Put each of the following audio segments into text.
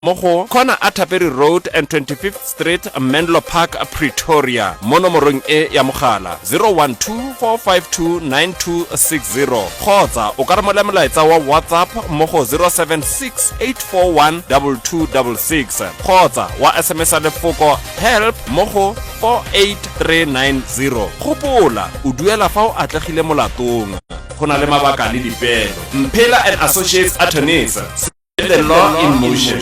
Mo go Corner Atterbury Road and 25th Street, Menlo Park, Pretoria, mo nomorong e ya mogala 012 452 9260 kgotsa o ka romela molaetsa wa WhatsApp mo go 076 841 2266 kgotsa wa SMS-a lefoko HELP mo go 48390. Gopola, o duela fa o atlegile molatong. Go na le mabaka le dipeelo. Mphela and Associates Attorneys. The law in motion.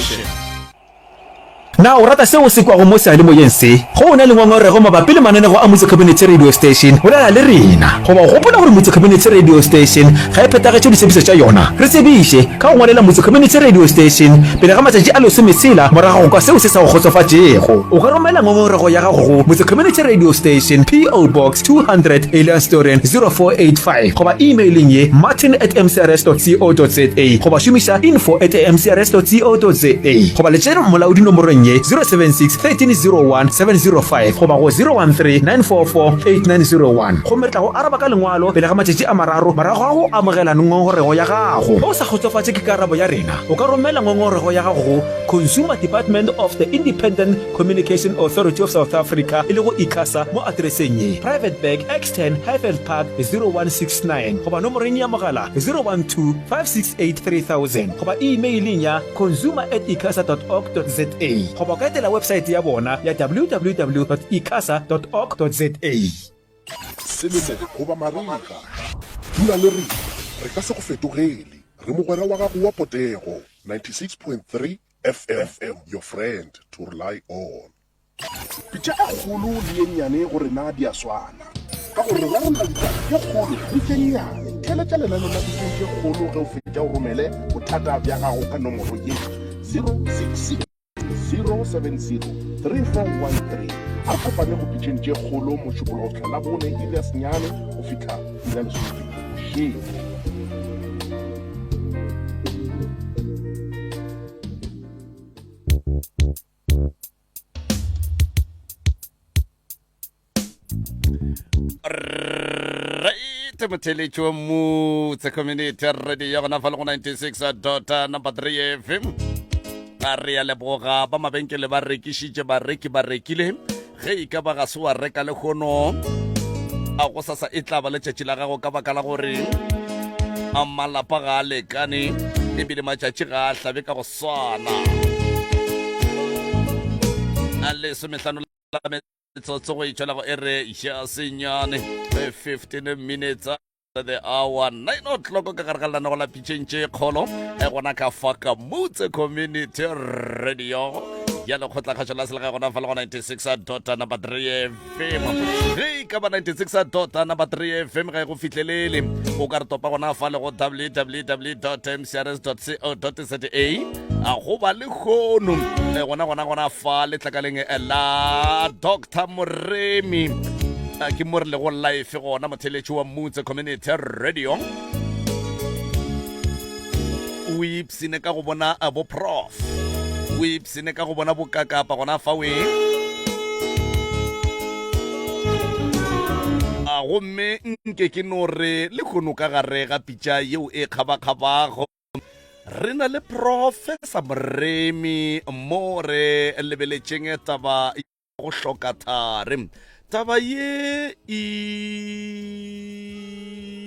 Na o rata seo o se kwago mo seyalemoyeng se? Ge o na le ngongorego mabapi le mananego a Motse Community Radio Station, bolela le rena. Goba o gopola gore Motse Community Radio Station ga e phethagetše ditshepišo tša yona? Re tsebiše ka go ngwalela Motse Community Radio Station pele ga matšatši a lesometshela morago ga go kwa seo se sa go kgotsofatšego. O ka romela ngongorego ya gago go Motse Community Radio Station, PO Box 200, Elandsdoorn, 0485 goba e-maileng ye martin at mcrs dot co dot za goba šomiša info at mcrs dot co dot za goba letšere molaodi nomorong ye 076 1301 705 goba go 013 944 8901 gomme re tla go araba ka lengwalo pele ga matšatši a mararo morago ga go amogela ngongorego ya gago. Ge o sa kgotsofatše ke karabo ya rena, o ka romela ngongorego ya gago go Consumer Department of the Independent Communication Authority of South Africa, e lego ICASA, mo atereseng ye, Private Bag, X10, Highveld Park, 0169, goba nomoreng ya mogala 012 568 3000, goba e-meileng ya consumer at icasa dot org dot za, goba o ka etela websaete ya bona ya www dot icasa dot org dot za. Selemo goba marega, dula le rena, re ka se go fetogele. Re mogwera wa gago wa potego, 96.3 FM, your friend to rely on. Pitša e kgolo le ye nnyane go rena di a swana, ka gore re rarolla ditaba tše kgolo le tše nnyane. Theeletša lenaneo la Pitšeng tše Kgolo ge o fetša o romele bothata bja gago ka nomoro ye, 066 070 3413. A re kopane go Pitšeng tše Kgolo Mošupologo go fihla Labone iri ya senyane go fihla iri ya lesomepedi bošego. Right, motheletši wa Motse Community Radio ya gona fa le go 96 dot number 3 FM. A re ya leboga ba mabenkele ba rekišitše bareki ba rekile ge e ka ba ga se wa reka le kgono a go sasa e tla ba letšatši la gago ka baka la gore a malapa ga a lekane ebile matšatši ga a hlabe ka go swana a lesomehlano la metsotso go itšwela go ere ya senyane 15 minutes the hour 9 o'clock ka gare ga lenanego la pitšeng tše kgolo e gona ka fa ka motse community radio ya lekgotlakgašo la selegae gona fa le go 96 dot number 3 fm ge e ka ba 96 dot number 3 fm ga e go fihlelele o ka re topa gona fa le go www mcrs co za a go ba le kgono e gona gona gona fa letlakaleng la dr moremi ke mo re lego life gona motheletši wa mutse community radio o ipsene ka go bona bo prof o ipsene ka go bona bokakapa gona fa we a gomme nke ke no re le kgono ka gare ga pitša yeo e kgabakgabago Re na le Professor Moremi mo re lebeletšeng taba ya go hloka thari. Taba ye e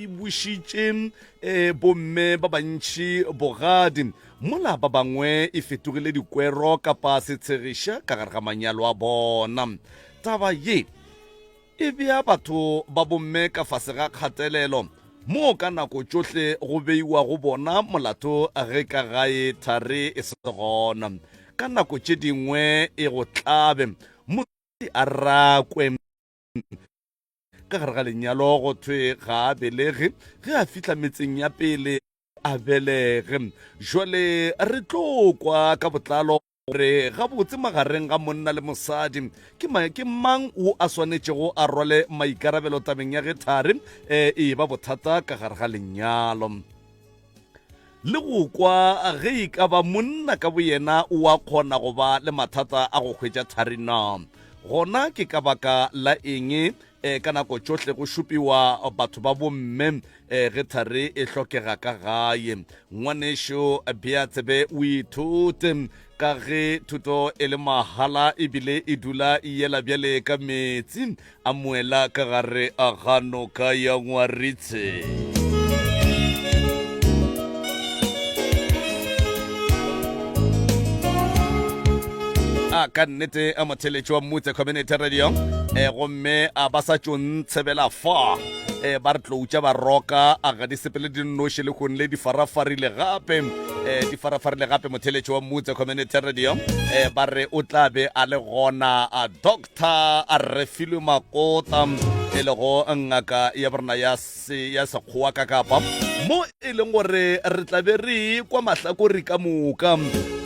bušitše eh, bomme ba bantši bogadi mola ba bangwe e fetogile dikwero kapa setshegiša ka gare ga manyalo a bona. Taba ye E bea batho ba bomme ka fase ga kgatelelo, moo ka nako tšohle go beiwago bona molato ge ka gae thari e se gona. Ka nako tše dingwe e go tlabe mosadi a rakwe ka gare ga lenyalo go thwe ga a belege ge a fihla metseng ya pele a belege. Jwale re tlo kwa ka botlalo Gore gabotse magareng ga monna le mosadi ke, ma, ke mang wo a swanetšego a rwale maikarabelo tabeng ya ge thari e e ba bothata ka gare ga lenyalo. Le go kwa ge e ka ba monna ka boyena o a kgona go ba le mathata a go hwetša thari na. Gona ke ka baka la eng? um ka nako tšohle go šupiwa batho ba bomme um ge thari e hlokega ka gae. Ngwanešo bea tsebe o ithute ka ge thuto e le mahala ebile e dula e yela bjale ka meetse a moela ka gare a ga noka ya Ngwaritse. A ka nnete a motheletši wa Mmutse Community Radio e gomme a ba sa tšo ntshebela fa e ba re tloutša ba roka a ga di sepele di nnoši le kgonle di farafarile gape e di farafarile gape motheletši wa Mmutse Community Radio e ba re o tla be a le gona a Doctor a Refilwe Makota e lego ngaka ya borena ya se ya sekgowa ka kapa mo e leng gore re tla be re kwa mahlakori ka moka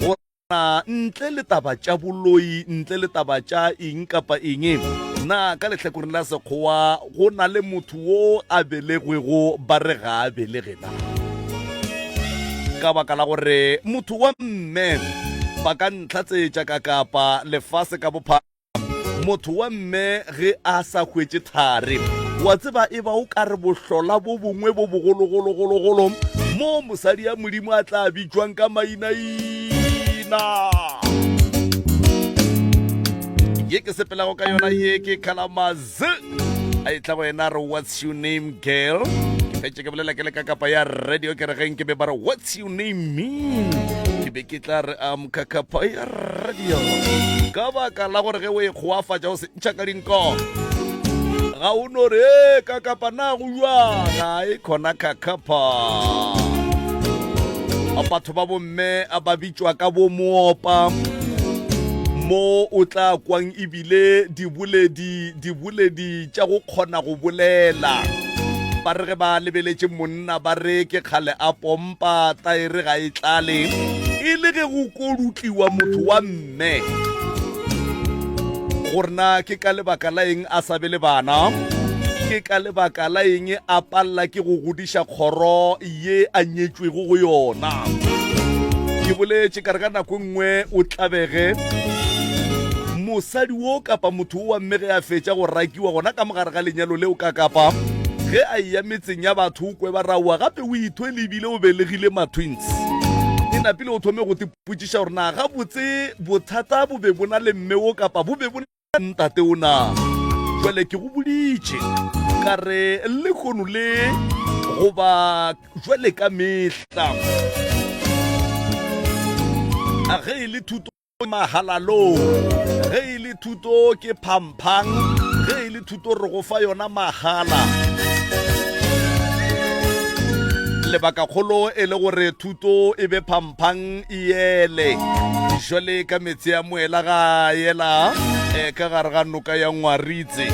go na ntle le taba tša boloi ntle le taba tša eng kapa eng na ka lehlakoreng la sekgowa go na le motho wo a belegwego ba re ga a belege na ka baka la gore motho wa mme ba ka ntlhatsetša ka kapa lefase ka bophara Motho wa mme ge a sa hwetše thari, wa tseba e ba o ka re bohlola bo bongwe bo bogologologologolo mo mosadi ya Modimo a tla bitšwang ka mainaina. Ye ke sepelago ka yona ye ke Kalamazoo. A e tla go yena re what's your name girl? Ke fetše ke bolela ke le ka kapa ya radio ke re ge nke be ba re what's your name mean? Ke be ke tla re am kakapa ya radio ka baka la gore ge o e kgoafatša o se ntšha ka dinko ga o no re e kakapa na go jwang ga e khona kakapa batho ba bomme ba bitšwa ka bo moopa mo o tla kwang ebile diboledi diboledi tša go kgona go bolela ba re ge ba lebeletše monna ba re ke kgale a pompa taere ga e tlale e le ge go kodutliwa motho wa mme gore na ke ka lebaka la eng a sa be le bana ke ka lebaka la eng a palela ke go godiša kgoro ye a nyetšwego go yona ke boletše ka re ka nako e nngwe o tlabege mosadi wo kapa motho wo wa mme ge a fetša go rakiwa gona ka mogare ga lenyalo leo ka kapa ge a eya metseng ya batho o kwe ba raowa gape o ithwele ebile o belegile ma-twins e napile o thome go tepotšiša gore na gabotse bothata bo be bo na le mme wo kapa bo be bo ntate o na jwale ke go boditše ka re lehono le goba jwale ka mehla a ge e le thuto mahalalong ge e le thuto ke phamphang ge e le thuto re go fa yona mahala lebakakgolo e le gore thuto e be phamphang e ele jwale ka metse ya moela ga ela e ka gare ga noka ya ngwaritse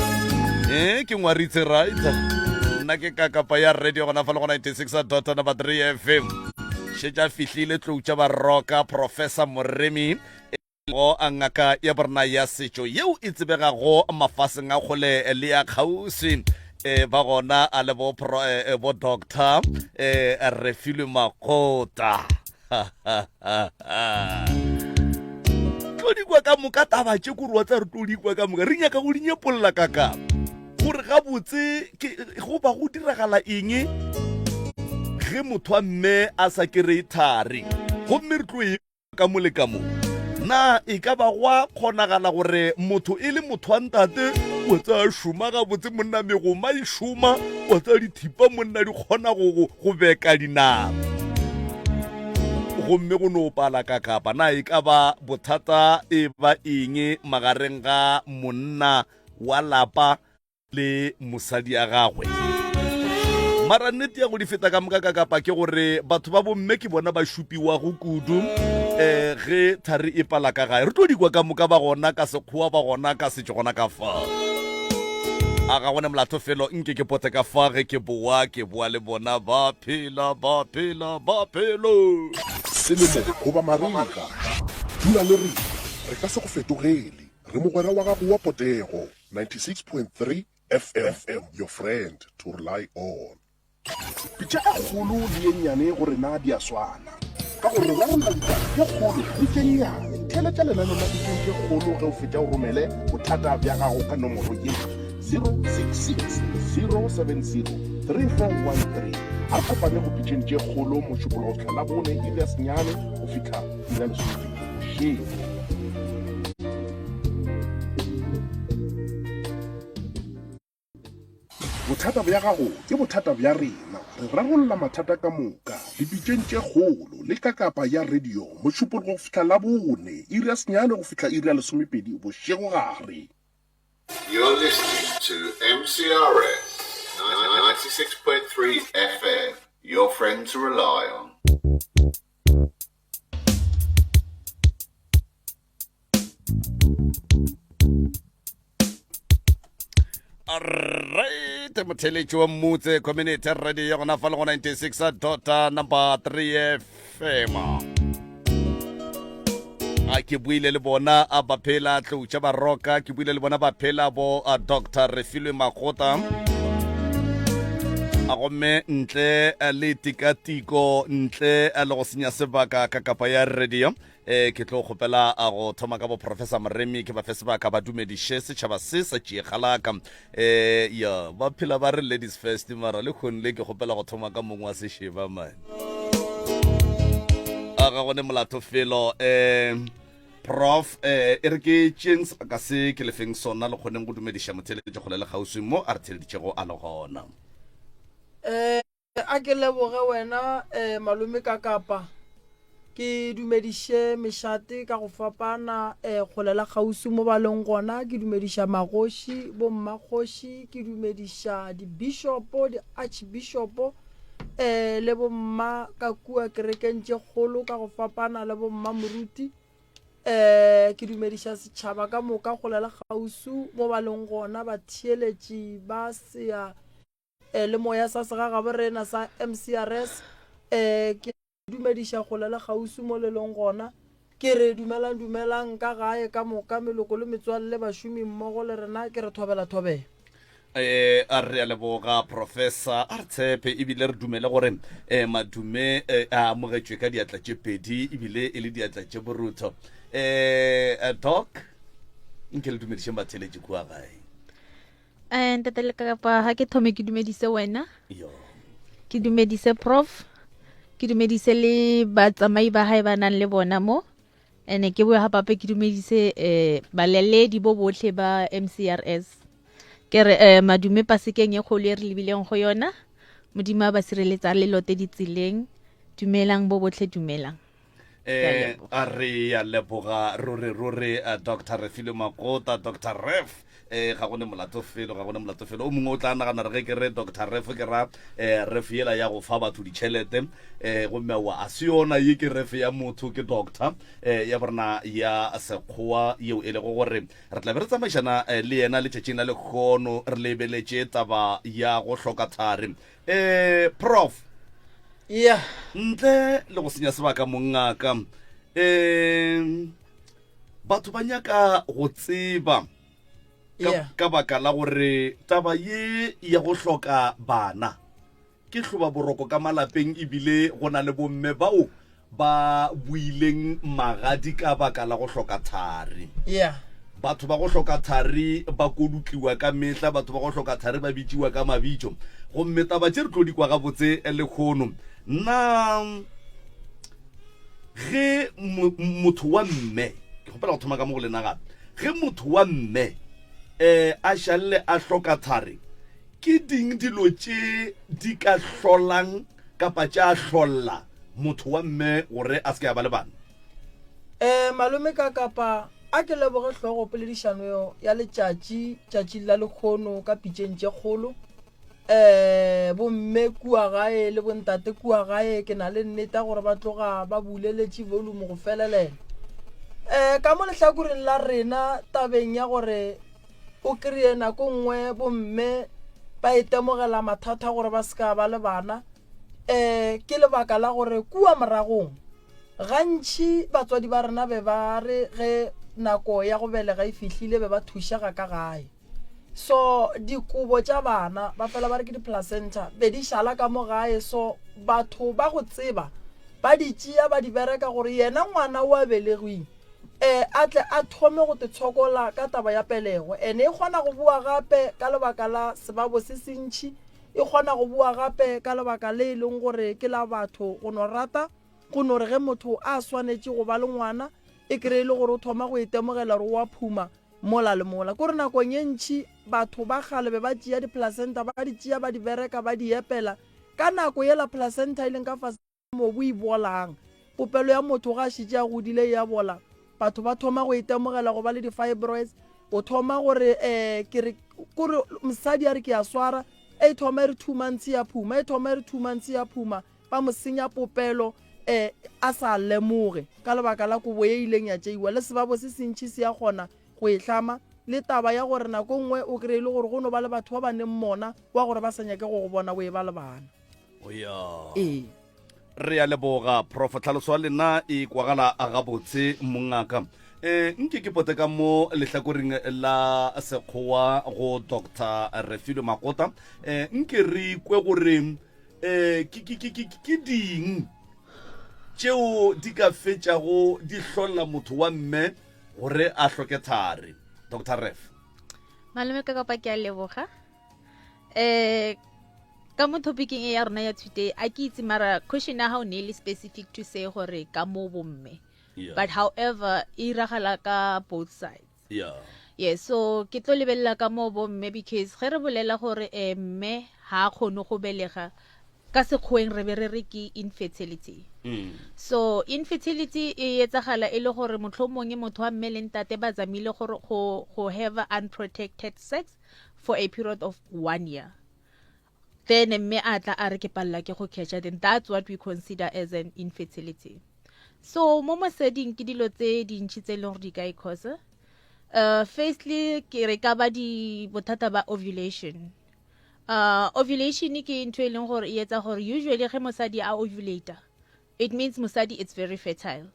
e ke ngwaritse right nna ke kakapa ya radio gona fa le go 96 dot number 3 fm šetša fihlile tlou tša baroka professor moremi go a ngaka ya borena ya setšo yeo e tsebegago mafaseng a kgole le ya kgauswi e ba gona a le bo, pro, e, bo doctor e, Refilwe Makgota tlo di kwa ka moka taba tše kore wa tsa re tlo di kwa ka moka re nyaka go di nyepolla kaka gore gabotse go ba go diragala eng ge motho wa mme a sa kereye thari gomme re tlo e ka mo le ka mo. Na e ka ba gwa kgonagala gore motho e le motho wa ntate wa tsaya šoma gabotse monna megoma e šoma wa tsaya dithipa monna di kgona go, go beka dinama gomme go no pala ka kapa na e ka ba bothata e ba eng magareng ga monna wa lapa le mosadi ya gagwe mara nnete ya go di feta ka moka ka kapa ke gore batho ba bomme ke bona ba šupiwago kudu um ge thari e pala ka gae re tlo dikwa ka moka ba gona ka sekgowa ba gona ka setšo gona ka fa a ga gone molato felo nke ke pote ka fa ge ke boa ke boa le bona ba phela ba phela ba phelo Selemo goba marega, dula le rena, re ka se go fetogele. Re mogwera wa gago wa potego. 96.3 FM, your friend to rely on. Pitša e kgolo le ye nnyane go rena di a swana, ka gore re rarolla ditaba tše kgolo le tše nnyane. Theeletša lenaneo la Pitšeng tše Kgolo ge o fetša o romele bothata bja gago ka nomoro ye, 0. 066 070 3413. A re kopane go pitšeng tše kgolo Mošupologo go fihla Labone iri ya senyane go fihla iri ya lesomepedi bošego. Bothata bja gago ke bothata bja rena. Re rarolla mathata ka moka dipitšeng tše kgolo le ka kapa ya radio Mošupologo go fihla Labone iri ya senyane go fihla iri ya lesomepedi bošegogare. You're listening to MCRS 96.3 FM, your friend to rely on. Alright, motheletši wa mmutse community radio ya gona fa le go 96 dot number 3 fm a ke buile le bona a ba phela tloutša ba roka ke buile le bona ba phela bo a dr refilwe magota a gomme ntle le tikatiko ntle le go senya sebaka ka kapa ya radio E, ke tlo kgopela a go thoma ka bo Professor Moremi ke ba fe sebaka ba dumediše setšhaba se sa tšiegalaka. E, ya, ba phela ba re ladies first mara le kgong le ke kgopela go thoma ka mong wa sešeba man. A ga gone molato felo. E, Prof, e, e re ke tšeeng sebaka se ke lefeng sona le kgoneng go dumediša motheeletši kgole le kgauswi mo a re theeleditšego a le gona. E, A ke leboge wena malome ka kapa. Ke dumediše mešate ka go fapana kgole la kgauswi mo ba leng gona. Ke dumediša magoši, bommakgoši, ke dumediša dibishopo, di-archbishopo le bomma ka kua kerekeng tše kgolo ka go fapana le bomma moruti. Ke dumediša setšhaba ka moka kgole le kgauswi mo ba leng gona, batheeletši ba sea le moya sa segagabo rena sa MCRS. Ke dumediša kgole le kgauswi mo le leng gona. Ke re dumelang dumelang ka gae ka moka, meloko le metswalle, bašomi mmogo le rena, ke re thobela thobela. E, a re a leboga Professor, a re tshepe ebile re dumele gore e, madume e, a amogetšwe ka diatla tše pedi ebile e le diatla tše borutho. E, Doc, nke le dumedišeng batheeletši kua gae. Eh, ntate le kapa ga ke thome ke dumedise wena ke dumedise prof ke dumedise le batsamai ba gae ba nang le bona mo ene ke boe gapape ke dumedise um baleledi bo botlhe ba mcrs ke re um madume pasekeng e kgolo e re lebileng go yona modimo a ba sireletsa le lote ditseleng dumelang bo botlhe dumelang Eh, a re ya leboga ruri ruri eh, dr refilwe makota dr ref eh ga gone molato felo ga gone molato felo o mongwe o tla nagana re ge ke re dr ref ke ra eh ref yela ya go fa batho ditšhelete eh gomme wa a se yona ye ke ref ya motho ke doctor eh ya borena ya sekgowa yeo e lego gore re tla be re tsamaišana eh, le yena letšatšing la lekgono re lebeletše taba ya go hloka thari Eh, prof. Yeah. Ntle le go senya sebaka mongaka. Eh, batho ba nyaka go tseba ka, Yeah. ka baka la gore taba ye ya go hloka bana ke hloba boroko ka malapeng ebile go na le bomme bao ba buileng magadi ka baka la go hloka thari. Yeah. Batho ba go hloka thari ba kodutliwa ka mehla, batho ba go hloka thari ba bitšiwa ka mabitšo. Gomme taba tše re tlo di kwa gabotse lekgono. Na ge motho wa mme, ke kgopela go thoma ka mo go lena gape, ge motho wa mme um a šalle a hloka thari, ke ding dilo tše di ka hlolang kapa tša hlolla motho wa mme gore a se ke a ba le bana? Ee, malome ka kapa a ke leboge hlogo poledišano ya letšatši tšatšing la lekgono ka pitšeng tše kgolo. Ee, bomme kua gae le bontate kua gae ke na le nnete gore ba tloga ba buleletše volume go felelela. Ee, ka mo lehlakoreng la rena tabeng ya gore O kreye nako nngwe bomme ba itemogela mathata gore ba se ka ba le bana um ke lebaka la gore kua moragong gantši batswadi ba rena be ba re ge nako ya go belega e fihlile be ba thušega ka gae so dikobo tša bana ba fela ba re ke di-placenta be di šala ka mo gae so batho ba go tseba ba di tšea ba di bereka gore yena ngwana o a belegweng. um a tle a thome go tetshokola ka taba ya pelego. Ene e kgona go boa gape ka lebaka la sebabo se sentši, e kgona go boa gape ka lebaka le e leng gore ke la batho go no rata go no re ge motho a swanetše go ba le ngwana e kry-e le gore o thoma go itemogela gore o a phuma mola le mola. Kore nakong ye ntši batho ba kgale be ba tšea di-placenta ba di tšea ba di bereka ba di epela ka nako yela placenta e leng ka fase mobu e bolang. Popelo ya motho ga a šetše a godile e a bola. Batho ba thoma go itemogela go ba le di-fibroids. O thoma gore um ke re kore mosadi a re ke a swara, e thoma e re 2 months ya phuma, e thoma e re 2 months ya phuma, ba mo senya popelo um a sa lemoge ka lebaka la kobo ye ileng ya tšeiwa. Le sebabo se sentši se a kgona go e hlama. Le taba ya gore nako nngwe o kry-e le gore go no ba le batho ba ba neng mona wa gore ba sa nyake go go bona o e ba le bana. Oya. Ee. Re a leboga Prof. Tlhaloso ya lena e kwagala gabotse mongaka. E, nke ke pote ka mo lehlakoreng la sekgowa go Dr. Refilwe Makota. E, nke re kwe gore e, ke, ke, ke, ke, ke ding tšeo di ka fetšago di hlolla motho wa mme gore a hloke thari. Dr. Ref. Malome ka kopa ke a leboga. Eh ka mo topicing e ya rona ya today a ke itse mara question ya gago ne e le specific to say gore ka mo bomme Yeah. but however e iragala ka both sides Yeah. yeah so ke tlo lebelela ka mo bomme because ge re bolela gore eh, mme ha a kgone go belega ka sekgoweng re be re re ke infertility Mm. so infertility e etsagala e le gore mohlomongwe motho wa mme le ntate ba zamile gore go go have unprotected sex for a period of one year then mme a tla a re ke palela ke go catcha then that's what we consider as an infertility so mo moseding ke dilo tse dintšhi tse e leng gore di ka e cause firstly ke re ka ba di bothata ba ovulation ovulation ke ntho e leng gore e etsa gore usually ge mosadi a ovulata it means mosadi it's very fertile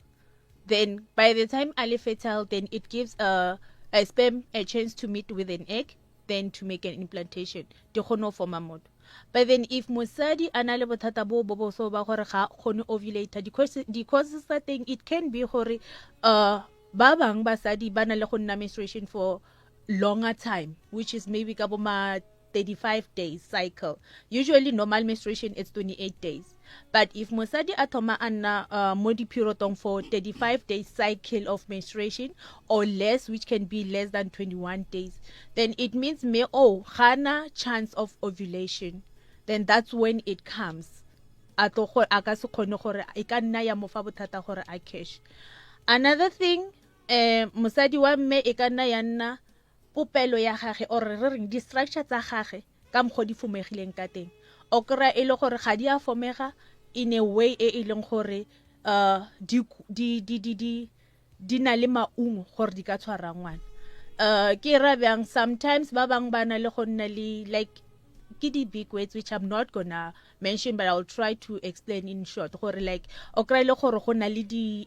then by the time a le fertile then it gives a, a sperm a chance to meet with an egg then to make an implantation di kgone go forma motho but then if mosadi a na le bothata bo bo boso ba gore ga kgone ovulate di-causes tsa teng it can be gore ba bang basadi ba na le go nna menstruation for longer time which is maybe ka bo ma 35 days cycle usually normal menstruation it's 28 days but if mosadi a thoma a nna mo di-periodong for 35 days cycle of menstruation or less which can be less than 21 days then it means me o ga na chance of ovulation then that's when it comes a tlo go a ka se kgone gore e ka nna ya mo fa bothata gore a cash another thing eh mosadi wa mme e ka nna ya nna popelo ya gage or re reng di-structure tsa gage ka mokgwa di fomegileng ka teng o kry-a e le gore ga di a fomega in a way e e leng gore di, di, di, di, di, di na le maungo gore di ka tshwara ngwana ke ra bjang sometimes ba bangwe ba na le go nna le like ke di-big words which I'm not gonna mention but I'll try to explain in short gore like o kry-e le gore go na le di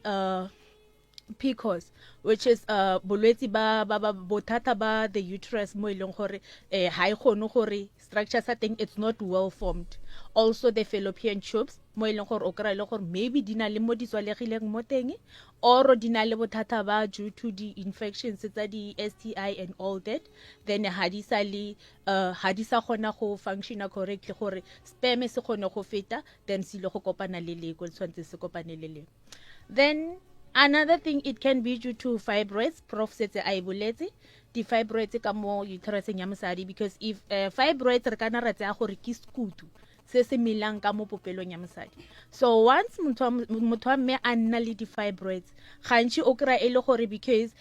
PCOS which is bolwetsi ba ba ba bothata ba the uterus mo e leng gore eh ha e kgone gore structure sa teng it's not well formed also the fallopian tubes mo e leng gore o kry-e le gore maybe di na le mo di tswalegileng mo teng or di na le bothata ba due to the infections tsa di STI and all that then ha di sa le ha di sa kgona go functiona correctly gore sperm se kgone go feta then se ile go kopana le leko le tshwanetse se kopane le lengwe then another thing it can be due to fibroids prof setse a e boletse di-fibroids ka mo uteruseng ya mosadi because if fibroids re kana ra tseya gore ke sekutu se se melang ka mo popelong ya mosadi so once motho wa mme a nna le di-fibroids gantši o kry-a e le gore because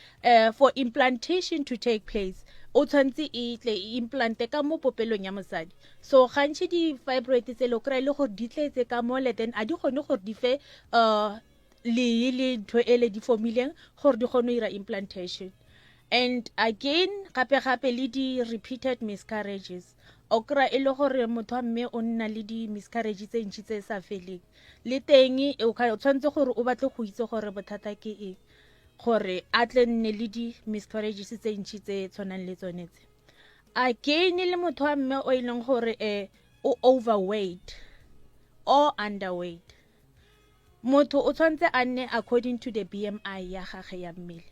for implantation to take place o tshwanetse e tle e implante ka mo popelong ya mosadi so gantši di-fibroid tsele o kry-a e le gore di tletse ka mole then a di kgone gore di fe lee le ntho ele di formileng gore di kgone go ira implantation and again gape gape le di-repeated miscarriages o kry-a e le gore motho wa mme o nna le di-miscarriage tse ntši tse sa feleng le teng o tshwanetse gore o batle go itse gore bothata ke eng gore a tle nne le di-miscarriages tse ntši tse tshwanang le tsone tse again le motho wa mme o e leng gore o overweight or underweight. Motho o tshwanetse a nne according to the BMI ya gage ya mmele.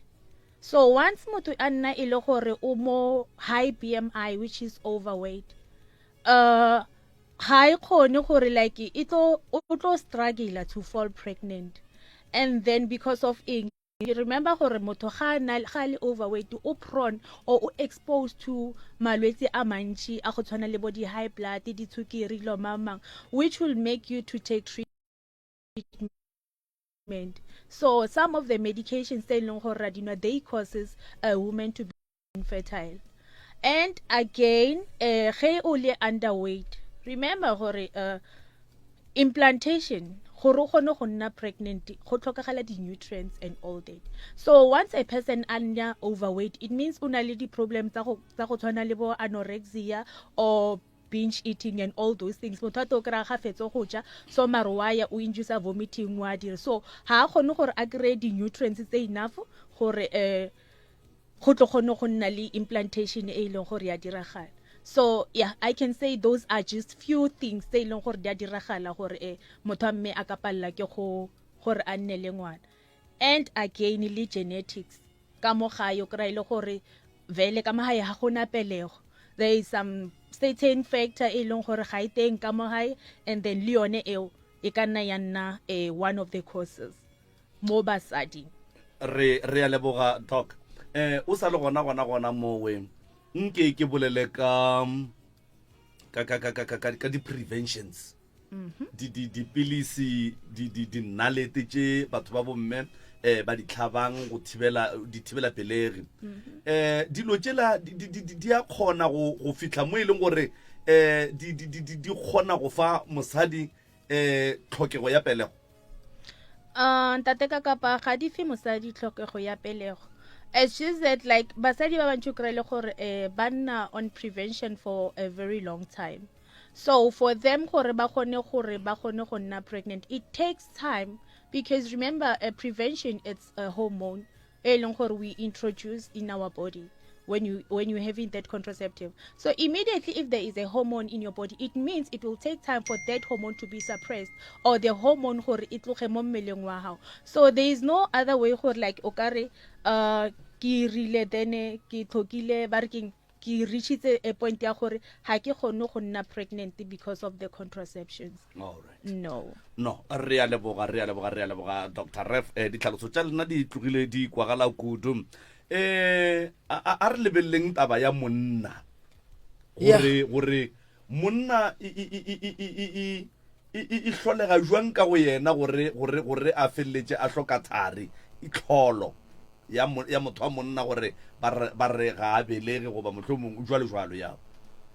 So once motho a nna e le gore o mo high BMI which is overweight, uh ga e kgone gore like e tlo o tlo struggle to fall pregnant. And then because of eng? Remember gore motho ga a na ga a le overweight o prone or o exposed to malwetse a mantši a go tshwana le bo di-high blood, ditshukiri, dilo mang mang, which will make you to take treatment. So some of the medications tse e leng gore ra di nwa, they causes a woman to be infertile. And again, eh, ge o le underweight, remember gore uh, implantation gore o kgone go nna pregnant go tlhokagala di-nutrients and all that. So once a person a nna overweight, it means o na le di-problem tsa go tsa go tshwana le bo anorexia or binge eating and all those things. Motho a to kry-a ga fetse go ja so mare wa ya o induce vomiting wa dira, so ga a kgone gore a kry-e di-nutrients tse enough gore um go tlo kgone go nna le implantation e e leng gore ya diragala. So yeah, I can say those are just few things tse e leng gore di a diragala gore eh, motho a mme a ka palela ke go gore a nne le ngwana. And again le genetics ka mo gae o kry-a e le gore vele ka mo gae ga gona pelego, there is some certain factor e leng gore ga e teng ka mo gae, and then le yone eo e ka nna ya nna eh, one of the causes mo basading. Re re a leboga doc. Eh o sa le gona gona gona mowe nke ke bolele ka ka ka ka ka ka ka di preventions. Di di dipilisi di di dinalete tše batho ba bomme eh ba di tlhabang go thibela di thibela pelegi. Eh dilo tšela di di di di a kgona go go fihla mo e leng gore eh di di di di kgona go fa mosadi eh tlhokego ya pelego. Uh, ntate ka kapa ga di fe mosadi tlhokego ya pelego. It's just that like basadi ba bantši o kry-e le gore eh, ba nna on prevention for a very long time. So for them gore ba kgone gore ba kgone go nna pregnant, it takes time, because remember a prevention it's a hormone e leng gore we introduce in our body when you when you're having that contraceptive. So immediately if there is a hormone in your body, it means it will take time for that hormone to be suppressed, or the hormone gore e tloge mo mmeleng wa gago. So there is no other way gore like o ka re uh ke rile then ke tlhokile ba re keng ke reachitse a point ya gore ga ke kgone go nna pregnant because of the contraceptions. All right. No. No, re a leboga, re a leboga, re a leboga Dr. Ref. Eh, ditlhaloso tša lena di tlogile di kwagala kudu. Eh, a, a, a re lebeleleng taba ya monna. Gore, gore monna e, e, e, e, e, e, e, e, e, e hlolega jwang ka go yena gore, gore, gore a feleletše a hloka thari, e tlholo ya, mo, ya motho wa monna gore ba re, ba re ga a belege goba mohlomong jwalo jwalo ya.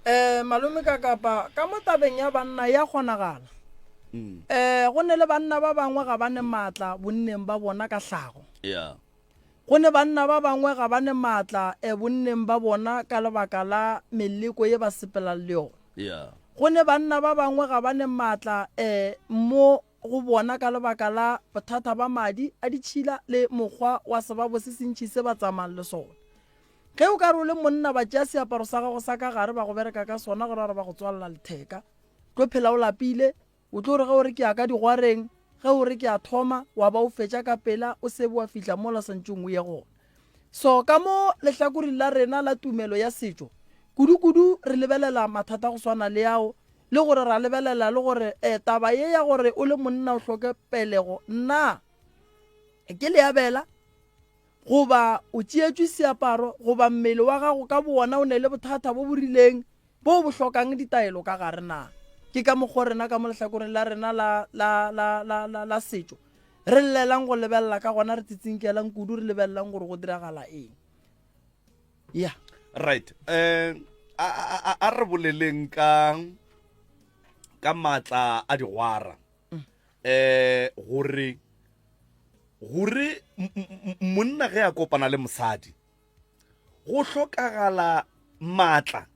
Eh, malome ka kapa ka mo tabeng ya banna ya kgonagala. Mm. Eh, go ne le banna ba bangwe ga ba ne maatla bonneng ba bona ka hlago. Yeah. Go ne banna ba bangwe ga ba ne maatla e bonneng ba bona ka lebaka la meleko ye ba sepelang le yona. Yeah. Go ne banna ba bangwe ga ba ne maatla e mo go bona ka lebaka la bothata ba madi a ditšhila le mokgwa wa sebabo se sentši se ba tsamayang le sona. Ge o ka re o le monna ba tšea seaparo sa gago sa ka gare ba go bereka ka sona gore ba re ba go tswalela letheka. Tlo phela o lapile, o tlo re ge o re ke ya ka digwareng, ge o re ke a thoma, wa ba o fetša ka pela o sebe wa fihla mola santšong o ye gona. So ka mo lehlakoreng la rena la tumelo ya setšo, kudu-kudu re lebelela mathata go swana le ao, le gore ra lebelela le gore eh, taba ye ya gore o le monna o hloke pelego, na ke leabela goba o tšeetšwe seaparo goba mmele wa gago ka bowona o ne le bothata bo bo rileng bo bo hlokang ditaelo ka gare na? Ke ka mokgo rena ka mo lehlakoreng la rena la, la, la, la, la, la setšo re llelang go lebelela ka gona, re tsitsinkelang kudu, re lebelelang gore go diragala eng. Ya. Right. Eh, a, a, a, a re boleleng ka ka maatla a digwara. Eh, gore gore monna ge a kopana le mosadi go hlokagala maatla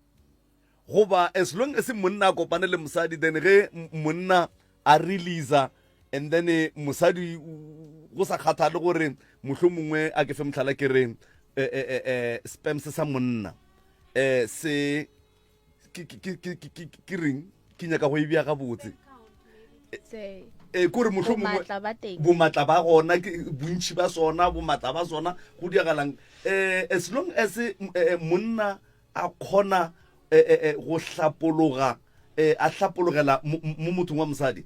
goba as long as monna a kopane le mosadi then ge monna a releasa and then eh, mosadi go sa kgathale gore mohlho mongwe a ke fe mohlala ke re eh, eh, eh, sperm se sa monna eh, se ke reng ke nyaka go e bja gabotse. Eh, kore mohlomongwe Bomatla ba teng. bomatla ba gona ke bontši ba sona bomatla ba sona go diagalang um as long as eh, eh, monna a kgona eh, eh, eh, go hlapologa eh, a hlapologela mo mo mothong wa mosadi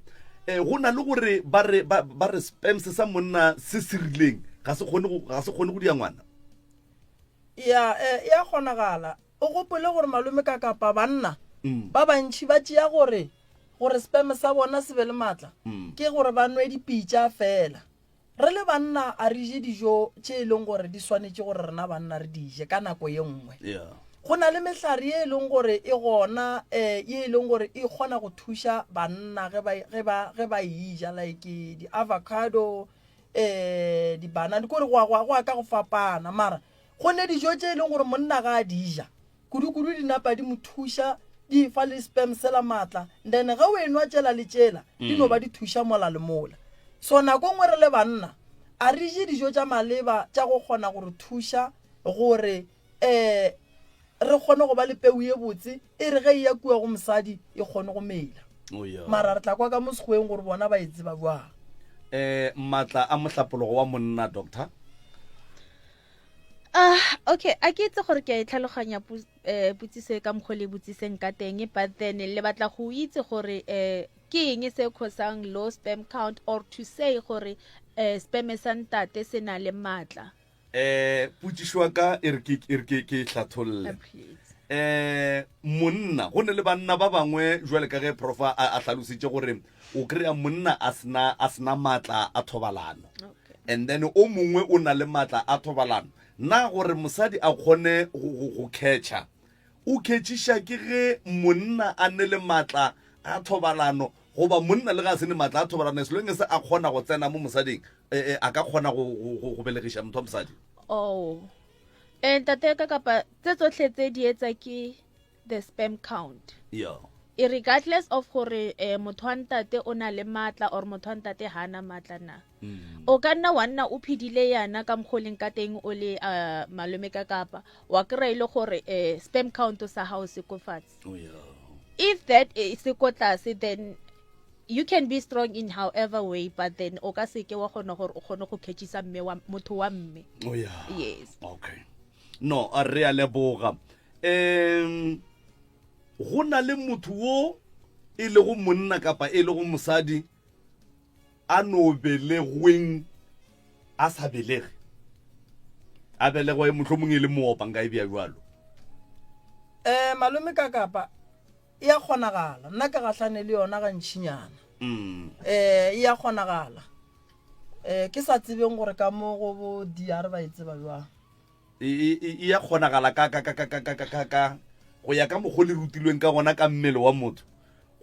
eh, go na le gore ba re ba ba re sperms sa monna se se rileng ga se kgone go ga se kgone go dia ngwana Ya, eh, e a kgonagala. O gopole gore malome ka kapa banna ba bantši ba tšea gore gore sperm sa bona se be le maatla ke gore ba nwe dipitša fela. Re le banna a re je dijo tše e leng gore di swanetše gore rena banna re di je ka nako ye nngwe. Go na le mehlare ye e leng gore e gona um ye e leng gore e kgona go thuša banna ge ba ge ba ge ba e ja like di-avocado um di-banana kore go a go a ka go fapana mara Go ne dijo tše e leng gore monna ga a di ja, kudu-kudu di napa di mo thuša, di fa le sperm sela maatla, then ge o enwa tšela le tšela, di no ba di thuša mola le mola. So nako nngwe re le banna, a re je dijo tša maleba tša go kgona go re thuša gore um re kgone go ba le peu ye botse, e re ge e ya kua go mosadi e kgone go mela. Oh, yeah. Mara re tla kwa ka mo Sekgoweng gore bona ba e tseba bjang. Eh, maatla a mohlapologo wa monna, doctor? Ah, okay, a ke itse gore ke a e tlhaloganya eh, potsiso e ka mokgwa le botsiseng ka teng, but then le batla go itse gore eh, ke eng se causang low sperm count or to say gore eh, sperm sa ntate se na le maatla. Eh, potšišo ya ka e re ke e re ke ke e hlatholle. Ah, please. Eh, monna go ne le banna ba bangwe jwale ka ge profa a, a hlalositše gore o kry-a monna a sena a sena maatla a thobalano. Okay. And then o mongwe o na le maatla a thobalano. Na gore mosadi a kgone go, go, go catcha, o catchiša ke ge monna a ne le maatla a thobalano, goba monna le ge a se ne maatla a thobalano, as long as a kgona go tsena mo mosading, eh, eh, a ka kgona go, go, go, go belegiša motho wa mosadi? Oh. Eh, ntate ka kapa tse tsotlhe tse di etsa ke the sperm count. Yeah. Irregardless of gore eh, motho wa ntate o na le maatla or motho wa ntate ha na maatla na. Mm. O ka nna wa nna o phedile yana ka mokgwa o leng ka teng o le uh, malome ka kapa wa kry-a e le gore eh, sperm count sa gago se ko fatshe. Oh, yeah. If that eh, se ko tlase then you can be strong in however way but then o ka seke wa kgona gore o kgone go catchisa mme wa motho wa mme. Oh, yeah. Yes. Okay. No, a re a leboga. Um go na le motho wo e lego monna kapa e lego mosadi a no belegweng a sa belege a belegwa e mohlomong e le moopa nka e bea bjalo um malome ka kapa e a kgonagala nna ke gahlane le yona gantšhinyana um e a kgonagala um ke sa tsebeng gore ka mo go bo dr ba e tseba jwang E, e, e ya kgonagala ka, ka, ka, ka, ka, ka, ka, ka, ka, go ya ka mokgo le rutilweng ka gona ka mmele wa motho.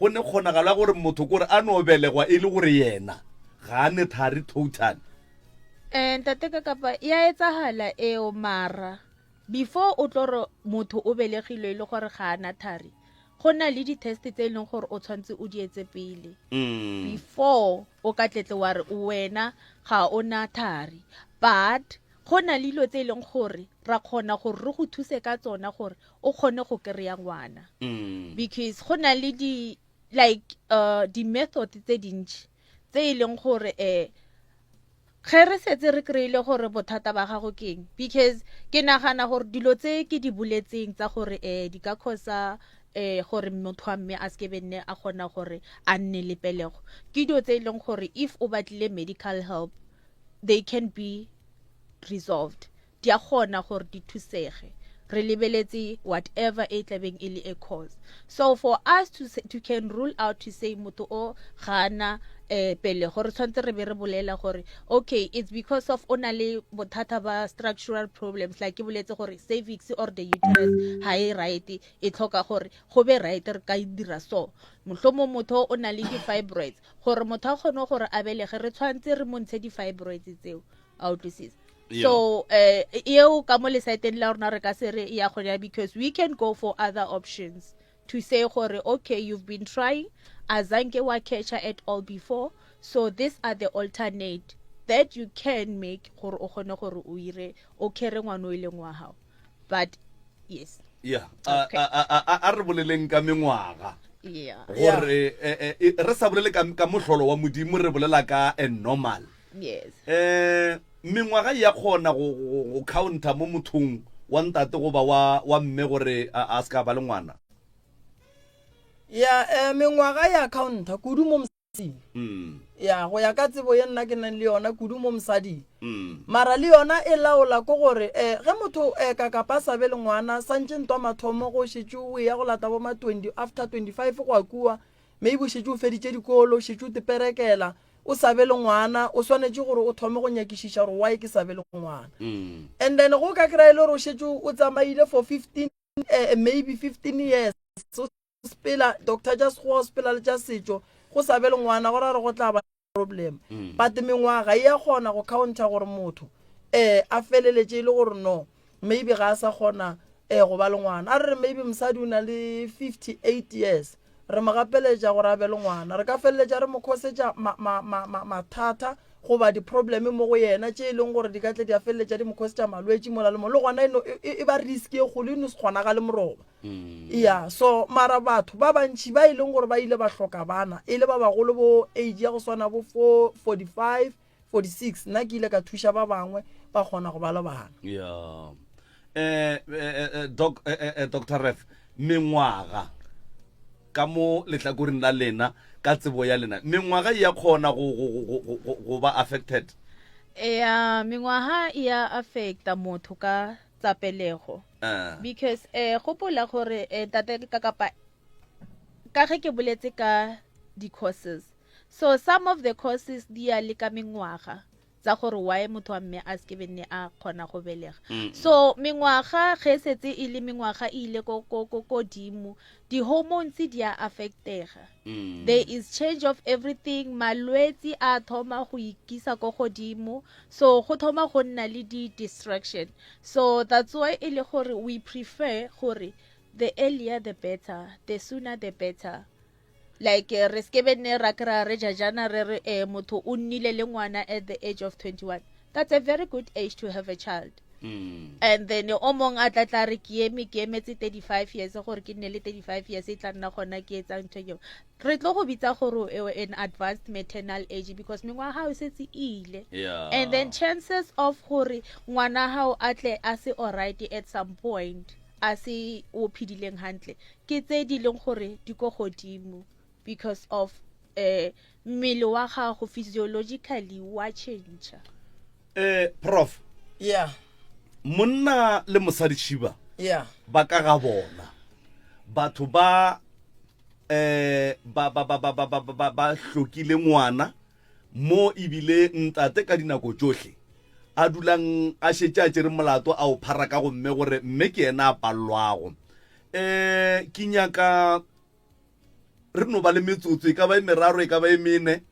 Go ne kgonagalo ya gore motho kore a no belegwa e le gore yena ga a ne thari totally. Eh, ntate ka kapa ya etsagala eo mara before o tlo re motho o belegilwe e le gore ga a na thari go na le di-test tse e leng gore o tshwanetse o di etse pele mm. before o ka tletle wa re wena ga o na thari but Go na le dilo tse e leng gore ra kgona gore re go thuse ka tsona gore o kgone go kry-a ngwana. Because go na le di like uh, di-method tse dintši tse e leng gore um ge re setse re kry-ile gore bothata ba gago ke eng because ke nagana gore dilo tse ke di boletseng tsa gore um di ka causa um gore motho wa mme a seke be nne a kgona gore a nne le pelego ke dilo tse e leng gore if o batlile medical help they can be resolved di a kgona gore di thusege re lebeletse whatever e tlabeng e le a cause so for us to, say, to can rule out to say motho o ga ana eh pele gore tshwanetse re be re bolela gore okay it's because of o na le bothata ba structural problems like ke boletse gore cervix or the uterus ha e right e tlhoka gore go be right re ka e dira so mohlomong motho o na le di-fibroids Gore motho a kgone gore a belege re tshwanetse re mo ntshe di-fibroids tseo a utlwisisa so eh eo ka mo lesaeteng la rona re ka se re ya kgonega because we can go for other options to say gore okay you've been trying azanke wa catcher at all before so these are the alternate that you can make gore o kgone gore o ire o kere ngwana o e leng wa gago but yes yeah a, a, a, a, a re boleleng ka mengwaga. Yeah. Gore eh, eh, re sa bolele ka, ka mohlolo wa Modimo, re bolela ka a normal. Yes. Eh, mengwaga ya kgona go, go, go counter mo mothong wa ntate goba wa, wa mme gore a, a se ka ba le ngwana. Ya, eh, mengwaga ya counter kudu mo mosading. Mm. Ya, go ya ka tsebo ye nna ke nang le yona kudu mo mosading. Mm. Mara le yona e laola ko gore eh, ge motho eh, ka kapa a sa be le ngwana santše ntwa mathomo go šetše o eya go lata bo ma 20 after 25 go a kua maybe o šetše o feditše dikolo o šetše o teperekela o sa be le ngwana o swanetše gore o thome go nyakišiša gore why ke sa be le ngwana Mm. and then go ka kry-a e le gore o šetše o tsamaile for 15 eh, maybe 15 years o sepela doctor tša sekgowa o sepela le tša setšo go sa be le ngwana go ra gore go tla ba problem Mm. but mengwaga e ya kgona go counter gore motho um a feleletše e le gore no maybe ga a sa kgona um go ba le ngwana a re re maybe mosadi o na le 58 years re mo gapeletša gore a be le ngwana re ka feleletša re mo khosetša mathata goba di-problem mo go yena tše e leng gore di ka tle di a feleletša di mo khosetša malwetši mola le mo le gona e, e, e ba risk e kgolo e no se kgonagale moroba mm. ya so mara batho ba bantšhi ba e leng gore ba ile ba hloka bana e le ba bagolo bo age ya go swana bo 45 46 nna ke ile ka thuša ba bangwe ba kgona go ba le bana ya eh, eh, eh, doc, eh, eh, eh dr ref mengwaga ka mo lehlakoreng la lena ka tsebo ya lena mengwaga e ya kgona go, go, go, go, go, go ba affected ya mengwaga e ya affecta motho ka tsa pelego uh. because eh gopola gore eh, tate ka kapa ka ge ke boletse ka di-courses So some of the causes di ya le ka mengwaga tsa gore why motho wa mme a seke be nne a kgona go belega. So mengwaga ge setse e le mengwaga e ile ko ko ko kodimo, di-hormones di a affectega. There is change of everything, malwetsi a thoma go ikisa ko godimo, so go thoma go nna le di-distraction. So that's why e le gore we prefer gore the earlier the better, the sooner the better. Like re se be ne ra kry-a re jajana re re eh, motho o nnile le ngwana at the age of 21 that's a very good age to have a child mm. and then o mong a tla tla re ke eme ke emetse 35 years gore ke nne le 35 years e tla nna gona ke etsang ntho eo re tlo go bitsa gore o an advanced maternal age because mengwaga gago e setse e ile yeah. and then chances of gore ngwana gago a tle a se alright at some point a se o phedileng hantle ke tse di leng gore di ko godimo because of eh mmele wa gago physiologically wa change. Eh prof. Yeah. Monna le mosadi Shiba. Yeah. Ba ka ga bona. Batho ba eh ba ba ba ba ba ba ba ba hlokile ngwana mo ebile ntate ka dinako tšohle a dulang a šetše a tšere molato a o phara ka go mme gore mme ke yena a palelwago. Um ke nyaka re no ba le metsotso e ka ba e meraro e ka ba e mene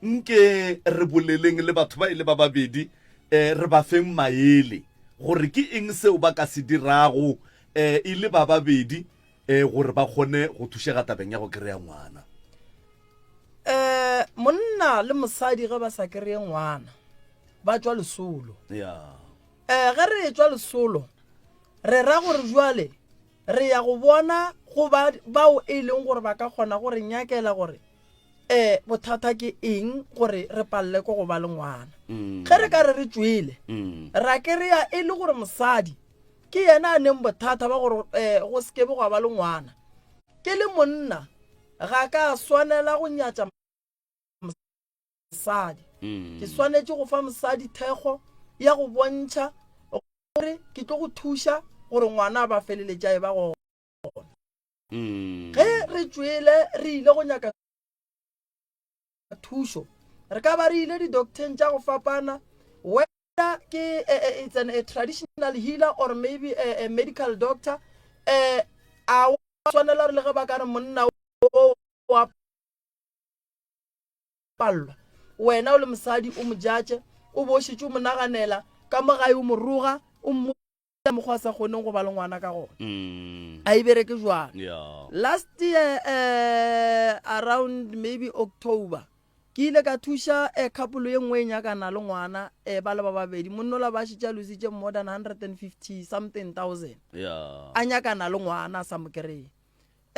nke re boleleng le batho ba e le ba babedi um re ba feng maele gore ke eng seo ba ka se dirago um e le ba babedi um gore ba kgone go thušega tabeng ya go kry-a ngwana. Um monna le mosadi ge ba sa kry-e ngwana ba tšwa lesolo. Yeah. Um ge re tšwa lesolo re ra gore jwale re ya go bona go ba bao e leng gore ba ka kgona go re nyakela gore um bothata ke eng gore re palele ko go ba le ngwana. Mm. Ge re ka re re tšwele mm. ra kry-a e le gore mosadi ke yena a neng bothata ba gore um go sekebe gwa ba le ngwana. Ke le monna ga ka swanela go nyatša mosadi. Mm. Ke swanetše go fa mosadi thekgo ya go bontšha gore ke tlo go thuša gore ngwana a ba feleletša e ba gona. Mm. Ge re tšwele re ile go nyaka thušo, re ka ba re ile di-docteng tša go fapana, whether ke it's an, a traditional healer or maybe a, a medical doctor, eh, a swanela re le ge ba ka re monna o wa pallwa wena o le mosadi o mo jatše o bo o šetše o mo naganela ka mo gae o mo roga o mo mokgwa a sa kgoneng go ba le ngwana ka gona mm. a e bereke jwalo yeah. last year uh, around maybe october ke ile ka thuša um couple ye nngwe e nyakana le ngwana um ba le ba babedi monnola ba šetše a lositše more than 150 something thousand yeah. a nyakana le ngwana a sa mo kry-e.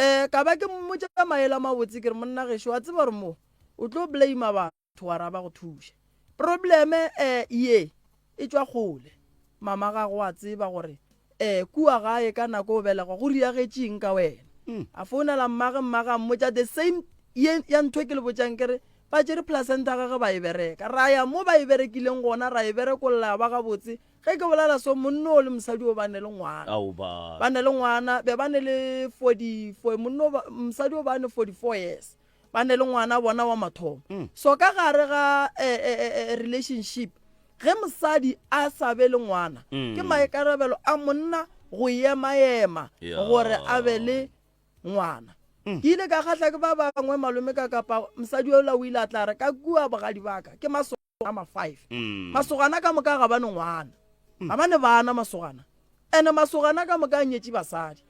Um ka ba ke mmotša maele a mabotse ke re monna gešo wa tseba gore mo o tlo blame batho wa ra ba go thuša. Probleme um ye e tšwa kgole. Mama gago wa tseba gore um kua gae ka nako o belegwa go riagetše eng ka wena. A founela mmage, mmage a mmotša the same ye ya ntho e ke le botšang ke re ba tšere placenta gage ba e bereka. Ra ya mo ba e berekileng gona ra e berekolla ya ba gabotse. Ge ke bolela so monna o le mosadi o ba ne le ngwana. Ba ne le ngwana be ba ne le 44 monna o mosadi o ba ne 44 years. Ba ne le ngwana bona wa mathomo. So ka gare ga relationship ge mosadi a sa be le ngwana ke maikarabelo a monna go ema-ema gore a be le ngwana. Ke ile ka kgahla ke ba bangwe malome ka kapa mosadi yola o ile a tla re ka kua bogadi ba ka ke maso a ma 5 mm. masogana ka moka ga ba ne ngwana mm. ga ba ne bana masogana ene masogana ka moka a nyetše basadi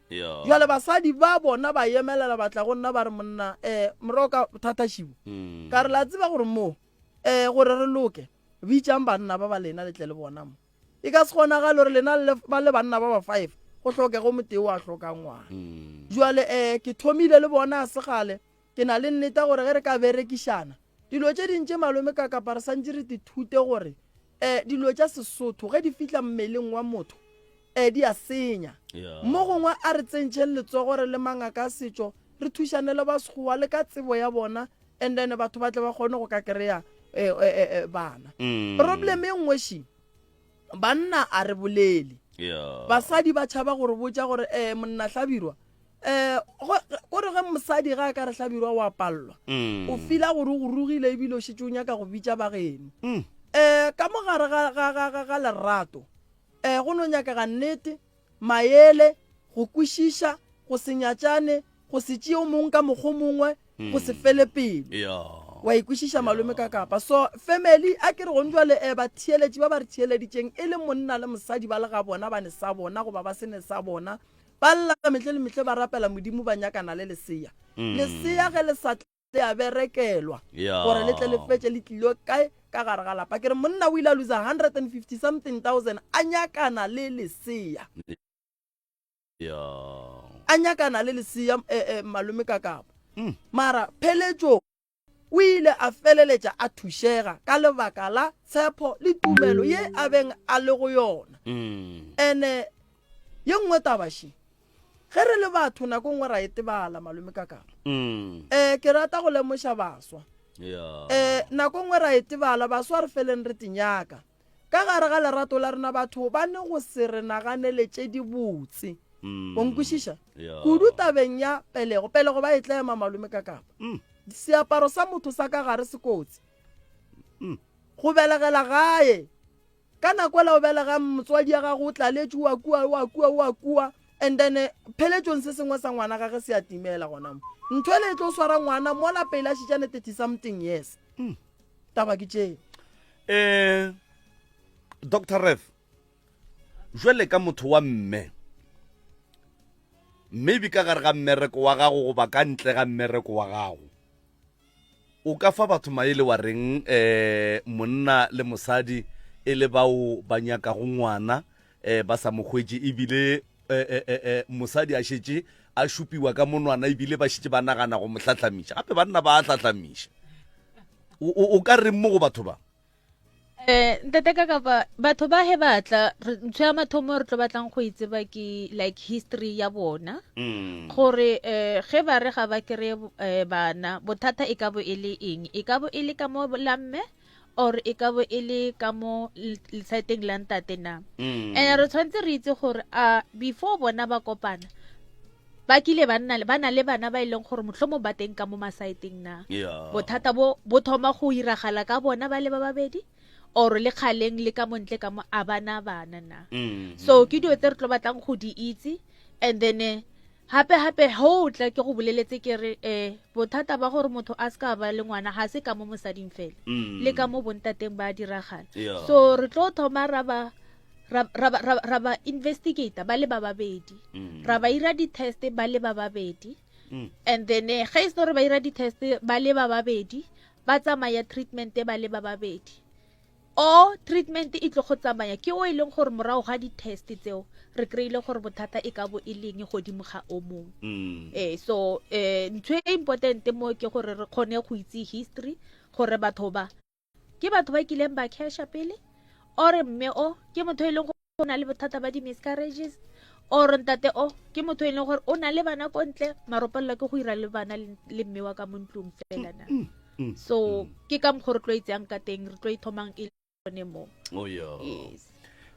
jale basadi ba bona ba emelela ba tla go nna ba re monna um moroka thathašibo mm. ka re la tseba gore moo um gore re loke bitsang banna ba ba lena le tle le bona mo e ka se kgonagale gore lena ba le banna ba ba five go hlokego motee wa hlokang ngwana jale um ke thomile le bona a segale Ke na le nneta gore ge re ka berekišana, dilo tše ding tše malome ka kapa re santše re tithute gore um dilo tša Sesotho ge di fihla mmeleng wa motho um di a senya. Mo gongwe a re tsentšheng letsogo re le mangaka a setšo re thušane le ba Sekgowa le ka tsebo ya bona and then batho ba tle ba kgone go ka kry-a bana. Problem e nngwe še, banna a re bolele. Basadi ba tšhaba go re botša gore um monna Hlabirwa um kore ge mosadi ga a ka re hlabirwa wa palelwa mm. o fila gore o go rugile ebile o šetše o nyaka go bitša ba geno um ka mo gare ga lerato um go no nyakega nnete maele go kwešiša go se nyatšane go se tšee o mongwe ka mokgwa mongwe go se mm. fele pelo wa ikwešiša malome ka kapa so family a ke re gong jwale um batheeletši ba ba re theeleditšeng e le monna le mosadi ba le ga bona ba ne sa bona goba ba se ne sa bona Ba lla mehle le mehle ba rapela Modimo ba nyakana le lesea. Lesea ge le sa tle le a berekelwa gore le tle le fetše le tlilo kae ka gare ga lapa. Ke re monna o ile a loser 150 something thousand a nyakana le lesea. A nyakana le lesea malome Kakapa. Mara pheletšong O ile a feleletša a thušega ka lebaka la tshepo le tumelo ye a beng a le go yona. Ene ye nngwe taba še, ge re le batho nako nngwe ra etebala malome Kakapa. Um ke rata go lemoša baswa. Um nako nngwe ra etebala baswa re feleng re tenyaka. Ka gare ga lerato la rena batho ba ne go se re naganele tše dibotse. O nkwešiša? Kudu tabeng ya pelego. Pelego ba e tlema, malome ka kapa. Seaparo sa motho sa ka gare se kotsi. Go belegela gae. Ka nako ela o belegang motswadi ya gago o tlaletše o a kua, o a kua, o a kua and then pheletšong se sengwe sa ngwana gage se a timela gona mo. Ntho ele e tlo swara ngwana mola pele a šetšane 30 something years. Taba ke tšeo. Eh Dr. Rev jwale ka motho wa mme maybe ka gare ga mmereko wa gago goba ka ntle ga mmereko wa gago o ka fa batho maele wa reng eh monna le mosadi e le bao ba nyakago ngwana eh ba sa mo hwetše ebile eh, eh, eh, eh, mosadi a šetše a šupiwa ka monwana ebile ba šetše ba nagana go mo hlahlamiša gape banna ba a hlahlamiša o ka reng mo go batho ba Eh, ntate ka kapa batho ba he batla ntho ya mathomo re tlo batlang go e tseba ke like history ya bona mm. gore eh ge ba re ga ba kry eh, bana bothata e ka bo e le eng e ka bo e le ka mo la mme or e ka bo e le ka mo lesaeteng la ntate na mm. and re tshwanetse re itse gore a before bona ba kopana ba kile ba nna ba na le bana ba e leng gore mohlomong ba teng ka mo masaeteng na yeah. bothata bo bo thoma go iragala ka bona ba le ba babedi or le kgaleng le ka montle ka mo a bana bana na mm -hmm. so ke dilo tse re tlo batlang go di itse and then eh, gape gape ho o tla ke go boleletse ke re um bothata ba gore motho a se ka ba le ngwana ga se ka mo mosading fela mm. le ka mo bontateng ba diragala yeah. so re tlo thoma ra ba ra, ra, ra, ra ba investigator ba le ba babedi mm. ra ba ira di-test ba le ba babedi mm. and then eh, ge e se gore ba ira di-test ba le ba babedi ba tsamaya treatment ba le ba babedi. Or treatment e tlo go tsamaya ke o e leng gore morago ga di-test tseo re kry-ile gore bothata e ka bo e leng godimo ga o mongwe. Mm. Eh, so eh, ntho e important mo ke gore re kgone go itse history gore batho ba ke batho ba kileng ba casha pele or mme o ke motho e leng gore o na le bothata ba di-miscarriages or ntate o ke motho e leng gore o na le bana ko ntle maro palelwa ke go ira le bana le mme wa ka mo ntlong fela na mm, mm, so mm. ke ka mokgwa re tlo itseyang ka teng re tlo ithomang e gone mo oh, yes.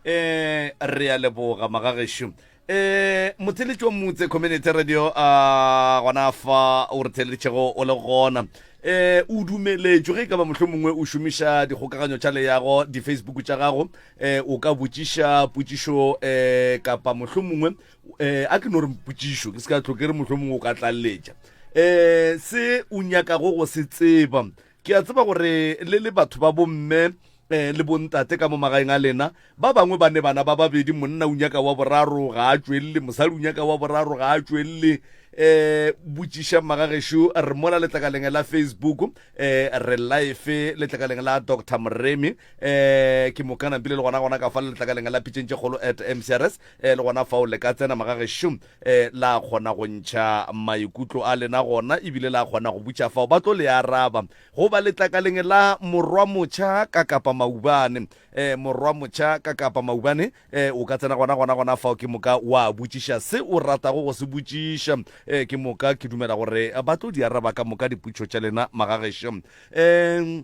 eh re a leboga magagešo eh motheletši wa motse community radio a gona fa o re theleditšego o le gona eh o dumeletšwe ge e ka ba mohlho mongwe o šomiša dikgokaganyo tša leyago di-facebook tša gago eh o ka botšiša potšišo eh kapa mohlho mongwe eh a ke no re potšišo ke se ka tlhoke re mohlho mongwe o ka tlaleletša eh se o nyakago go se tseba Ke a tseba gore le le batho ba bomme eh, le bontate ka mo magaeng a lena, ba bangwe ba ne bana ba babedi, monna o nyaka wa boraro ga a tšwelele, mosadi o nyaka wa boraro ga a tšwelele. Eh, botšiša magagešo, re mola letlakaleng la Facebook, eh, re live letlakaleng la Dr. Moremi, eh, ke moka nampile le gona gona ka fa letlakaleng la Pitšeng tše Kgolo at MCRS, eh, le gona fao le ka tsena magagešo, eh, la kgona go ntšha maikutlo a lena gona ebile la kgona go butša fao ba tlo le araba. Goba letlakaleng la Morwamotšha ka Kapa Maubane, eh, Morwamotšha ka Kapa Maubane, eh, o ka tsena gona gona gona fao ke moka wa botšiša se o ratago go se botšiša, eh, ke moka ke dumela gore ba tlo di araba ka moka diputšo tša lena magagešo. Eh,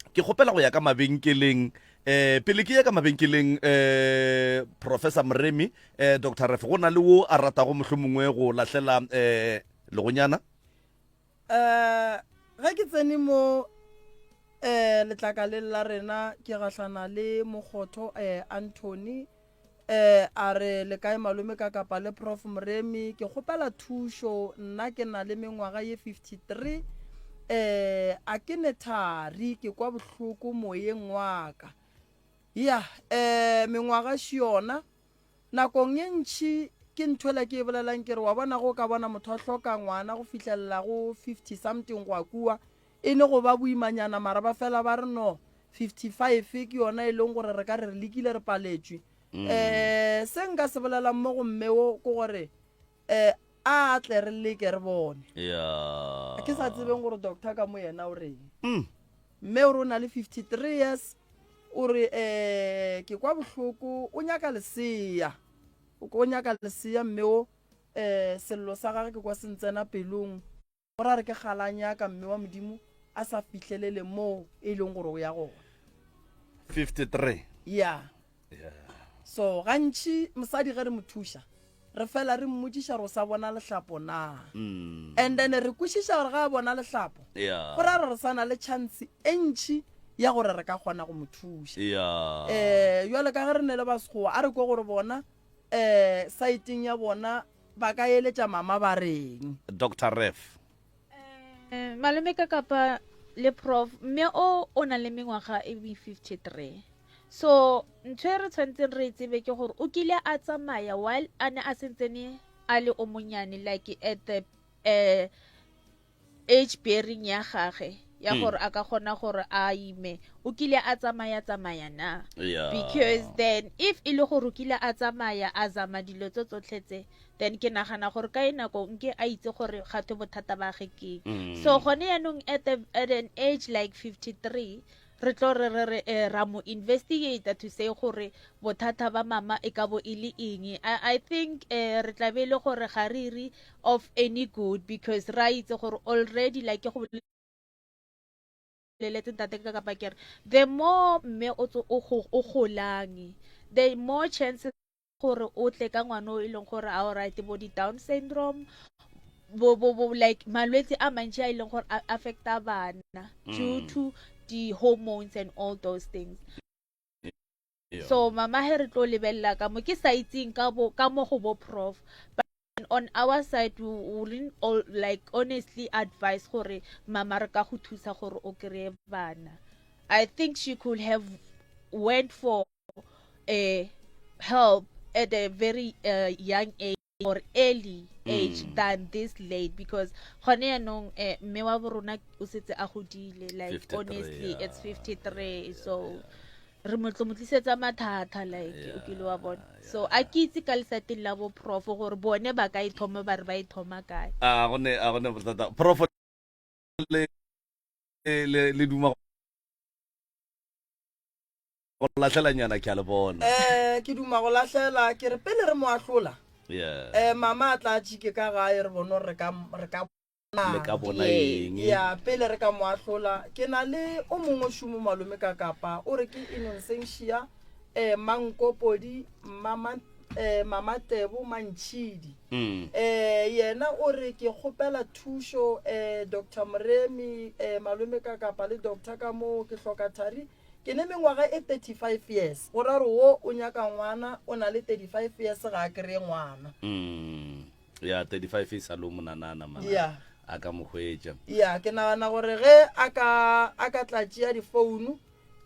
Ke kgopela go ya ka mabenkeleng. Eh, pele ke ya ka mabenkeleng, eh, Professor Moremi, eh, Doctor Ref, go na le wo a ratago mohlomongwe go lahlela eh, legonyana? Eh, ge ke tsene mo eh, letlakaleng la rena ke gahlana le Mokgotho eh, Anthony Eh, a re, Le kae malome ka kapa le Prof Moremi? Ke kgopela thušo, nna ke na le mengwaga ye 53, eh, a ke ne thari, ke kwa bohloko moyeng wa ka. Ya, eh, mengwaga še yona. Nakong ye ntši ke nthwela ke e bolelang ke re, wa bona ge o ka bona motho a hloka ngwana go fihlelela go 50 something go ya kua, E ne go ba boimanyana mara ba fela ba re no 55 ke yona e leng gore re ka re re lekile re paletšwe. Um se nka se bolelang mo go mme wo ke gore um a tle re leke re bone. Yeah. Ke sa tsebeng gore doctor ka mo yena o reng. Mme o re o na le 53 years o re um ke kwa bohloko o nyaka lesea. O nyaka lesea mme wo um sello sa gage ke kwa se ntsena pelong. O ra re ke kgale a nyaka mme wa Modimo a sa fihlelele moo e leng gore o ya gona. 53. Ya. So gantši mosadi ge re mo thuša re fela re mmotšiša gore o sa bona lehlapo na. And then re kwešiša gore ga a bona lehlapo go ra gore re sa na le chance e ntši ya gore re ka kgona go mo thuša. Um bjale ka ge re ne le ba Sekgowa a re kwe gore bona um saeteng ya bona Ba ka eletša mama ba reng? Doctor Ref. Eh, malome ka kapa le prof mme o o na le mengwaga e be 53 so ntho e re tshwanetseng re e tsebe ke gore o kile a tsamaya while a ne a sentsene a le o monyane like at the uh, age bearing ya gage ya hmm. gore a ka kgona gore a ime o kile a tsamaya tsamaya na yeah. because then if e le gore o kile a tsamaya a zama dilo tse tsotlhe tse then ke nagana gore ka e nako nke a itse gore gatwe bothata ba ge keng mm. so gone yaanong at, the, at an age like 53 Re tlo re re re eh, ra mo investigate to say gore bothata ba mama e ka bo e le eng. I, I think eh, re tla be e le gore ga re ire of any good because ra itse gore already like ke go boleletse ntate ka kapa ke re the more mme o tso- o go- o golang the more chances gore o tle ka ngwana o e leng gore a alright bo di-down syndrome bo bo bo like malwetse a mantši a e leng gore a affecta bana mm. due to di-hormones and all those things yeah. so mama he re tlo lebelela ka mo ke sa itseng ka bo ka mo go bo prof but on our side we wouldn't all like honestly advise gore mama re ka go thusa gore o kry-e bana i think she could have went for uh, help at a very uh, young age or early age mm. than this late because gone yaanong eh, mme wa borona o setse a godile like honestly yeah, it's 53 yeah, so yeah. Re mo tlo mo tlisetsa mathata like o kile wa bona. So a ke itse ka lesateng la bo prof gore bone ba ka e thoma ba re ba e thoma kae. A go ne a go ne bothata. Prof le le le duma go lahlela nyana ke a le bona. Eh ke duma go lahlela ke re pele re mo ahlola. Yeah. Eh mama a tla tšike ka gae re bone gore re ka re ka Le ka bona eng? Ya pele re ka mo ahlola ke na le o mongwe šomo malome ka kapa o re ke Innocentia eh Mankopodi mama eh mama Tebo Mantšhidi. Mm. Eh yena o re ke kgopela thušo eh Doctor Moremi eh malome ka kapa le doctor ka mo ke hloka thari ke ne mengwaga e 35 years go ra gore wo o nyaka ngwana o na le 35 years ga a kry-e ngwana. Mm. Ya 35 e sa le o monanana mana. Yeah. A ka mo hwetša. Ya, ke nagana gore ge a ka a ka tla tšea difounu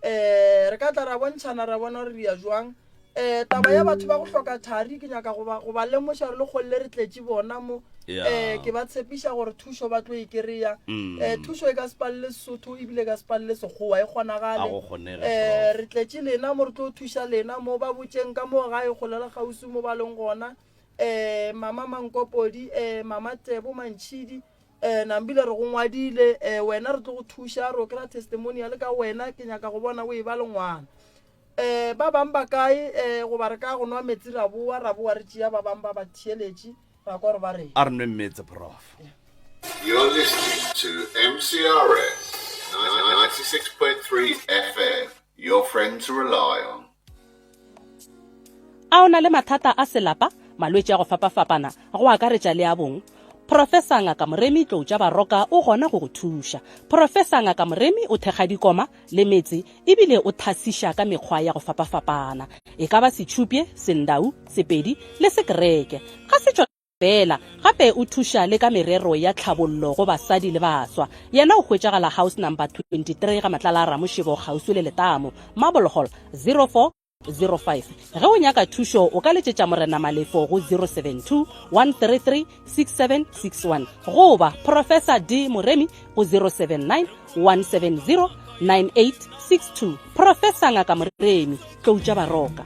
eh re ka tla ra bontšhana ra bona gore re ya jwang. Eh taba ya batho ba go hloka thari ke nyaka go ba go ba lemoša gore le kgolle re tletše bona mo. Yeah. Eh ke ba tshepiša gore thušo ba tlo e kry-a. Mm. Eh thušo e ka se palele Sesotho ebile e ka se palele Sekgowa e kgonagale. A go kgonege, Eh Prof. re tletše lena mo re tlo thuša lena mo ba botšeng ka mo gae kgole le kgauswi mo ba leng gona. eh mama Mankopodi eh mama Tebo Mantšhidi eh nambile re go ngwadile eh wena re tlo go thuša re o kry-a testimonial ka wena ke nyaka go bona o e ba le ngwana eh ba bang ba kae eh goba re ka go nwa metsi ra boa ra boa re tšea ba bang ba ba theeletše ra kwa gore ba reng A re nweng meetse prof. You're listening to MCRS 96.3 FM, your friend to rely on. A o na le mathata a selapa, malwetši a go fapafapana, go akaretša le a bong? Profesa Ngaka Moremi Tloutša Baroka o gona go go thuša. Profesa Ngaka Moremi o thekga dikoma le metse ebile o thasiša ka mekgwa ya go fapafapana, e ka ba Setšhupye, Sendau, Sepedi le Sekereke. Ga se tšona feela, gape o thuša le ka merero ya tlhabollo go basadi le baswa. Yena o hwetšagala House Number 23 ga Matlala a Ramošebo kgauswi le Letamo, Marble Hall, 0405. Ge o nyaka thušo o ka letšetša Morena Malefo go 072 133 6761 goba Professor D Moremi go 079 170 9862. Professor Ngaka Moremi, Tloutša Baroka.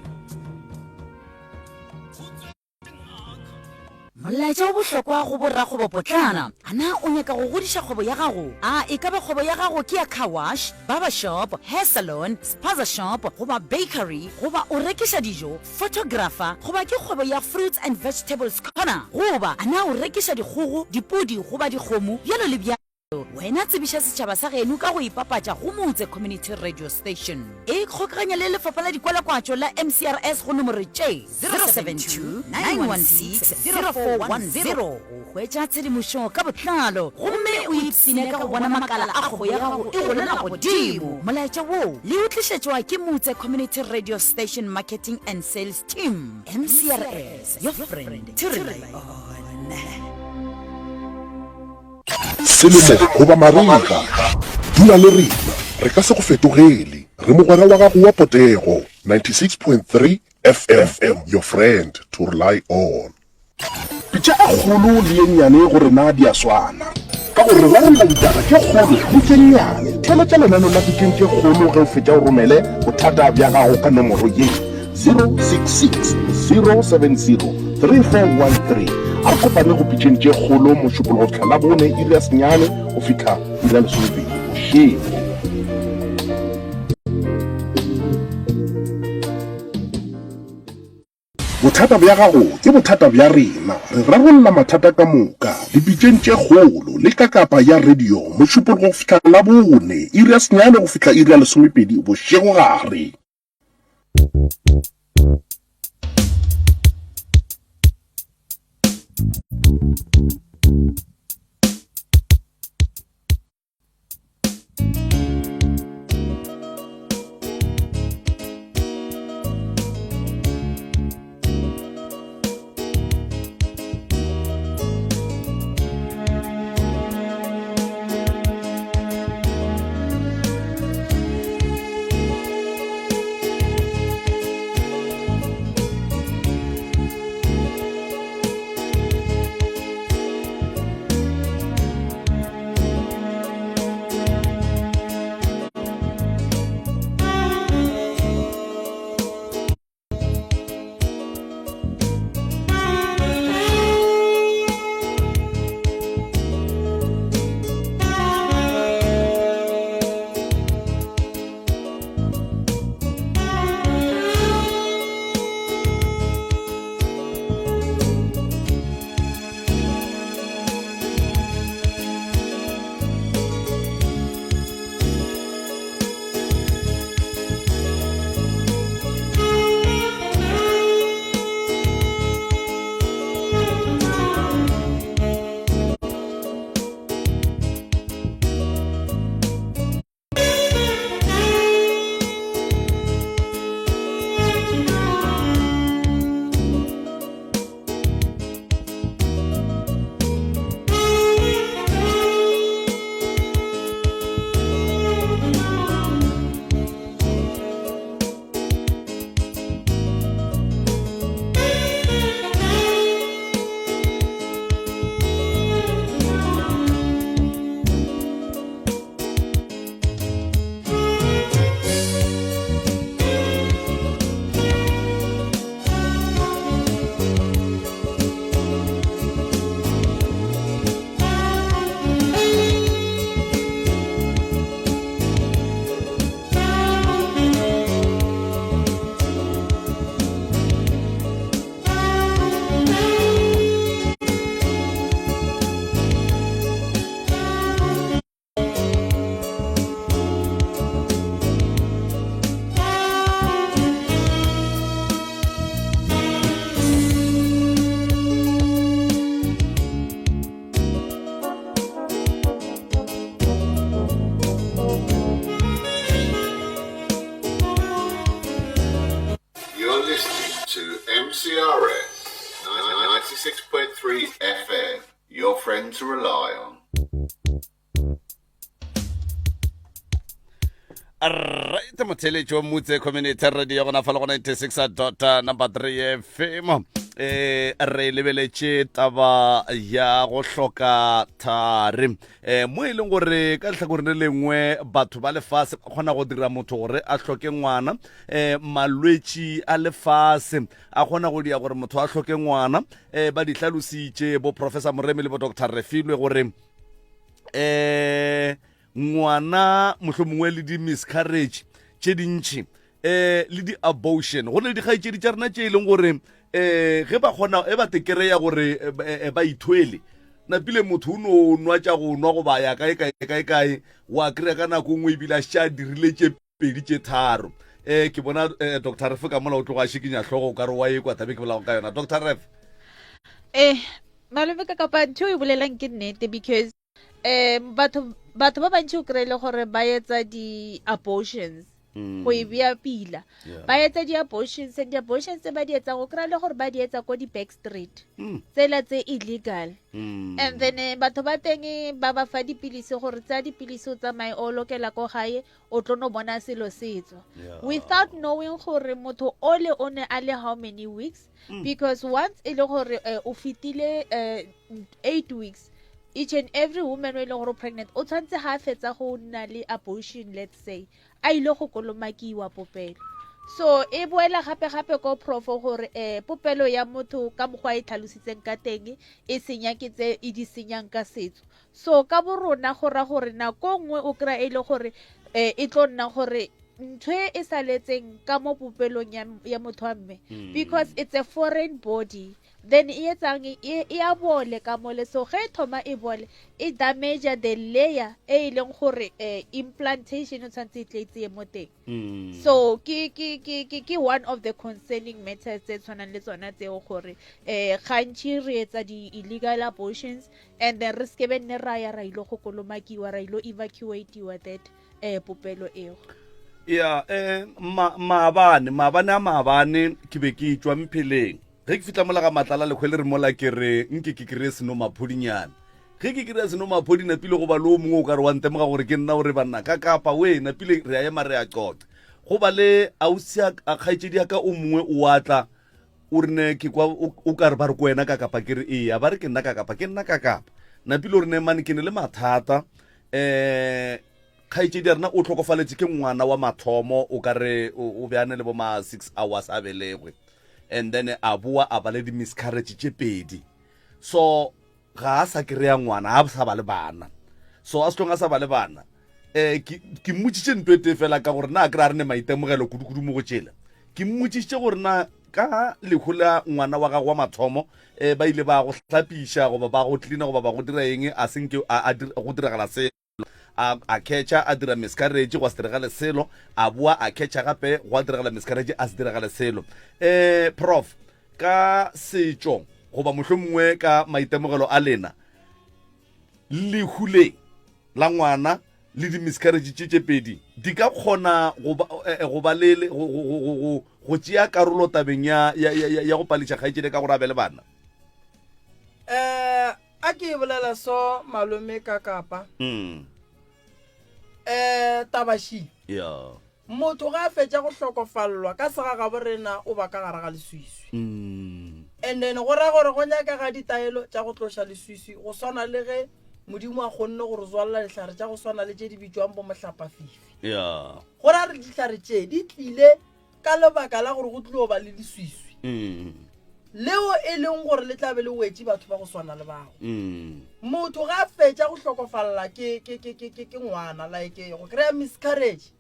Molaetša o bohlokwa go borakgwebopotlana. A na o nyaka go godiša kgwebo ya gago? A e ka ba kgwebo ya gago ke ya car wash, barber shop, hair salon, spaza shop goba bakery, goba o rekiša dijo, photographer goba ke kgwebo ya fruits and vegetables corner, goba a na o rekiša dikgogo, dipudi goba dikgomo, bjalo le bjalo? Wena tsebiša setšhaba sa geno ka go ipapatša go Motse Community Radio Station. Ikgokaganya le Lefapha la Dikwalakwatšo la MCRS go nomoro tše, 072-916-0410 go hwetša tshedimošo ka botlalo gomme o ipshine ka go bona makala a kgwebo ya gago e golela godimo. Molaetša wo le o tlišetšwa ke Motse Community Radio Station Marketing and Sales Team, MCRS, your friend to rely on. Selemo goba marega, dula le rena, re ka se go fetogele. Re mogwera wa gago wa potego, 96.3 FM, your friend to rely on. Pitša e kgolo le ye nnyane go rena di a swana, ka gore re rarolla ditaba tše kgolo le tše nnyane. Theeletša lenaneo la Pitšeng tše Kgolo ge o fetša o romele bothata bja gago ka nomoro ye. 066 070 3413. A re kopane go pitšeng tše kgolo Mošupologo fihla Labone iri ya senyane go fihla iri ya lesomepedi bošego. Bothata bja gago ke bothata bja rena. Re rarolla mathata ka moka dipitšeng tše kgolo le ka kapa ya radio Mošupologo go fihla Labone iri ya senyane go fihla iri ya lesomepedi bošegogare. friend to rely on. Right, motheletši wa Mutse Community Radio gona fa le go 96 dot number 3 FM. Eh re lebeletše taba ya go hloka thari. Eh mo e leng gore ka lehlakoreng le lengwe batho ba lefase ba kgona go dira motho gore a hloke ngwana. Eh malwetši a lefase a kgona go dia gore motho a hloke ngwana. Eh ba di hlalositše bo Professor Moremi le bo Dr. Refilwe gore eh ngwana mohlomongwe le di-miscarriage tše dintšhi um le di-abortion go ne le dikgaetšedi tša rena tše e leng gore um ge ba kgona e ba tekereya gore eh, eh, ba ithwele napile motho o no nwa tša go nwa goba ya kae kae kae kae wa kry-a ka nako nngwe ebile a šetše a dirile tše pedi tše tharo um ke bona um doctor ref ka mola o tloga a šikinya hlogo o ka re wa ekwa tabe ke bolago ka yona doctor ref eh malome ka kapa ntho e bolelang ke nnete because um batho batho ba bantši o kry-e le gore ba etsa di-abortions mm. go e bea pila ba etsa di-abortions and di-abortions tse ba di etsang o kry-a le gore ba di etsa ko di-back street mm. tsela tse illegal mm. and then eh, batho ba teng ba ba fa dipilisi gore tsaya dipilisi o tsamaye o lokela ko gae o tlo no bona selo se tswa without knowing gore motho ole o ne a le how many weeks mm. because once e le gore uh, o fetile uh, eight weeks each and every woman o e leng gore o pregnant o tshwanetse ga a fetsa go nna le abortion let's say a ile go kolomakiwa popelo so e boela gape-gape ko profo gore um popelo ya motho ka mokgwa e tlhalositseng ka teng e senya ke tse e di senyang ka setso so ka bo rona go ra gore nako nngwe o kry-a e le gore um e tlo nna gore ntho e e saletseng ka mo popelong ya, ya motho wa mme mm. because it's a foreign body then e etsang e, e a bole ka mole so ge e thoma e bole e damage the layer e e leng gore um implantation o tshwanetse e tle e tseye mo teng mm. so ke ke ke ke ke one of the concerning matters tse tshwanang le tsona tseo gore um gantši re etsa di-illegal abortions and then re sekebe nne ra ya ra ilo go kolomakiwa ra ilo evacuatiwa that um popelo eo ya um maabane maabane a maabane ke be ke tšwa mpheleng ge ke fihla mola ga matlala lekgwe le re mola ke re nke ke kry-e seno maphodinyana ge ke kry-a seno maphodi napile go ba le o mongwe o ka re wa ntemoga gore ke nna o re banna ka kapa we napile re a ema re a qoqa go ba le ausi a kgaetšedi ya ka o mongwe o atla o re ne ke kwa o ka re ba re ko wena ka kapa ke re ee ba re ke nna ka kapa ke nna ka kapa napile o re ne mane ke ne le mathata um kgaetšedi ya rena o tlhokofaletše ke ngwana wa mathomo o ka re o be a ne le bo ma six hours a belegwe and then a boa a ba le di-miscarriage tše pedi so ga a sa kry-a ngwana a sa ba le bana so a setlong a sa ba le bana um ke mmotšiše nto e tee fela ka gore na kry a re ne maitemogelo kudu-kudu mo go tšela ke mmotšišitše gore na ka lehu la ngwana wa gago wa mathomo um ba ile ba go hlapiša goba ba go tlina goba ba go dira eng a senke go diragala se a a catcha a dira miscarriage gwa se diragale selo a boa a catcha gape gwa diragala miscarriage a se diragale selo um prof ka setšo goba mohlomongwe ka maitemogelo a lena lehu le la ngwana le di-miscarriage tše tše pedi di ka kgona go ba eh, eh, go ba le go tšea karolo tabeng ya ya ya ya go pališa kgaetšedi ka gore a be le bana um A ke e bolela so malome ka kapa. Mm. Eh tabashi. Yeah. Motho ga a fetša go hlokofallwa ka segagabo rena o ba ka gare ga leswiswi. Mm. And then go ra gore go nyakega ditaelo tša go tloša leswiswi go swana le ge Modimo a kgonne go re tswalela dihlare tša go swana le tše di bitšwang bo mohlapafifi. Yeah. Go ra re dihlare tše di tlile ka lebaka la gore go tlilo ba le leswiswi mm. leo e leng gore le tla be le wetše batho ba go swana le bao mm. motho ga a fetša go hlokofalela ke, ke, ke, ke, ke, ke ngwana like go kry-a miscarriage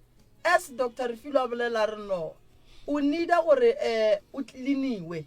as dr refilo a bolela re no o needa gore um o tleliniwe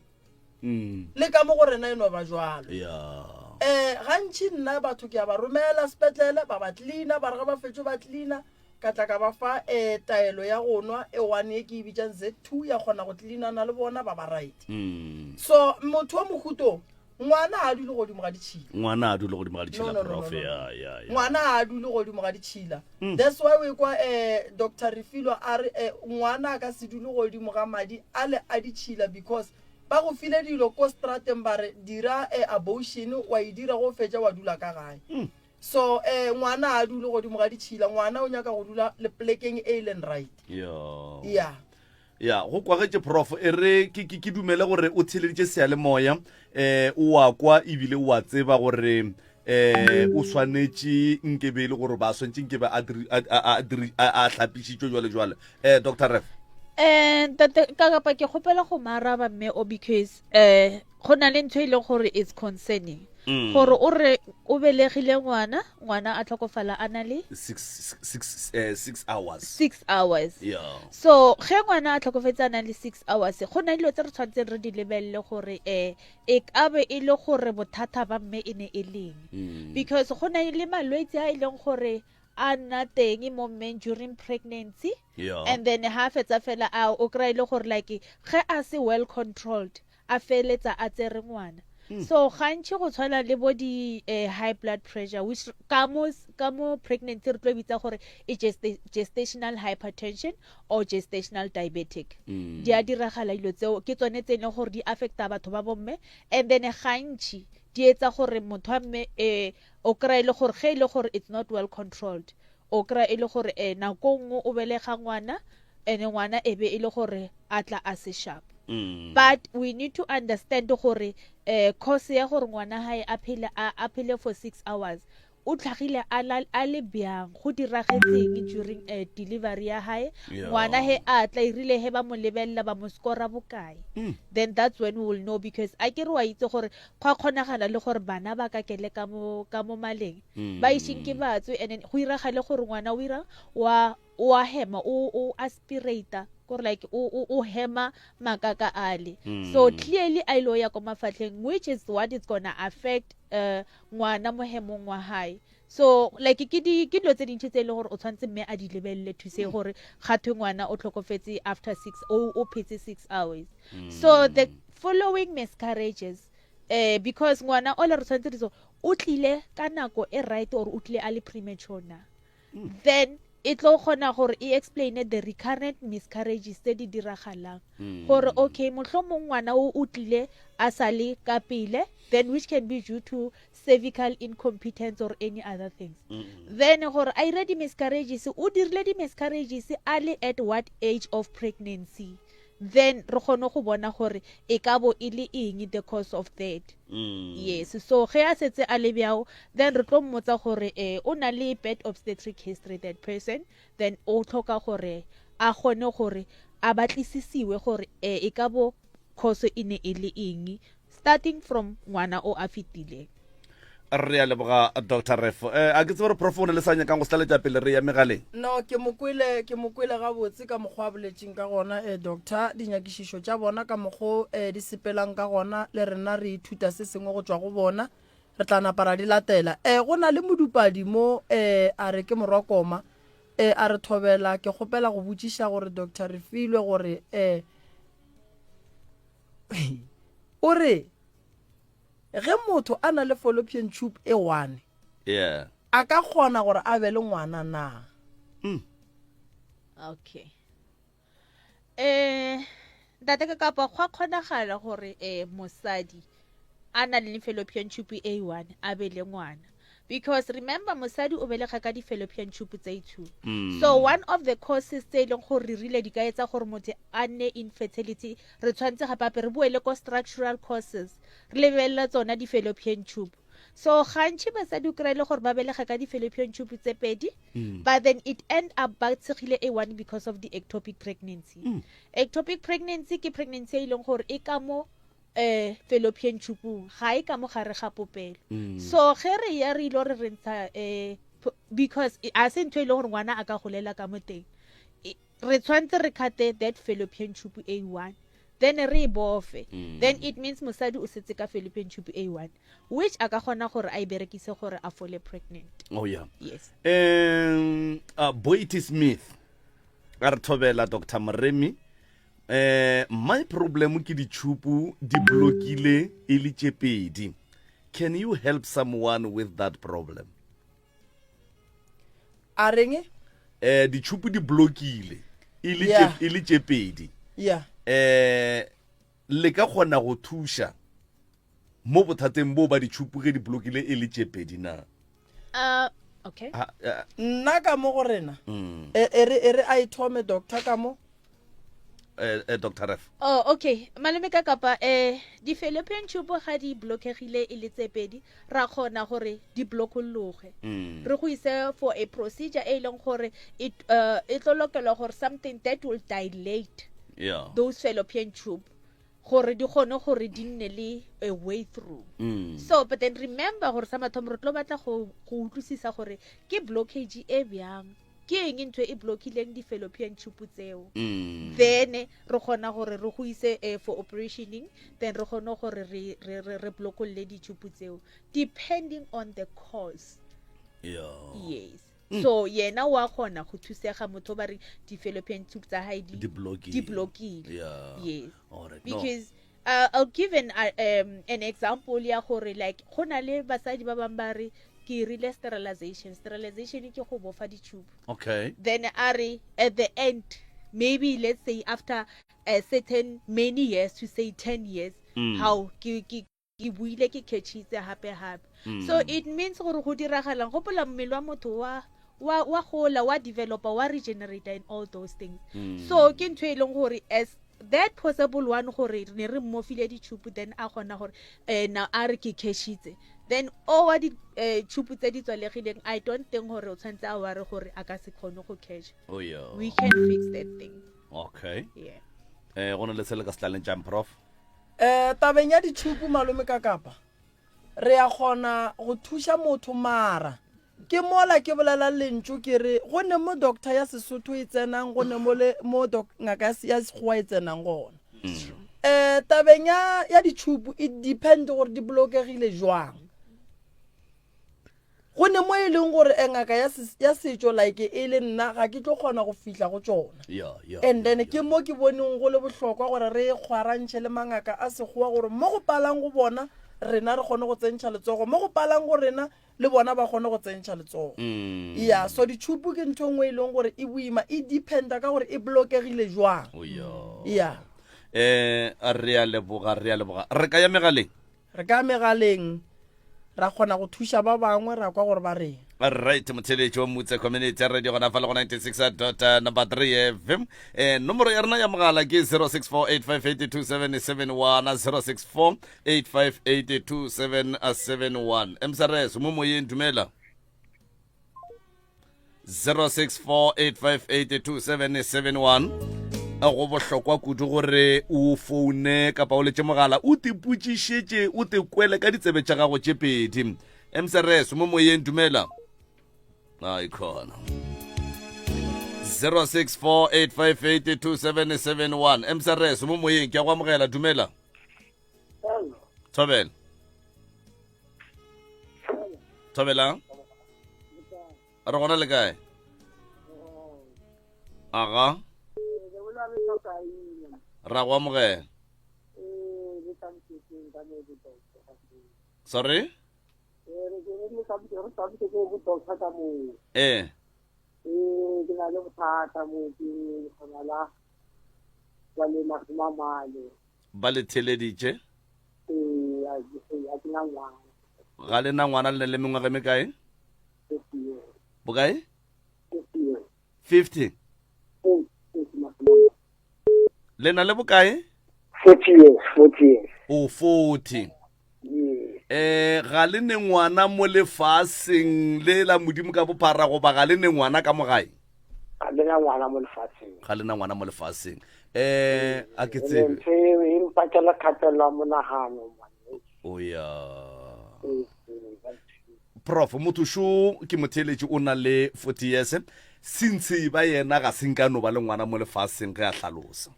mm. le ka mo go rena e no ba jalo yeah. um gantšhi nna batho ke a ba romela sepetlele ba ba tlelina ba re ga ba fetso ba tlelina Ka tla ka ba fa eh, taelo ya go nwa e one e ke e bitsang Z2 ya kgona go cleanana le bona ba ba right. Mm. So motho wa mohuto ngwana a dule godimo ga ditšhila. Ngwana a dule godimo ga ditšhila No, no, no, prof no, no. ya ya ya. Ngwana a dule godimo ga ditšhila. That's why we kwa eh, Dr. Refilwe a re eh, ngwana a ka se dule godimo ga madi a le a ditšhila because. Ba go file dilo ko strateng ba re dira eh, abortion wa e dira go fetša wa dula ka gae. So eh, ngwana a dule godimo ga ditšhila, ngwana o nyaka go dula le plekeng e e leng right. Yo. Yeah. Ya, go kwagetše prof. E re ke, ke, ke dumele gore o theeleditše seyalemoya, eh, o a kwa ebile o a tseba gore eh o swanetše nke be e le gore ba swanetše nke be a diri- a- a- a diri- a a hlapišitšwe jwale jwale. Eh, Doctor Ref. Eh, ntate ka kapa ke kgopela go mo araba mme o because eh go na le ntho e leng gore it's concerning Mm. gore o re o belegile ngwana ngwana a tlhokofala a na le six hours six hours yeah. so ge ngwana a tlhokofetse a na le six hours go na dilo tse re tshwanetseng re di lebelele gore um e ka be e le gore bothata ba mme e ne e leng mm. because go na le malwetse a e leng gore a nna teng mo mmeng during pregnancy yeah. and then ha fetsa fela a o kry-e le gore like ge a se well controlled a feletsa a tsere ngwana so gantši go tshwana le bo di eh, high blood pressure which ka mo ka mo pregnancy re tlo e bitsa gore e gesta gestational hypertension or gestational diabetic di a diragala dilo tseo ke tsone tse e leng gore di affecta batho ba bomme and then gantši di etsa gore motho wa mme eh, o kry-e le gore ge e le gore it's not well controlled o kry-a e le gore eh, nako nngwe o belega ngwana and ngwana e be e le gore a tla a se sharp mm. but we need to understand gore eh cause ya gore ngwana hae a phele a phele for 6 hours o tlhagile a le bjang go diragetseng during uh, delivery ya hae ngwana he a tla irile he ba mo lebelela ba mo scora bokae mm. then that's when we will know because a ke re wa itse gore gwa kgonagala le gore bana ba ka kele ka mo ka mo maleng mm. ba išeng ke batswe and then go iragale gore ngwana o ira wa o a hema o o aspirata kore like o o o hema makaka ale mm. so clearly a ile ya ko mafatlheng which is what is gonna affect uh, ngwana mohemong wa hae so like ke di ke dilo tse dintši tse e leng gore o tshwanetse mme a di lebelele thuse mm. gore gathwe ngwana o tlhokofetse after six o o phetse six hours mm. so the following miscarriages eh because ngwana o le re tshwanetse re o tlile ka nako e right or o tlile a le premature na then e tlo kgona gore e explaine the recurrent miscarriages tse di diragalang gore okay mohlomong ngwana o o tlile a sa le ka pele then which can be due to cervical incompetence or any other things then gore a ire di-miscarriages o dirile di-miscarriages a le at what age of pregnancy then re kgone go bona gore e ka bo e le eng the cause of that mm. yes so ge a setse a le bjao then re tlo mmotsa gore eh o na le bad obstetric history that person then o tlhoka gore a kgone gore a batlisisiwe gore eh e ka bo cause e ne e le eng Starting from ngwana o a fetileng. Re a leboga Doctor Ref. Eh, a ke tsebe gore prof o ne le sa nyakang go setlaletša pele re ya megaleng. No, ke mo kwele, ke mo kwele gabotse ka mokgwa a boletšeng ka gona, eh, Doctor. Dinyakišišo tša bona ka mokgo eh, di sepelang ka gona, le rena re ithuta se sengwe go tšwa go bona. Re tla napa ra di latela. Eh, go na le modupadi mo, eh, a re ke morwa koma. Eh, a re thobela, ke kgopela go botšiša gore Doctor Refilwe gore, eh, o re ge motho a na le fallopian tube e one yeah a ka kgona gore a be le ngwana na mm. okay eh ntate ka kapa gwa kgonagala gore eh mosadi a na le fallopian tube e one a be le ngwana because remember mosadi o belega ka di-fallopian tube tse two mm. so one of the causes tse e leng gore re rile di ka etsa gore motho a nne infertility re tshwanetse gape gape re boele ko structural causes re lebelela tsona di-fallopian tube so gantši basadi o kry-e le gore ba belega ka di-fallopian tube tse pedi mm. but then it end up ba tshegile a one because of the ectopic pregnancy mm. ectopic pregnancy ke pregnancy e leng gore e ka mo um fallopian tube-ung ga e ka mo gare ga popelo mm. so ge re ya re ile re re ntsha um because a se ntho e le gore ngwana a ka golela ka mo teng re tshwanetse re cut-e that fallopian tube a one then re e bofe mm. then it means mosadi o setse ka fallopian tube a one which a ka kgona gore a e berekise gore a fole pregnant oh yeah yes um uh, boity smith a re thobela dr moremi Eh, my problem ke ditšhupu di blokile e le tše pedi. Can you help someone with that problem? A reng? Eh, ditšhupu di blokile e le tše e le tše pedi. Yeah. Eh. Le ka kgona go thuša mo bothateng boo ba ditšhupu ge di blokile e le tše pedi na? Uh, okay. Ah, ah. Nna ka mo go rena, mm. e, e re e re a e thome doctor ka mo. Eh, eh, Dr. Ref. Oh, okay. Malome ka kapa eh di fallopian tube ga di blokegile e le tse pedi, ra kgona gore di blokologe. Mm. Re go ise for a procedure e leng gore e uh, e tlo lokelwa gore something that will dilate yeah. those fallopian tube gore di kgone gore di nne le a way through mm. so but then remember gore sa mathomo re tlo batla go utlwisisa gore ke blockage e bjang ke eng ntho e blockileng di-fallopian tube tseo mm. then re kgona gore re go ise eh, for operationing then re kgone gore re, re, re, re blockolle di-tube tseo depending on the cause yeah. yes Mm. so yena wa kgona go thusega motho ba re di-fallopian tube tsa hae di blokile yeah. yes Alright, because no. uh, I'll give an, uh, um, an example ya gore like go na le basadi ba bangwe ba re ke rile sterilization sterilization ke go bofa ditube okay then a re at the end maybe let's say after a certain many years to say 10 years mm. how ke ke ke buile ke catchitse gape gape mm. so it means gore go diragalang gopola mmele wa motho wa wa wa gola wa developer wa regenerate and all those things mm. so ke ntho e leng gore as that possible one gore ne re mmofile ditšhupu then a kgona gore eh, na a re ke cashitse then o wa ditšhupu eh, tse di tswalegileng i don't think gore o tshwanetse a ware gore a ka se kgone go cash oh, yeah. we can fix that thing okay yeah eh go na le se le ka se tlaleng jang prof Um tabeng ya ditšhupu malome ka kapa re ya kgona go thuša motho mara ke mola ke bolela lentšu ke re go ne mo doctor ya Sesotho e tsenang go ne mo le mo doc, ngaka ya Sekgowa e tsenang gona. Um tabeng ya ya ditšhupu it depend gore di bolokegile jwang. Go ne mo e leng gore eh, ngaka ya, ya setšo like e le nna ga ke tlo kgona go fihla go tšona. Yeah, yeah, And then yeah, ke mo ke boneng go le bohlokwa gore re kgwarantšhe le mangaka a sekgowa gore mo go palang go bona rena re kgone go tsentšha letsogo, mo go palang go rena le bona ba kgone go tsentšha letsogo. Mm. Yeah, so ditšhupu ke ntho e nngwe e leng gore e boima, e dependa ka gore e blokegile jwang. Oh, yeah. Yeah. Eh, re a leboga, re a leboga. Re ka ya megaleng? Re ka megaleng ra kgona go thuša ba bangwe ra kwa gore ba reng. Right, motheletši wa Mutse Community Radio gona fa le go 96 dot eh, number 3 FM. Eh, nomoro ya rena ya mogala ke 0648582771 0648582771. MSRS mo moyeng dumela. 0648582771 go bohlokwa kudu gore o foune kapa o letse mogala o tepotšišetše o te kwele ka ditsebe tša gago tše pedi msrs mo moyeng dumela ai khona 0648582771 msrs mo moyeng ke a go amogela dumela thobela thobelang re gona le kae aga ra go amogela sorry ee ke na le bothata mo ke kgona la ba le masome a mane Ba le theleditše? Ee, a ke a ke na ngwana. Ga le na ngwana le ne le mengwaga e mekae? 50 years. Bokae? 50 years. 50? Ee, 50 masome a mane. Le na le bokae? 40 years, 40 years. O 40. Yes. Eh, ga le ne ngwana mo lefaseng le la Modimo ka bophara goba ga le ne ngwana ka mo gae? Ga le na ngwana mo lefatsheng. Ga le na ngwana mo lefatsheng. Eh, a ke tsebe. Ntho eo e mpakela kgatelelo ya monagano. O ya. Prof, motho šo ke motheeletši o na le 40 years. Since ba yena ga se nka no ba le ngwana mo lefaseng ge a hlalosa.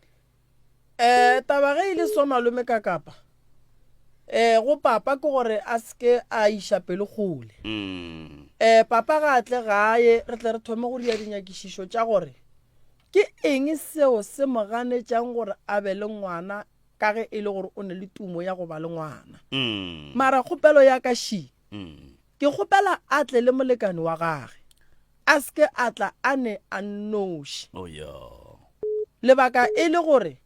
Eh, taba ge e le so malome ka kapa eh go papa ke gore a seke a iša pelo kgole mm. eh papa ga a tle gae re tle re thome go dira dinyakišišo tša gore ke eng seo se mo ganetšang gore a be le ngwana ka ge e le gore o ne le tumo ya go ba le ngwana mm. mara kgopelo ya ka ši mm. ke kgopela a tle le molekane wa gage a se ke a tla a ne a nnoši. Oh, yeah. Lebaka e le gore.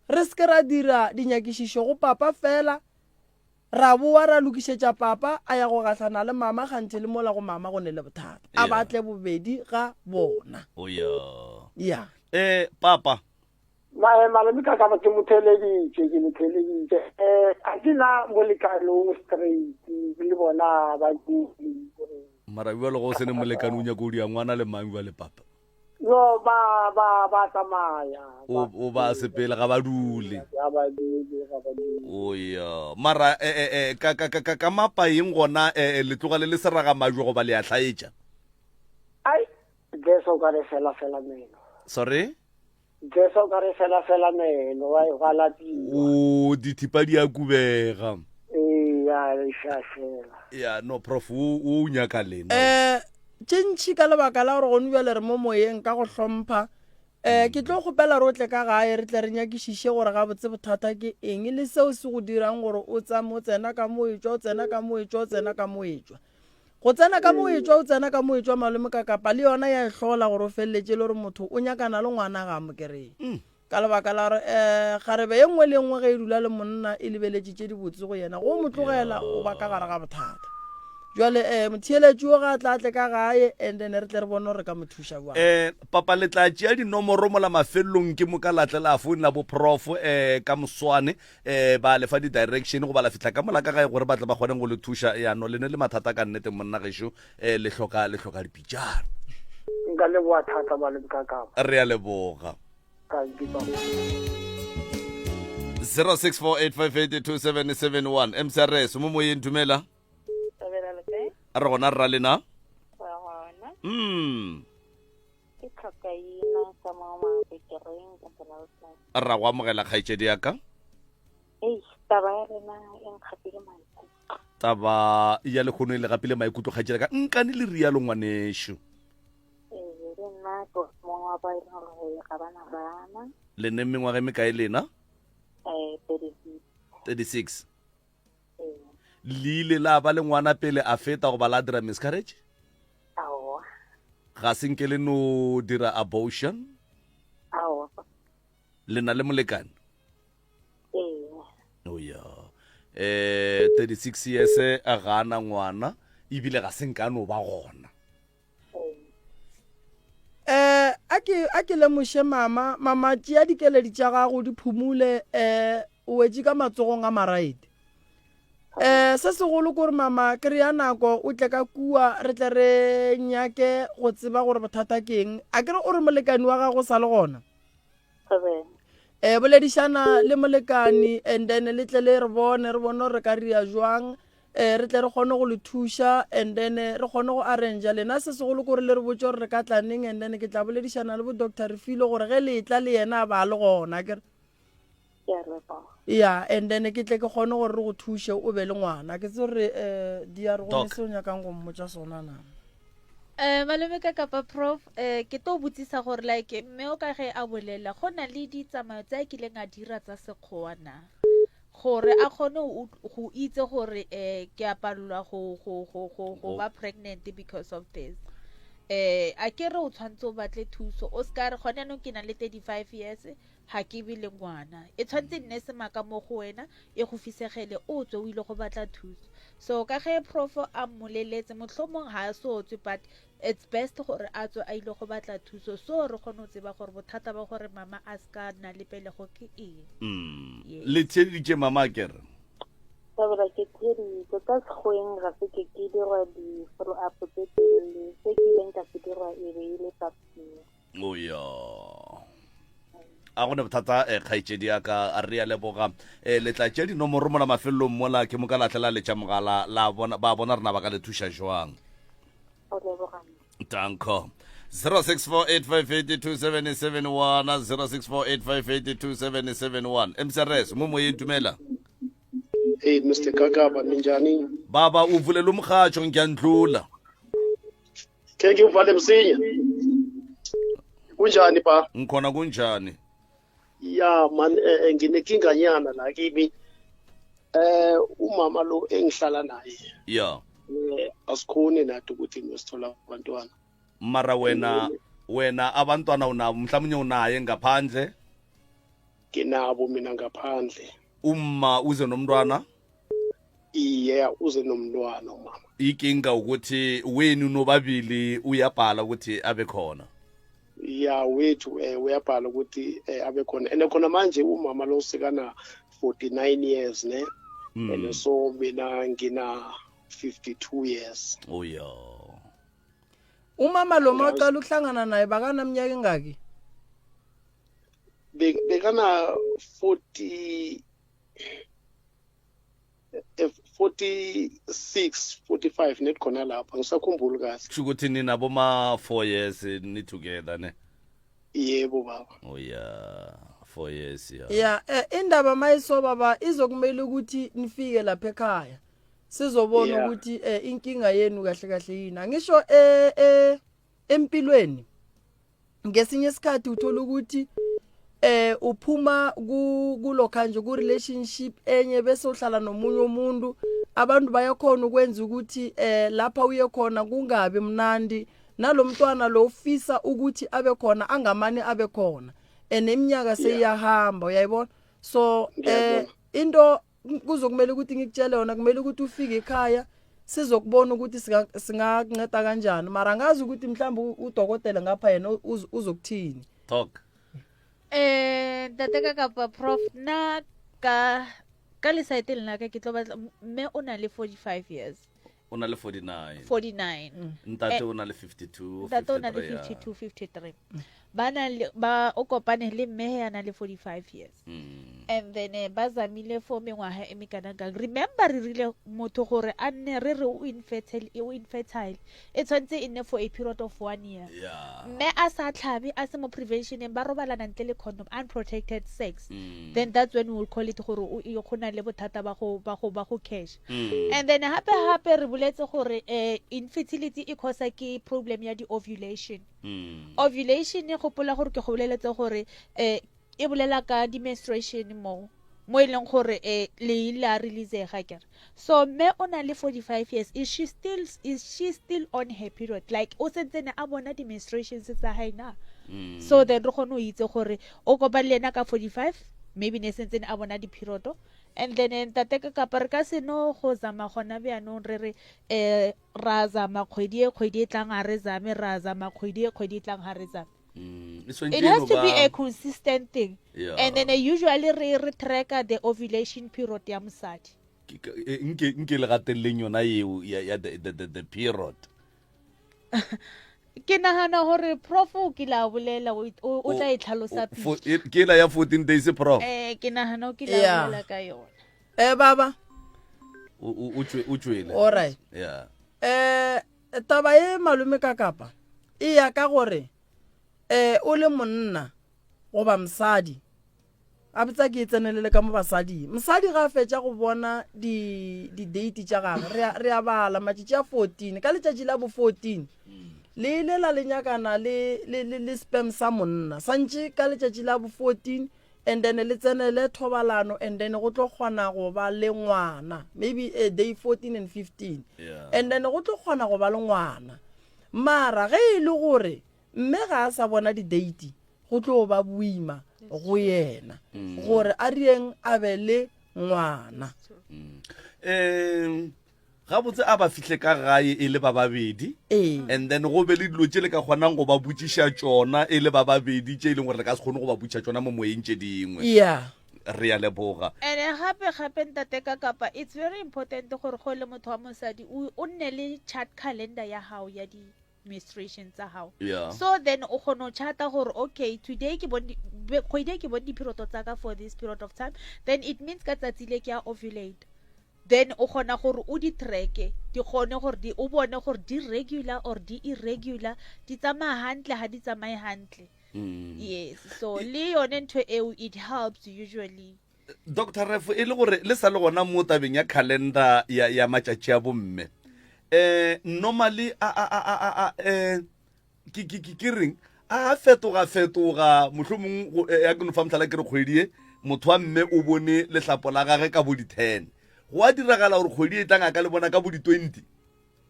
Re se ke ra dira dinyakišišo go papa fela, ra bowa ra lokišetša papa a ya go gahlana le mama kganthe le mola go mama go ne le bothata. A ba tle bobedi ga bona. O ya. Ya. Eh, papa. Mae, malome ka ka ba ke mo theeleditše, ke mo theeleditše. Eh, a ke na molekane o straight le bona ba ke. Mara bjalo go se ne molekane o nyaka o dia ngwana le mang bjale papa? No, ba ba ba tsamaya. O o ba sepele ga ba dule. Ga ba dule, ga ba dule. O ya. Mara eh eh eh ka ka ka ka mapaeng gona eh le tloga le le seraga majwe goba le a hlaetša? Ai, Jesu ka re fela fela meno. Sorry? Jesu ka re fela fela meno wa e gwa lapiwa. O dithipa di a kubega. Ee, ya re šašela. Ya no prof o o nyaka lena. Eh tše ntši ka lebaka la gore gone bjale re mo moyeng ka go hlompha um ke tlo kgopela re o tle ka gae re tle re nyakišiše gore gabotse bothata ke eng le seo se go dirang gore o tsame o tsena ka mo etšwa o tsena ka mo etšwa o tsena ka mo etšwa Go tsena ka mo etšwa o tsena ka mo etšwa malome ka kapa le yona ya e hlola gore o feleletše e le gore motho o nyakana le ngwana ga a mo kereye. Ka lebaka la gore um kgarebe ye nngwe le ye nngwe ge e dula le monna e lebeletše tše dibotse go yena, go mo tlogela o ba ka gare ga bothata. Jwale um motheeletši wo ga a tla a tle ka gae and then re tle re bone gore re ka mo thuša bjang. Um papa le tla tšea dinomoro mola mafelelong ke moka la tle la founela bo prof um ka moswane um ba lefa di-direction goba la fihla ka mola ka gae gore ba tle ba kgoneng go le thuša ya no le ne le mathata ka nnete monna gešo um le hloka le hloka dipitšana nka leboga thata malome ka kapa re a leboga thank you baba 0648582771 mcrs mo moyeng dumela Thabela le kae? a re gona rra lena Re gona. mm Ke tlhokaina ka mo mabekereng ka Nelson. Ra go amogela kgaetšedi ya ka. Eish, taba ya rena e nkgapile maikutlo. Taba ya lehono e le gapile maikutlo kgaetšedi ya ka. Nkane le rialo ngwanešo. Ee, le nna ke mongwe wa ba e leng gore ga ba na bana. Le ne mengwaga e mekae lena? Eh, 36. 36. Le ile la ba le ngwana pele a feta goba la dira miscarriage? Aowa. Ga se nke le no dira abortion? Aowa. Le na le molekane? Ee. Oh ya. Eh 36 years a ga ana ngwana ebile ga se nka no ba gona. Eh a ke a ke lemoše mama, mama tšea dikeledi tša gago di phumule eh o wetše ka matsogong a maraete. Eh se segolo kore mama kry-a nako o tle ka kua re tle re nyake go tseba gore bothata ke eng. A ke re o re molekani wa gago o sa le gona? Eh boledišana le molekani and then le tle le re bone re bone gore re ka ria jwang eh re tle re kgone go le thuša and then eh, re kgone go arrange lena se segolo kore le re botse gore re ka tla neng and then ke tla boledišana le bo doctor Refilwe gore ge le tla le yena a ba le gona ke re ya and then ke tle ke kgone gore re go thuše o be le ngwana ke tse gore um diare go ne se o nyakang go mmotsa sona na um malome ka kapa prof um ke tlo botsisa gore like mme o ka ge a bolela go na le ditsamayo tse a kileng a dira tsa sekgowa na Gore a kgone go itse gore um ke a palelwa go, go, go, go, go ba pregnant because of this. Um a ke re o tshwanetse o batle thuso o se ka re gone yanong ke na le 35 years ga ke be le ngwana e tshwanetse e nne semaka mo go wena e go fisegele o tswe o ile go batla thuso so ka ge profo a mmoleletse mohlomong ga a so tswe but It's best gore a tswe a ile go batla thuso so re kgone go tseba gore bothata ba gore mama a se ka nna le pelego ke eng. Mm. Yes. Le theeditše mama a kere? Tabela ke theeditše ka sekgweng ga se ke ke dirwa di-follow up tse telele se ke ileng ka se dirwa e be e le pap smear. O ya. A gone bothata eh, kgaetšedi ya ka a re ya leboga eh, le tla tšea dinomoro mola mafelelong mola ke moka la tle la letša mogala la bona ba bona rena ba ka le thuša jwang. Go leboga nna. Danko. 0648582771 0648582771 MCRS mo moyeng dumela Hey Mr Kakaba ninjani? Baba uvulela umrhatsho ngiyandlula Ke ngivale msinya. Kunjani ba? Ngikhona kunjani? Ya man eh, eh, nginekinganyana la kimi. Eh umama lo engihlala naye. Ya. Eh asikhoni nathi ukuthi ngiyosithola abantwana. Mara wena wena abantwana unabo mhlawumnye unaye ngaphandle? Nginabo mina ngaphandle. Umma uze nomntwana? Iye, uze nomntwana umama. Ikinga ukuthi wenu nobabili uyabhala ukuthi abe khona. Ya wethu eh uyabhala ukuthi eh, abe khona. And khona manje umama lo sekana 49 years ne. Mm. And so mina ngina 52 years. Oh yeah. Umama lo mawuqala ukuhlangana naye bakanaminyaka engaki? Bekana 40 46 45 net khona lapha ngisakhumbuli kahle. Kusho ukuthi nina boma 4 years ni together ne? Yebo baba. Oh yeah, 4 years yeah. Yeah, eh, indaba mayiso baba izokumele ukuthi nifike lapha ekhaya. Sizobona Yeah. ukuthi eh, inkinga yenu kahle kahle yini. Angisho eh eh empilweni ngesinye isikhathi uthola ukuthi eh uphuma ku kulokha nje ku relationship enye bese uhlala nomunye umuntu abantu bayakhona ukwenza ukuthi eh lapha uye khona kungabi mnandi nalomntwana lo ufisa ukuthi abe khona angamane abe khona and iminyaka seyiyahamba uyayibona so eh into kuzokumele ukuthi ngikutshele yona kumele ukuthi ufike ekhaya sizokubona ukuthi singakunceda kanjani mara ngazi ukuthi mhlawumbe udokotela ngapha yena uzokuthini talk eh ntate ka kapa prof na ka ka lesaete lena ka ke tlo batla mme o na le 45 years o na le 49 49 ntate Eh, o na le 52 ntate o na le 53, ya. 52 53 ba na le ba o kopane le mme he a na le 45 years Mm. and then eh, ba zamile for mengwaga e mekanakang remember re rile motho gore a nne re re o infertile o infertile e tshwanetse e nne for a period of one year Yeah. mme a sa tlhabe a se mo preventioneng ba robalana ntle le condom unprotected sex Mm. then that's when we will call it gore o e- go na le bothata ba go ba go ba go cash Mm. and then hape hape re boletse gore eh infertility e causa ke problem ya di-ovulation Mm. ovulation e gopola gore ke go boleletse gore eh e bolela ka di-menstruation mo mo e leng gore eh le ile a releasega kere so mme o na le 45 years is she still is she still on her period like o sentsene a bona di-menstruations tsa hae na Mm. so then re kgone go itse gore o kopane le ena ka 45 maybe ne sentsene a bona di-periodo and then eh, ntate ka kapa re ka se no go zama gona bjanong re re um ra zama kgwedi e kgwedi e tlang ga re zame ra zama kgwedi e kgwedi e tlang ga re zame Mm. E swantše it e has no to be ba- a consistent thing Yeah. and then uh, usually re re tracker the ovulation period ya mosadi Ke- ke- e, nke nke le gateleleng yona eo ya ya the, the, the, the period ke nagana gore prof o kile a bolela o o- o tla e tlhalosa Fo- pele e- ke ela ya 14 days prof um ke nagana o kile a Yeah. bolela ka yona eh baba o o- o tšwe- o tšwele Alright. yeah eh taba e malome ka kapa e ya ka gore eh o le monna goba mosadi a botsa ke e tsenelele ka mo basading mosadi ga a fetša go bona di-date tša gagwe re a- re a bala matšatši a 14 ka letšatši la bo 14 le ile la le nyakana le, le, le, le sperm sa monna santše ka letšatši la bo 14 and then le tsenele thobalano and then go tlo kgona go ba le ngwana maybe a day 14 and 15 Yeah. and then go tlo kgona go ba le ngwana mara ge e le gore mme ga a sa bona di-date go tlo ba boima go yena Mm. gore a rieng a be le ngwana um gabotse a ba fihle ka gae e le ba babedi ee and then go be le dilo tše le ka kgonang go ba botšiša tšona e le ba babedi tše e leng gore le ka se kgone go ba botšiša tšona mo moyeng tše dingwe yeah re ya leboga and gape gape ntate ka kapa it's very important gore go le motho wa mosadi o o nne le chart calendar ya gago ya di menstruation tsa gago Yeah. so then o kgone go charta gore okay today ke bone kgwedi e ke bone diperiod tsa ka for this period of time then it means ka tsatsi le ke a ovulate then o kgona gore o di tracke di kgone gore di o bone gore di regular or di irregular di tsamaya hantle ha di tsamaye hantle Mm. yes so le yone ntho eo it helps usually dr ref e le gore le sa le gona mo tabeng ya calendar ya, ya matšatši a bomme um normally a a a a a a eh, ke ke ke ke reng a fetoga fetoga mohlomong eh, ya ke no fa mohlala ke re kgwedi e motho wa mme o bone lehlapo la gage ka bo di-ten go a diragala gore kgwedi e tlang a ka le bona ka bo di-twenty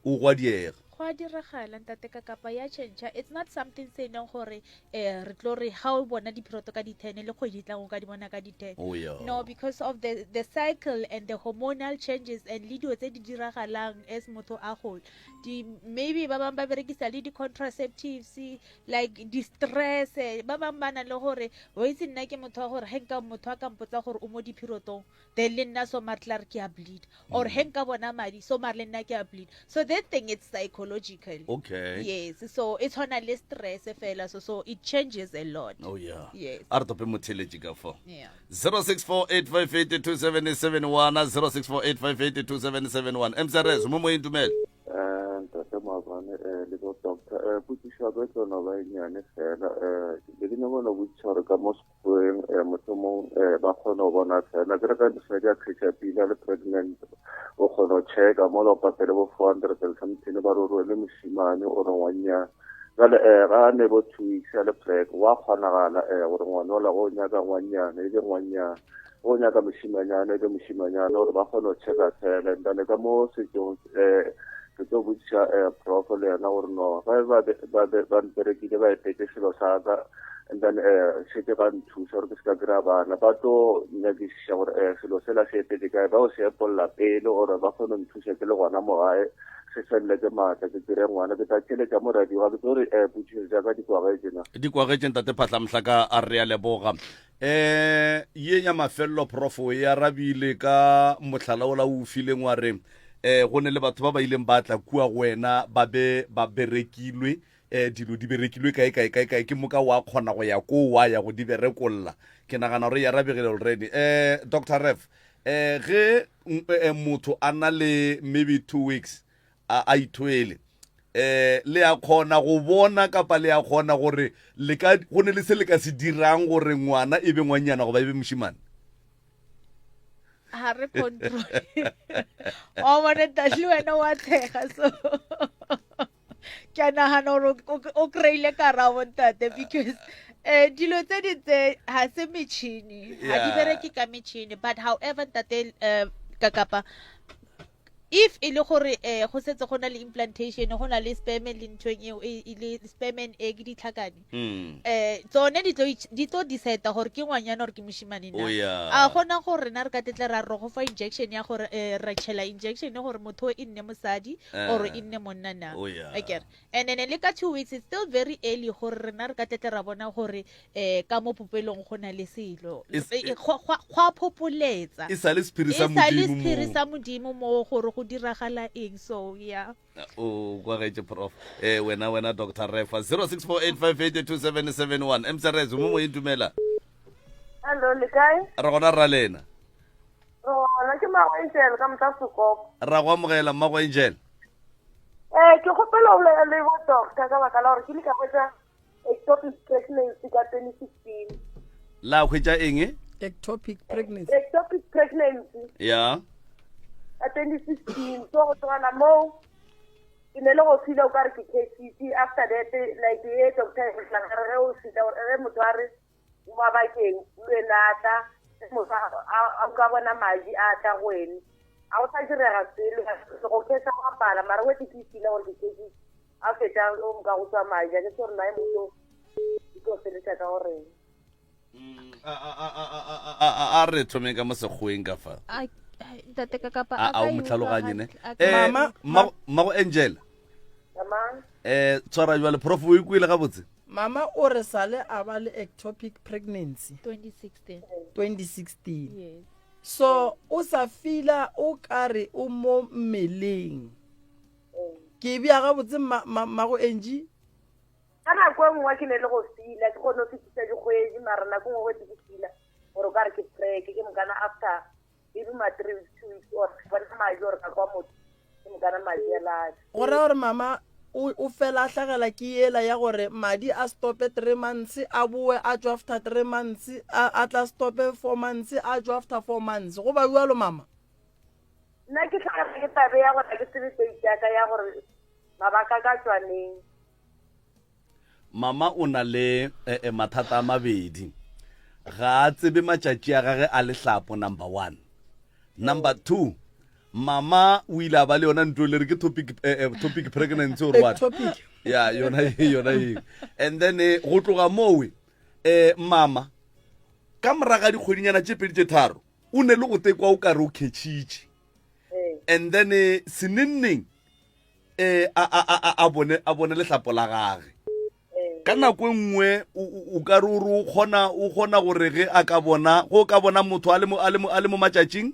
o gwa diega. Go a diragala ntate ka kapa ya tšhentšha. It's not something se e leng gore um re tlo re ga o bona diphiroto ka di-ten le kgwedi e tlang o ka di bona ka di-ten. Oh, yeah. No, because of the, the cycle and the hormonal changes and le dilo tse di diragalang as motho a gola. Di, maybe ba bangwe ba berekisa le di-contraceptives like di-stress ba bangwe ba na le gore wa itse nna ke motho wa gore ge nka motho a ka mpotsa gore o mo diphirotong then le nna so mare tla re ke a bleed or he nka bona madi so mare le nna ke a bleed so that thing it's psychological Okay. yes so e tshwana le stress fela so so it changes a lot Oh yeah. Yes. A re tope motheletši ka fo. Yeah. 0648582771 0648582771 MCRS mo moyeng dumela. Eh, ntate maabane eh, le bo doctor eh, potšišo ya ka e tlo no ba e nnyane fela eh, be ke nyaka no botšiša gore ka mo Sekgoweng eh, mohlomong eh, ba kgona go bona fela ke re ka mosadi a kgetša pila le pregnant o kgona go checka mola o patele bo 400 and something ba re o rwele mošimane o re ngwannyane jale um ga a ne bo two weeks a le preg wa kgonagala um gore ngwana ola go nyaka ngwannyane e be ngwannyane go nyaka mošimanyana e be mošimanyana gore ba kgone go checka fela and then ka mo setsong um ke tlo botšiša um prof le yena gore no ge ba be- ba be- ba mperekile ba epetse selo sa ka and then um šetse ba nthusa gore ke se ka kry-a bana ba tlo nyakišiša gore um selo sela se epetse kae ba o se epolla pele gore ba kgone go nthusa ke le gona mo gae se felele ke maatla ke kry ngwana ke tla tšheletša mo radio ga ke tlo re um potšišo tša ka di kwagetše na Di kwagetše ntate Phatlamhlaka a re a leboga. Eh, ye ya mafelelo prof o e arabile ka mohlala ola o fileng wa re eh go ne le batho ba ba ileng ba tla kua go wena ba be ba berekilwe eh dilo di berekilwe kae kae kae kae ke moka wa kgona go ya ko wa ya go di berekolla ke nagana gore e arabegile already eh Dr. Ref eh ge eh, motho a na le maybe two weeks a a ithwele eh le a kgona go bona kapa le a kgona gore le ka go ne le se le ka se dirang gore ngwana e be ngwanyana goba e be mošimane ga re control wa bona ntate le wena wa tshega so ke a nagana gore o kry-ile karabo ntate because um dilo tse di tse ga se metšhini ga di bereke ka metšhini but however ntate um kakapa If e le gore eh go setse go na le implantation go na le sperm le nthong eo e e le sperm and egg di tlhakane Mm. eh tsone di tlo itš- di tlo decide gore ke ngwanyana or ke mošimane na Oh, yeah. a gona gore rena re ka tletle ra re go fa injection ya gore eh ra tšhela injection gore motho o e nne mosadi or Eh. e nne monna na Oh, yeah. Akere. And then le ka two weeks it's still very early gore rena re ka tletle ra bona gore eh ka mo popelong go na le selo E s- E- e- go go- go a phopoletsa E sa le sephiri sa E sa le Modimo sephiri moo. sa modimo mo gore go diragala eng so yeah o kwagetše prof eh wena wena dr refa 0648582771 mcrs mo moyeng dumela Hello, le kae? re gona ra lena Re gona ke Mago Angel ka motla Sekoko. ra go amogela mmago angel Eh, ke kgopela go bolela le bo doctor ka baka la gore ke ile ka hwetša ectopic pregnancy ka 2016. La hwetša eng? Ectopic pregnancy. Ectopic pregnancy. Ya. Ka 2016. So go tlogela moo ke ne le go feel o kare ke catchitse after that like ye doctor e bolela ka re ge o fihla gore ge motho a re o mabakeng o ene a tla ge motho a ka bona madi a tla go ene a go sa direga selo go catcha go apala mara o ete ke feel gore ke catchitse A fetša o moka go tswa madi a ke tsore nae motho o tlo feletša ka goreng. A re thomeng ka mo sekgoweng ka fa. Ntate ka kapa a o motlhaloganye ne. Eh, Mama, mmago Angela. Mama. Eh tshwara jwale prof o ikwele gabotse. Mama o re sale a ba le ectopic pregnancy 2016. 2016. Yes. So o sa fila o kare o mo mmeleng. Ke e bea gabotse mma, mma, mmago Angie? Ka nako e nngwe ke ne le go fila, ke kgone go fetisa dikgwedi, mara nako e nngwe ke fila gore o ka re ke preke, ke mokana after e duma three weeks, two weeks, or ke bona madi or ka kwa motho, ke mokana madi a latswe. Go ra gore mama o, o fela a hlagela ke yela ya gore madi a stope three months, a boe a tšwe after three months, a, a tla stope four months, a tšwe after four months. Go ba bjalo mama? Nna ke hlagelwa ke tabe ya gore ga ke tsebe date ya ka ya gore mabaka a ka tšwa neng. Mama o na le eh, eh, mathata a mabedi. Ga a tsebe matšatši a gage a lehlapo, number one. Number two, Mama o ile a ba le yona ntho le re ke topic eh, eh, topic pregnancy or what? Ectopic. Ya, yona yona eo. And then eh, go tloga mowe eh mama ka moraga dikgwedinyana tše pedi tše tharo o ne le go tekwa o kare o khetšhitše. And then eh, senenneng eh a a a a bone a bone lehlapo la gage. Ka nako e nngwe o ka re o re o kgona o kgona gore ge a ka bona go ka bona motho a le mo a le mo a le mo matšatšing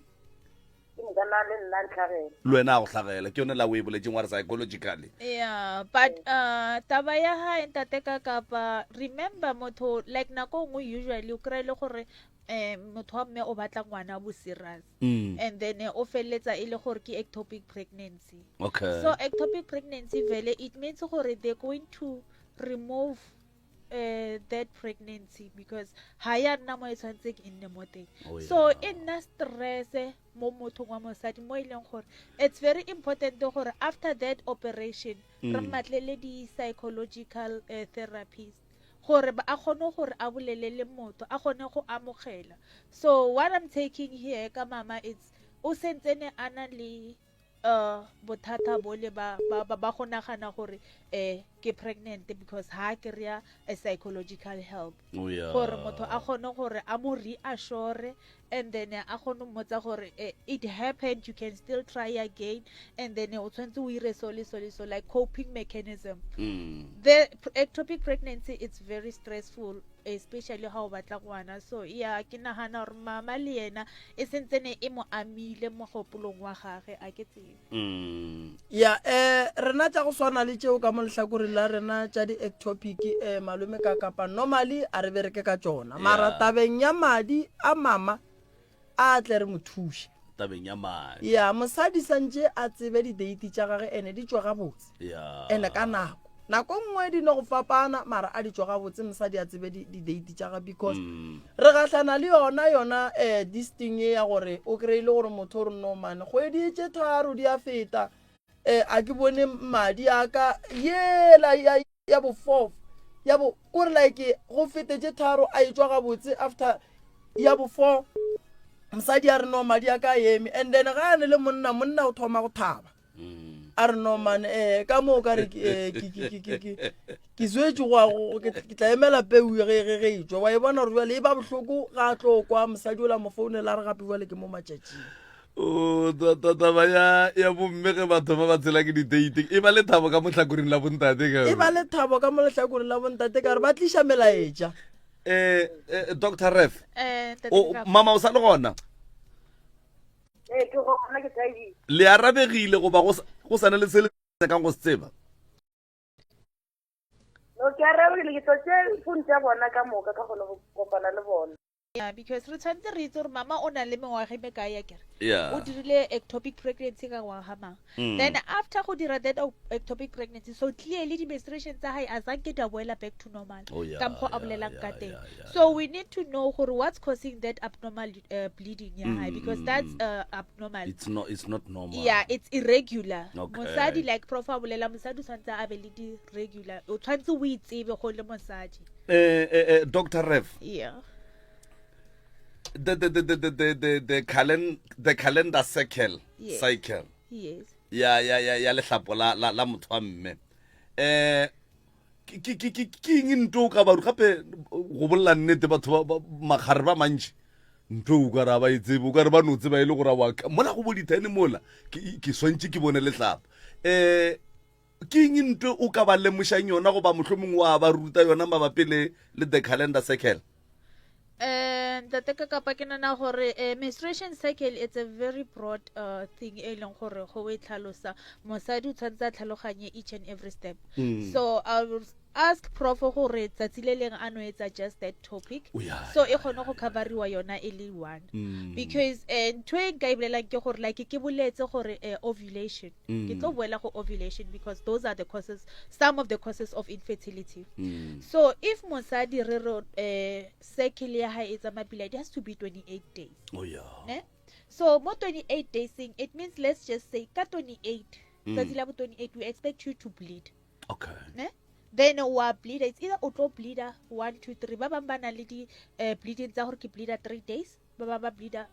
le wena a go hlagela ke yone la o e boletseng wa re psychologically yeah but uh taba ya hae ntate ka kapa remember motho like nako nngwe usually o kry le gore um motho wa mme o batla ngwana bo serious mm. and then eh, o feleletsa e le gore ke ectopic pregnancy okay. so ectopic pregnancy vele it means gore they're going to remove uh, that pregnancy because ha ya nna mo e tshwanetseng e nne mo teng oh, yeah. so e nna stress mo mothong wa mosadi mo e leng gore it's very important gore after that operation mm. re mmatlele di-psychological uh, therapist gore a kgone gore a bolele le motho a kgone go amogela so what i'm taking here ka mama it's o sentsene a na le uh bothata bole ba ba ba go nagana gore eh ke pregnant because ha ke rea a psychological help oh, yeah. gore motho a kgone gore a mo reassure and then a kgone mmotsa gore eh, it happened you can still try again and then o tshwanetse o ire so le so le so like coping mechanism mm. the ectopic pregnancy it's very stressful especially ha o batla ngwana so yeah ke nagana gore mama le yena e sentsene e mo amile mogopolong wa gage a ke tsebe mm. ya um rena tša go swana le tšeo ka mo lehlakoreng la rena tša di-ectopic um malome ka kapa normally a re bereke ka tšona mara tabeng ya madi a mama a tle re mo thuše tabeng ya madi ya mosadi santše a tsebe di-date tša gage ene di tšwa gabotse ene ka nako nako nngwe di no go fapana mara a di tšwa gabotse mosadi a tsebe di-date tša gage because mm. re gahlana le yona yona um this thing e ya gore o kry-ile gore motho o re no mane kgwedi tše tharo di a feta um a ke bone madi a ka yela ya bo four ya bo kore like go fete tše tharo a etšwa gabotse after ya bo four mosadi a re no madi a ka eme and then ga a ne le monna monna o thoma go thaba mm. a re no man eh ka moo ka re eh, ke swetše go ke tla emela peu ge ge ge e tšwa wa e bona gore jale e ba bohloko ga a tlo kwa mosadi o la mo founela a re gape jale ke mo matšatšing O, ta- ta- taba ya ya bomme ge batho ba ba tshela ke diteite e ba lethabo ka mohlakoreng la bontate ka e ba lethabo ka mo lehlakoreng la bontate ka gore ba tliša melaetša eh, eh dr ref Eh, ntate o Nkapo. mama o sa le gona ee ke gona ke thabile le arabegile goba go sa- go sa na le se le nyakang go se tseba no ke arabegile ke tlo tše phone tša bona ka moka ka kgone go kopana le bona Yeah, because re tshwanetse re itse gore mama o na le mengwaga e mekae ya kere Yeah. o dirile ectopic pregnancy ka ngwaga mang Mm. then after go dira that ectopic pregnancy so clearly di-menstruation tsa gae a zanke di a boela back to normal Oh, yeah, ka mokgwa a yeah, bolelang yeah, ka teng yeah, yeah, so we need to know gore what's causing that abnormal uh, bleeding ya gae because Mm, that's mm. uh, abnormal it's not it's not normal yeah it's irregular Okay. mosadi like prof a bolela mosadi o tshwanetse a be le di-regular o tshwanetse o itsebe go le mosadi eh, eh, eh, dr ref yeah the the the the the the the, the, calen the calendar cycle Yes. cycle yes ya ya ya ya lehlapo la la, la motho wa mme eh ke ke ke ke ke eng nto o ka ba gape go bolela nnete batho ba ba- makgare ba mantši ntho o ka ra ba e tsebe o ka re ba no tseba e le gore wa mola go bo dithene mola ke ke swantše ke bone letlapa eh ke eng nto o ka ba lemošang yona goba mohlomongwe wa ba ruta yona mabapi le le the calendar cycle Eh, ntate ka kapa ke nana gore eh, menstruation cycle it's a very broad uh, thing e leng gore go e tlhalosa mosadi o tshwanetse a tlhaloganye each and every step Mm. so i will ask prof gore tsatsi le leng a no etsa just that topic Oh, yeah, so e kgone go coveriwa yona e le one Mm. because eh, ntho e nka e bolelang ke gore like ke boletse gore eh, ovulation Mm. ke tlo boela go ovulation because those are the causes some of the causes of infertility Mm. so if mosadi re re eh, cycle ya hae e tsamaya pila it has to be 28 days oh yeah ne so mo 28 dayseng it means let's just say ka 28 Mm. tsatsi la bo 28 we expect you to bleed okay ne then wa bleeda it's either o tlo bleeda 1 2 3 ba bang ba na le di eh, bleeding tsa gore ke bleeda 3 days ba bang ba bleeda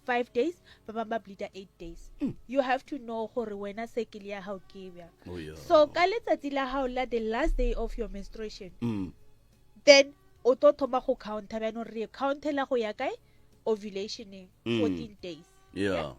5 days ba bangwe ba bleeda 8 days mm. you have to know gore wena cycle ya gago ke bjang oh, yeah. so ka letsatsi la gago la the last day of your menstruation mm. then o tlo thoma go counter bjanong re countela go ya kae ovulationeng mm. 14 days yeah. yeah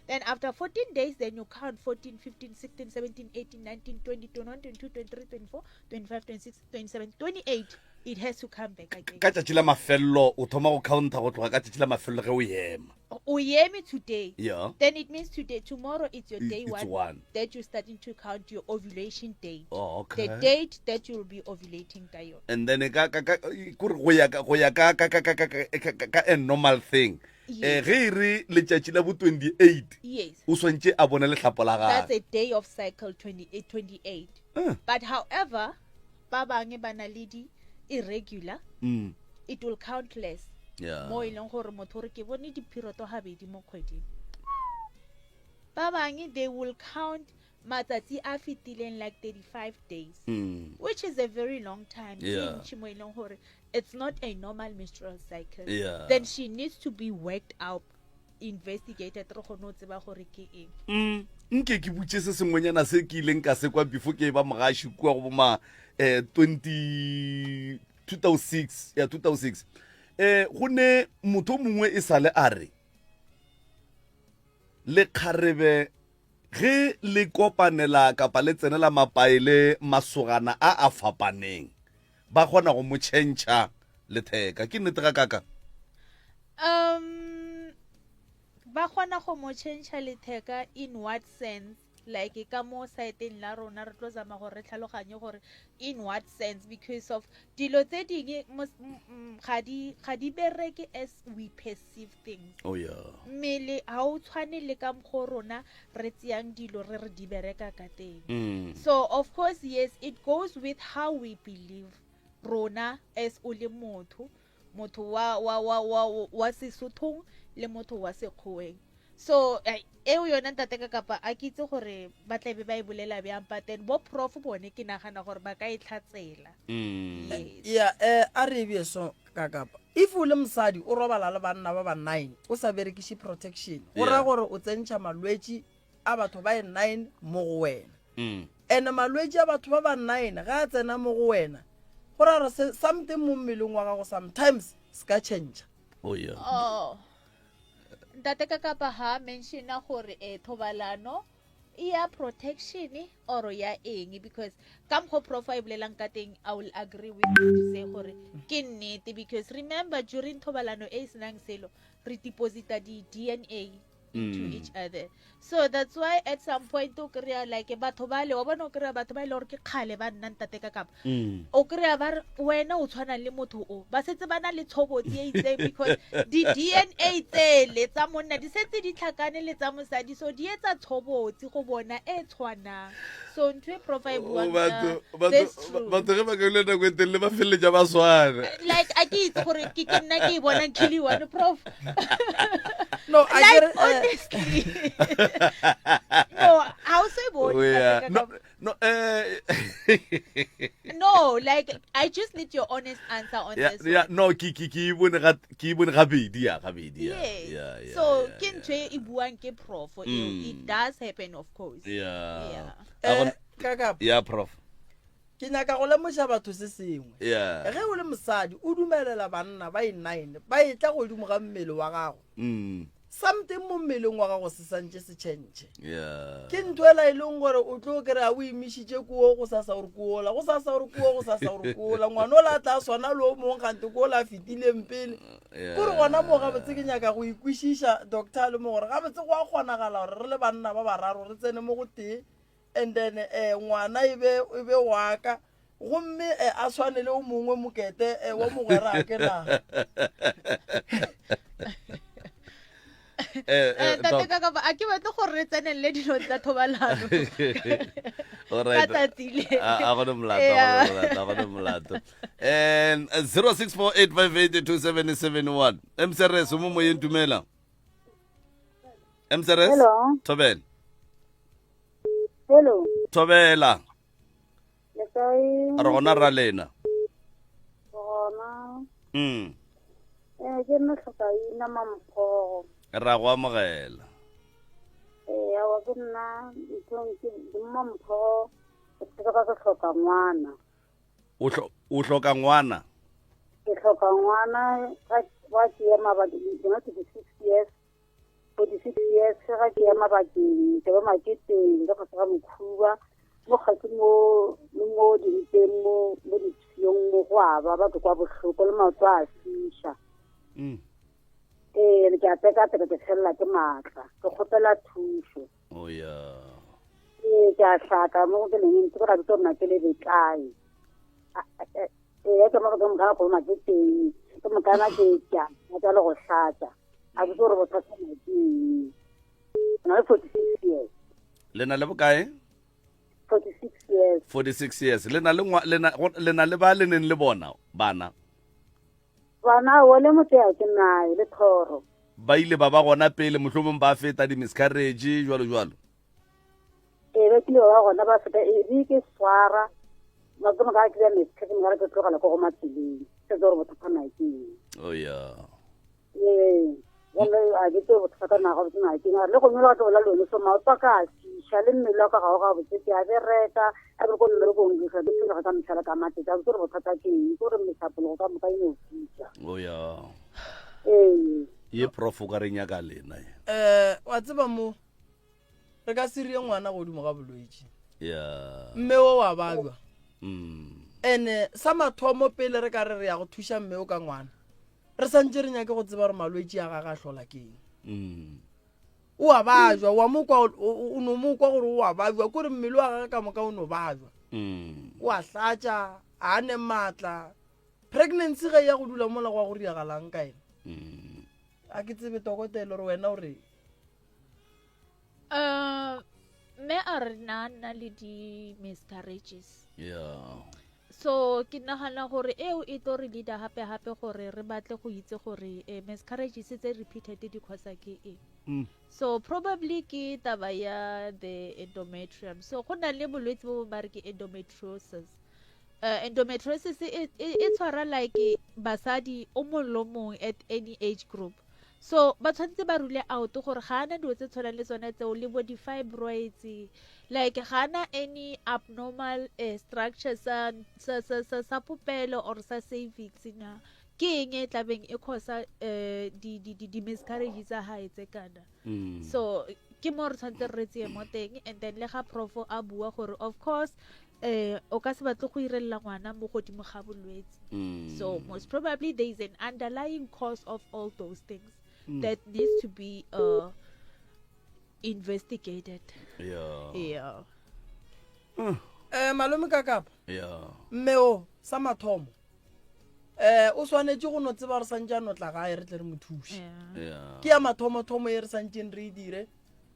Then after 14 days, then you count 14, 15, 16, 17, 18, 19, 20, 21, 22, 23, 24, 25, 26, 27, 28. It has to come back again. Ka tšatši la mafello o thoma go counta go tloga ka tšatši la mafello ge o ema. O eme today. Yeah. Then it means today, tomorrow it's your day it's one, one that you're starting to count your ovulation date. Oh, okay. The date that you'll be ovulating ka yona. And then ka ka ka kore go ya ka go ya ka ka ka ka ka ka a normal thing. Yes. Eh, ge e re letšatši la bo 28 Yes. o swantše a bone lehlapo la That's gagwe a day of cycle 28, 28. Eh. But however, ba bangwe ba na le di irregular, Mm. it will count less. Yeah. Mo e leng gore motho o re ke bone diphiroto gabedi mo kgweding. Ba bangwe they will count matsatsi a fetileng like 35 days. Mm. Which is a very long time. Ke Yeah. ntši mo e leng gore it's not a normal menstrual cycle. Yeah. Then she needs to be worked up, investigated re kgone go tseba gore ke eng. Mm, nke ke butše se sengwenyana se ke ileng ka se kwa before ke e ba mogaši kua go boma um 20 2006 ya 2006 um go ne motho o mongwe e sale a re lekgarebe ge le kopanela kapa le tsenela mapae le masogana a a fapaneng ba kgona go mo tšhentšha letheka ke nnete ga kaka Um ba kgona go mo tšhentšha letheka in what sense like ka mo saeteng la rona re tlo zama gore re tlhaloganye gore in what sense because of dilo tse dingwe ga di ga di bereke as we perceive things oh yeah mmele ga o tshwane le ka mokgwa rona re tseyang dilo re re di bereka ka teng mm. so of course yes it goes with how we believe rona as o le motho motho wa wa wa wa wa sesothong le motho wa sekgoweng so eh, eo yona ntate ka kapa a ke itse gore ba tla be ba e bolela bjang but then bo prof bone ke nagana gore ba ka e tlhatsela mm. yes ya eh a re ebie so ka kapa if o le mosadi o robala le banna ba ba nine o sa berekiše protection go raya Yeah. gore o tsentšha malwetši a batho ba e nine mo go wena Mm. and malwetši a batho ba ba nine ga a tsena mo go wena go raya gore something mo mmeleng wa gago sometimes se ka change oh yeah oh ntate ka kapa ha mentiona gore eh thobalano e ya protection or ya eng because ka mokgwa prof a e bolelang ka teng i will agree with you to say gore ke nnete because remember during thobalano e e senang selo re deposita di-dna into mm. each other so that's why at some point o kry-a like batho ba le wa bona o kry-a batho ba e le gore ke kgale ba nna ntate ka kapa mm. o kry-a ba re wena o tshwana le motho o ba setse ba na le tshobotsi e itseng because di-dna tsele tsa monna di setse di tlhakane le tsa mosadi so di etsa tshobotsi go bona e tshwanang so ntho e profa e buang batho ge ba ka ile nako e telele ba feleletša ba swana like a ke itse gore ke ke nna ke e bonang ke le one prof no a like ke re, eh, honestly no ga o se bone Oh, yeah. Ntate no Kakapa. no eh no like i just need your honest answer on yeah, this yeah, one. no ke ke ke e bone ga ke e bone gabedi ya gabedi ya Yes. yeah, yeah, so yeah, ke yeah. ntho e e buang ke prof eo Mm. it does happen of course yeah Yeah. A gona- eh, kakapa yeah prof ke nyaka go lemoša batho se sengwe yeah ge o le mosadi o dumelela banna ba e nine ba e tla godimo ga mmele wa gago mm something mo mmeleng wa gago se santše se change yeah ke ntho ela e leng gore o tlo kry-a o imišitše kuo go sasa gore kuola go sasa gore kuo go sasa gore kuola ngwana o la tla swana le o mongwe gante ko la fetileng pele yeah. kore gona moo gabotse ke nyaka go ikwešiša doctor le mo gore gabotse go a kgonagala gore re le banna ba bararo re tsene mo go tee and then um ngwana e be e be waka gomme eh, a tshwane le o mongwe mokete eh, wa mogwera ke na Eh, eh, ntate Doc. ka kapa a ke batle gore re tsenelele dilo tsa thobalano All ka right. tsatsi le A a gona molato, a Yeah. gona molato, a gona molato. And 0648582771. MCRS o mo moyeng dumela. MCRS? Hello. Thobela. Hello. Thobela. Le kae? Re gona ra lena. Gona. Mm. Eh ke nna tlhokaina mamphogo. Ra go amogela. Ee, aowa ke nna nthong ke mma mpho ke ka ke hloka ngwana. O hlo o hloka ngwana? Ke hloka ngwana ga wa ke ya mabakeng ke na 46 years. 46 years ga ke ya mabakeng ke ba maketeng ka fase ga mokhuba mo kgatsi mo le mo dimpeng mo mo dipshiyong mo go a ba ba ke kwa bohloko le maoto a fiša. Mm. Ee, ke a tekateka ke felela ke maatla ke kgopela thušo. Oh ya. Ee, ke a hlaka mo ke leng ntse ke ra bitsa gore ke le betlae. Ee, ke mo ke mokana go ma ke teng. Ke mokana ke tša, ka tša le go hlatša. A ke gore bothata na ke eng. Ke na le 46 years. Le na le bokae? 46 years. 46 years. Le na le ngwa le na le na le ba le neng le bona bana. Bana o le motho ke nae le thoro. Ba ile ba ba gona pele mohlomong ba feta di miscarriage jwalo jwalo. Ee ba kile ba ba gona ba feta e be ke swara ke moka ke ya ke moka ke tlogela ko go matseleng se gore bothata na ke eng. Oh yeah. Ee jale a ke tse bothata na ga botse na ke eng le go nyola ke bola lone so maoto a ka a fiša le mmele wa ka ga o ga botse ke a bereka a be ko mmerekong ke ke tshwenyega ka metlhala ka matete a botse gore bothata ke eng ke gore mehlapologo ka moka e no fiša. Oh yeah. Ee. Ye prof o ka re nyaka lena ye. Eh wa tseba mo re ka se rie ngwana godimo ga bolwetši yeah mme o wa babja mm. ene sa mathomo pele re ka re re ya go thuša mme o ka ngwana re santse re nyake go tseba gore malwetši a gage a hlola ke eng mm. o a bajwa wa mo kwa o no mo kwa gore o a bajwa kore mmele wa gage ka moka o no bajwa mm. o a hlatša a ne maatla pregnancy ge ya go dula mola go a go riagalang ka ena mm. a ke tsebe tokotelo gore wena o re Uh, mme a re na nna le di-miscarriages yeah so ke nagana gore eo e tlo re leader gape gape gore re batle go itse gore eh, miscarriages tse repeated di causa ke eng mm. so probably ke taba ya the endometrium so go na le bolwetse bo ba re ke endometriosis uh, endometriosis e, e, e tshwara like basadi o mongwe le o mongwe at any age group So ba tshwanetse ba rule out gore ga ana dilo tse tshwanang le tsone tseo le bo di-fibroids like ga ana any abnormal uh, structure sa, sa, sa, sa, sa popelo or sa cervix na ke eng e tlabeng e causa uh, di-miscarriage tsa gae tse kana mm. so ke mo re tshwanetse re tseye mo teng and then le ga profo a bua gore of course eh o ka se batle go irelela ngwana mo godimo ga bolwetse mm. so most probably there is an underlying cause of all those things mm. that needs to be uh, investigated yeah yeah mm. eh malome ka kapa yeah mme o sa mathomo eh o swanetše go no tseba re santse a no tla gae re tle re mo thuše yeah ke ya mathomothomo e re santseng re e dire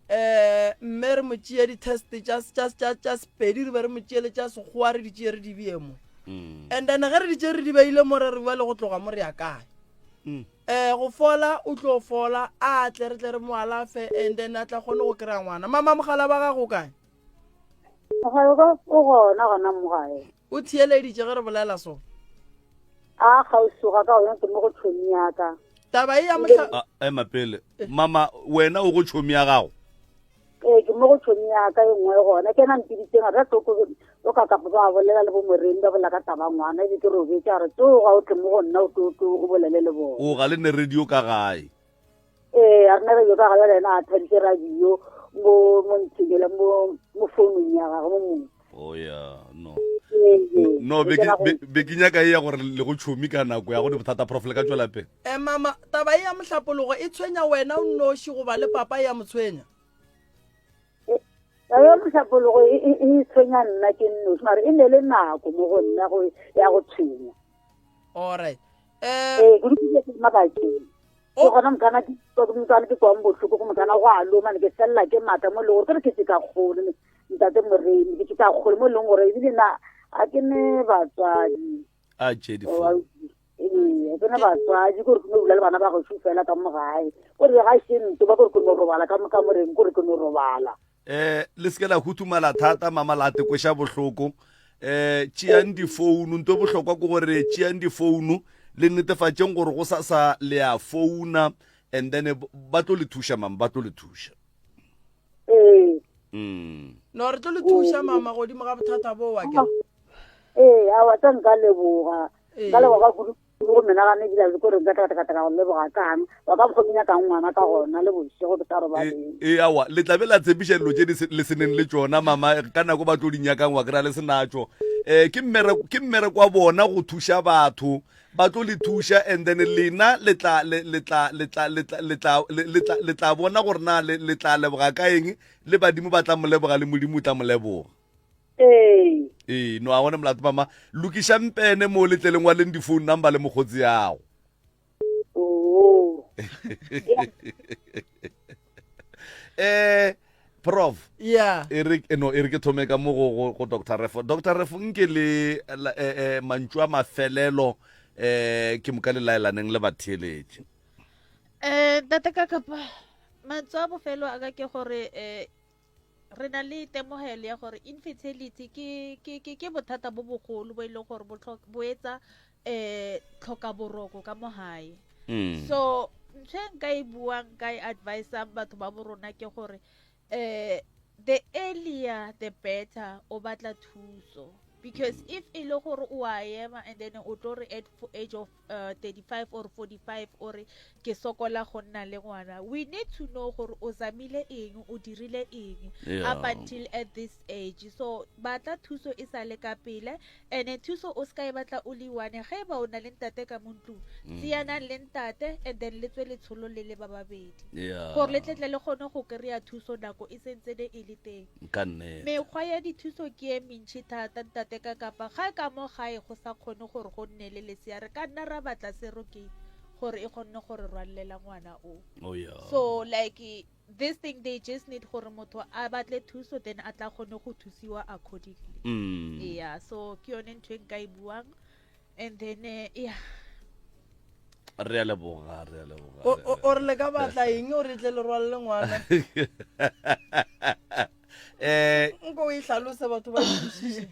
um mme re mo tšee di-test tša sepedi re be re mo tšee le tša sekgowa re di tšee re di bee mo mm. and then ge re di tšee re di beile mo re re bua le go tloga mo re ya kae um go fola o tlo fola a tle re tle re mo alafe and then a tla kgone go kry-a ngwana mama mogala ba gago kae mogala o gona gona mo gae o theeleditše ge re bolela so a kgauswi ga ka gona ke mo go tšhomi ya ka taba e ya mohla Ah, ema pele mama wena o go tšhomi ya gago ee ke mo go tšhomi ya ka e nngwe gona ke ena mpiditseng a re toko o ka kapa ba bolela le bomoremi ba bolela ka taba ngwana ebe ke robetse a re tsoga o tle mo go nna o tlo tlo o bolele le bona o ga le ne radio ka gae Ee, a rena radio ka gare yena a thabise radio mo mo nthengela mo mo founung ya gagwe mo mong. Oh yeah, no. Ee, ee. No, be Ke ke tsena go- be- be ke nyaka e ya gore le go tšhomi ka nako ya go ne bothata prof le ka tšwela pele. Eh, mama taba e ya mohlapologo e tshwenya wena o nnoši goba le papa e ya mo tshwenya Taba ya mohlapologo e e- e tshwenya nna ke nnoši mare e ne le nako mo go nna go ya go tshwenya. Alright. Eh, Ee, kudu ke ke mabakeng. Ke gona mokana ke mokana ke kwang bohloko go mokana go a loma ne ke felela ke maatla mo e leng gore ke re ke tse ka kgole ntate moremi ke tse ka kgole mo e leng gore ebile na a ke ne batswadi A tše di fo. ee ke ne batswadi kore ke no dula le bana ba gešo fela ka mo gae kore ga se nto ba kore ke no robala ka mo kamoreng kore ke no robala Eh le se ke la huthumala thata mama la te kweša bohloko. Eh tšeang difounu nto e bohlokwa ke gore tšeang difounu le netefatšeng gore go sasa le a founa. And then ba tlo le thuša mama, ba tlo le thuša. Ee. Mm. No re tlo le thuša mama godimo ga bothata bo wa ke. Ee, awa tsa nka leboga. Nka leboga kudu go menagane ebile le kore nka teka go leboga kang wa ka mokgwa ke nyakang ngwana ka gona le bošego ke sa robaleng. Ee awa le tla be la tshepiša dilo tše le seneng le tšona mama ka nako ba tlo di nyakang wa kry-a le senatšo. Um ke mmereko ke mmereko wa bona go thuša batho ba tlo le thuša and then lena le tla le le tla le tla le tla le tla le tla le tla bona gore na le le tla leboga ka eng le badimo ba tla mo leboga le modimo o tla mo leboga. Ee. Ee, no a gone molato mama. Lokišang pene mo le tleleng wa leng di-phone number le mokgotsi yago. Oo. Eh, prof. Yeah. E re eh, no e re ke thome ka mo go go, go Dr. Refo. Dr. Refo nke le la- eh, eh, mantšu a mafelelo eh ke moka le laelaneng le batheeletši. Eh, ntate ka kapa mantswe a bofelo a ka ke gore eh re na le temogelo ya gore infertility ke ke ke ke bothata bo bogolo bo e leng gore bo bo etsa eh tlhoka boroko ka mo gae mm. so ntho e nka e buang nka e advisang batho ba borona ke gore eh the earlier the better o batla thuso because mm. if e le gore o a ema and then o tlo re at age of uh, 35 or 45 o re ke sokola go nna le ngwana we need to know gore o zamile eng o dirile eng yeah. up until at this age so batla thuso e sa le ka pele and thuso o se ka e batla o le one ge e ba o na le ntate ka mo ntlong mm. tseyanang le ntate and then le tswe letsholo le le ba babedi yeah. gore le tletle le kgone go kry-a thuso nako e sentsene e le teng Ka nnete. Mekgwa ya dithuso ke e mentši thata, ntate ka kapa ga ka mo gae go sa kgone gore go nne le lesea re ka nna ra batla surrogate gore e kgonne go re rwallela ngwana o. Oh yeah. So like this thing they just need gore motho a batle thuso then a tla kgone go thusiwa accordingly. Mm. Yeah, so ke yone ntho e nka e buang and then eh, yeah. Re a leboga, re a leboga. O, o, o re le ka batla eng o re tle le rwalele ngwana? Eh, Nko o e hlalose batho ba e kwešiše.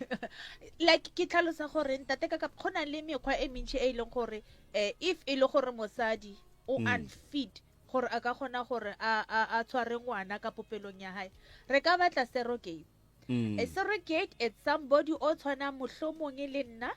Like ke tlhalosa gore ntate ka go na le mekgwa e mentši e e leng gore eh, if e le gore mosadi o mm. unfit gore a ka kgona gore a, a, a tshware ngwana ka popelong ya hae re ka batla surrogate mm. a surrogate it's somebody o tshwanang mohlomong le nna